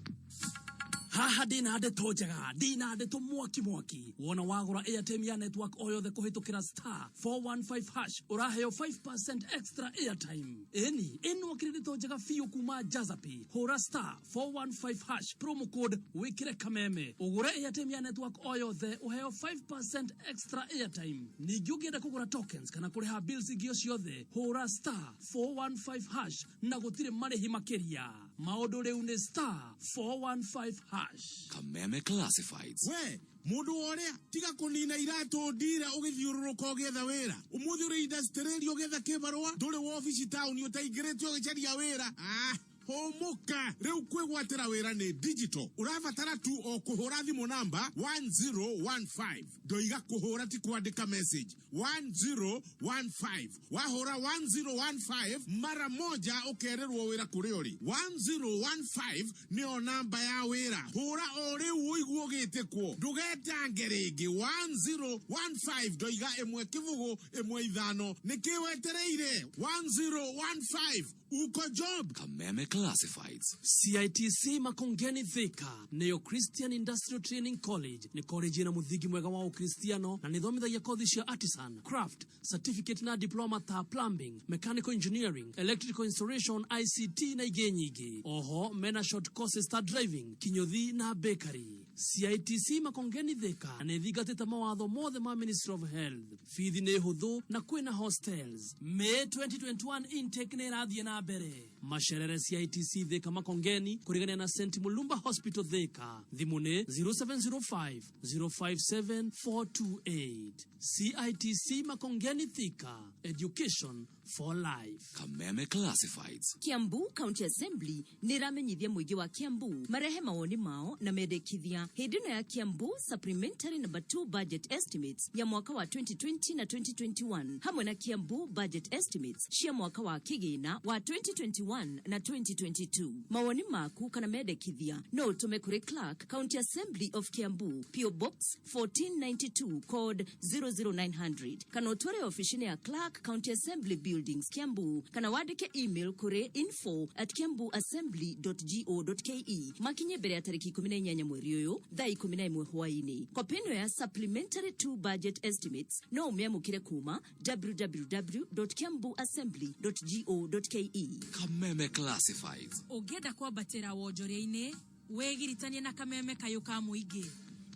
Haha ndina ndeto njega, ndina ndeto mwaki mwaki. Wona wagũra airtime ya network o yothe kũhĩtũkĩra star 415 hash ũraheo 5% extra airtime. Ĩni ĩno akĩrĩ ndeto njega biũ kuma Jazapi. Hũra star 415 hash promo code wĩkĩre kameme ũgũre airtime ya network o yothe ũheo 5% extra airtime. Ningĩ ũngĩenda kũgũra tokens kana kũrĩha bills ingĩ o ciothe hũra star 415 hash na gũtirĩ marĩhi makĩria. Maũndũ rĩu nĩ star 415 hash. Kameme Classifieds. We mundu woria tiga kunina iratu ndira ugithiururuka ugietha wira umuthi uri industry ugietha kibarua nduri wobici tauni utaingirite ugicaria wira. Ah, humuka riu kwigwatira wira ni digital urabatara tu o kuhura thimu namba 1015 ndoiga kuhura ti kwandika message 1015 wahura 1015 mara moja ukererwo wira kuri uri 1015 nio namba ya wira hura o riu uigwo gitikwo ndugetange ringi 1015 ndoiga imwe kibugu imwe ithano niki wetereire 1015 uko job. Kameme Classifieds. CITC Makongeni Thika nĩyo Christian Industrial Training College nĩ college ĩna mũthingi mwega wa ũkristiano na nĩthomithagia kothi cia artisan, craft, certificate na diploma ta plumbing, mechanical engineering, electrical installation, ICT na ingĩ nyingĩ. Oho mena short courses ta driving, kinyothi na bakery. CITC Makongeni Thika nĩ thingatĩte mawatho mothe ma Ministry of Health. Bithi nĩ hũthũ na kwĩna hostels. May 2021 intake nĩ ĩrathiĩ na mbere. Macerere CITC Thika Makongeni kũrigania na St Mulumba Hospital Thika. Thimũ nĩ 0705 057 428. CITC Makongeni Thika. Education for life. Kameme Classifieds. Kiambu County Assembly nä ĩramenyithia mũingĩ wa Kiambu marehe mawoni mao na mendekithia hĩndĩ ĩno ya Kiambu Supplementary Number 2 Budget Estimates ya mwaka wa 2020 na 2021 hamwe na Kiambu Budget Estimates cia mwaka wa kĩgĩna wa 2021 na 2022. Mawoni maku kana mendekithia no ũtũme kũrĩ Clerk County Assembly of Kiambu, PO Box 1492 code 00900 kana ũtware oficinĩ ya Clerk County Assembly Buildings Kiambu kana wandĩke email kũrĩ info@kiambuassembly.go.ke makinye mbere ya tarĩki 18 mweri ũyũ thaa 11 hwaĩ-inĩ. Kopi ĩno ya supplementary 2 budget estimates no ũmĩamũkĩre kuma www.kiambuassembly.go.ke. Kameme Classifieds. Ũngĩenda kwambatĩra wonjoria-inĩ wĩgiritanie na kameme kayũ ka mũingĩ.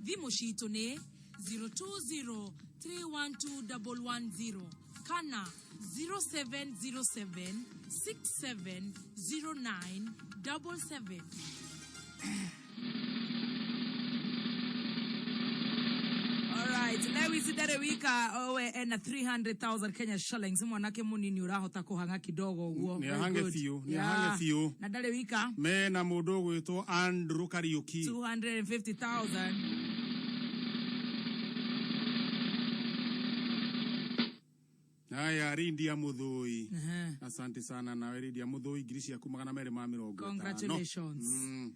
Thimũ citũ nĩ 020 312 110 kana 0707 6709 77. Alright, Lewis ndarĩ wika owe ena 300,000 Kenya shillings mwanake munini urahota kuhanga kidogo uguo. Nĩ Very ahange good. biũ, nĩ Yeah. ahange biũ. Na ndarĩ wika Mena mũndũ ũgwĩtwo Andrew Kariuki. 250,000. Haya, Rindia Muthui. Ehe. Asante sana nawe Rindia Muthui, ngiri ciaku 250. Congratulations. Mm.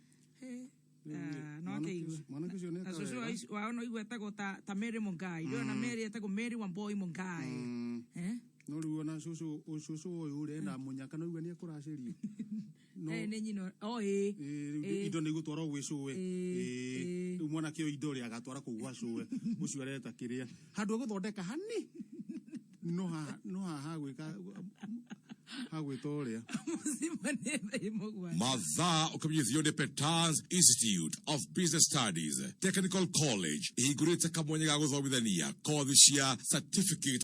Ah, no Mwanake akĩigua. mwanake ũcio nĩ Na eka cũcũ wega. wao no igua etagwo ta Mary Mungai. Ndĩrona Mary etagwo Mary Wamboi Mungai. Eh? No rĩu ona cũcũ cũcũ ũyũ ũrĩ ena mũnyaka no igua nĩ ekũracĩrio. No Eh, nĩ nyina. Oh, ĩĩ. rĩu Ĩĩ. indo nĩ igũtwarwo gwĩ cũwe. Ĩĩ. Rĩu mwanake ũyũ indo rĩ agatwara kũu gwa cũwe ũcio areta kĩrĩa handũ egũthondeka hani no haha no haha hagwĩka hagwĩta ũrĩa. Mũcima nĩ thaa mũgwanja. Mathaa ũkĩmenyithio nĩ Petans Institute of Business Studies Technical College ihingũrĩte kamwanya ga gũthomithania kothi cia certificate.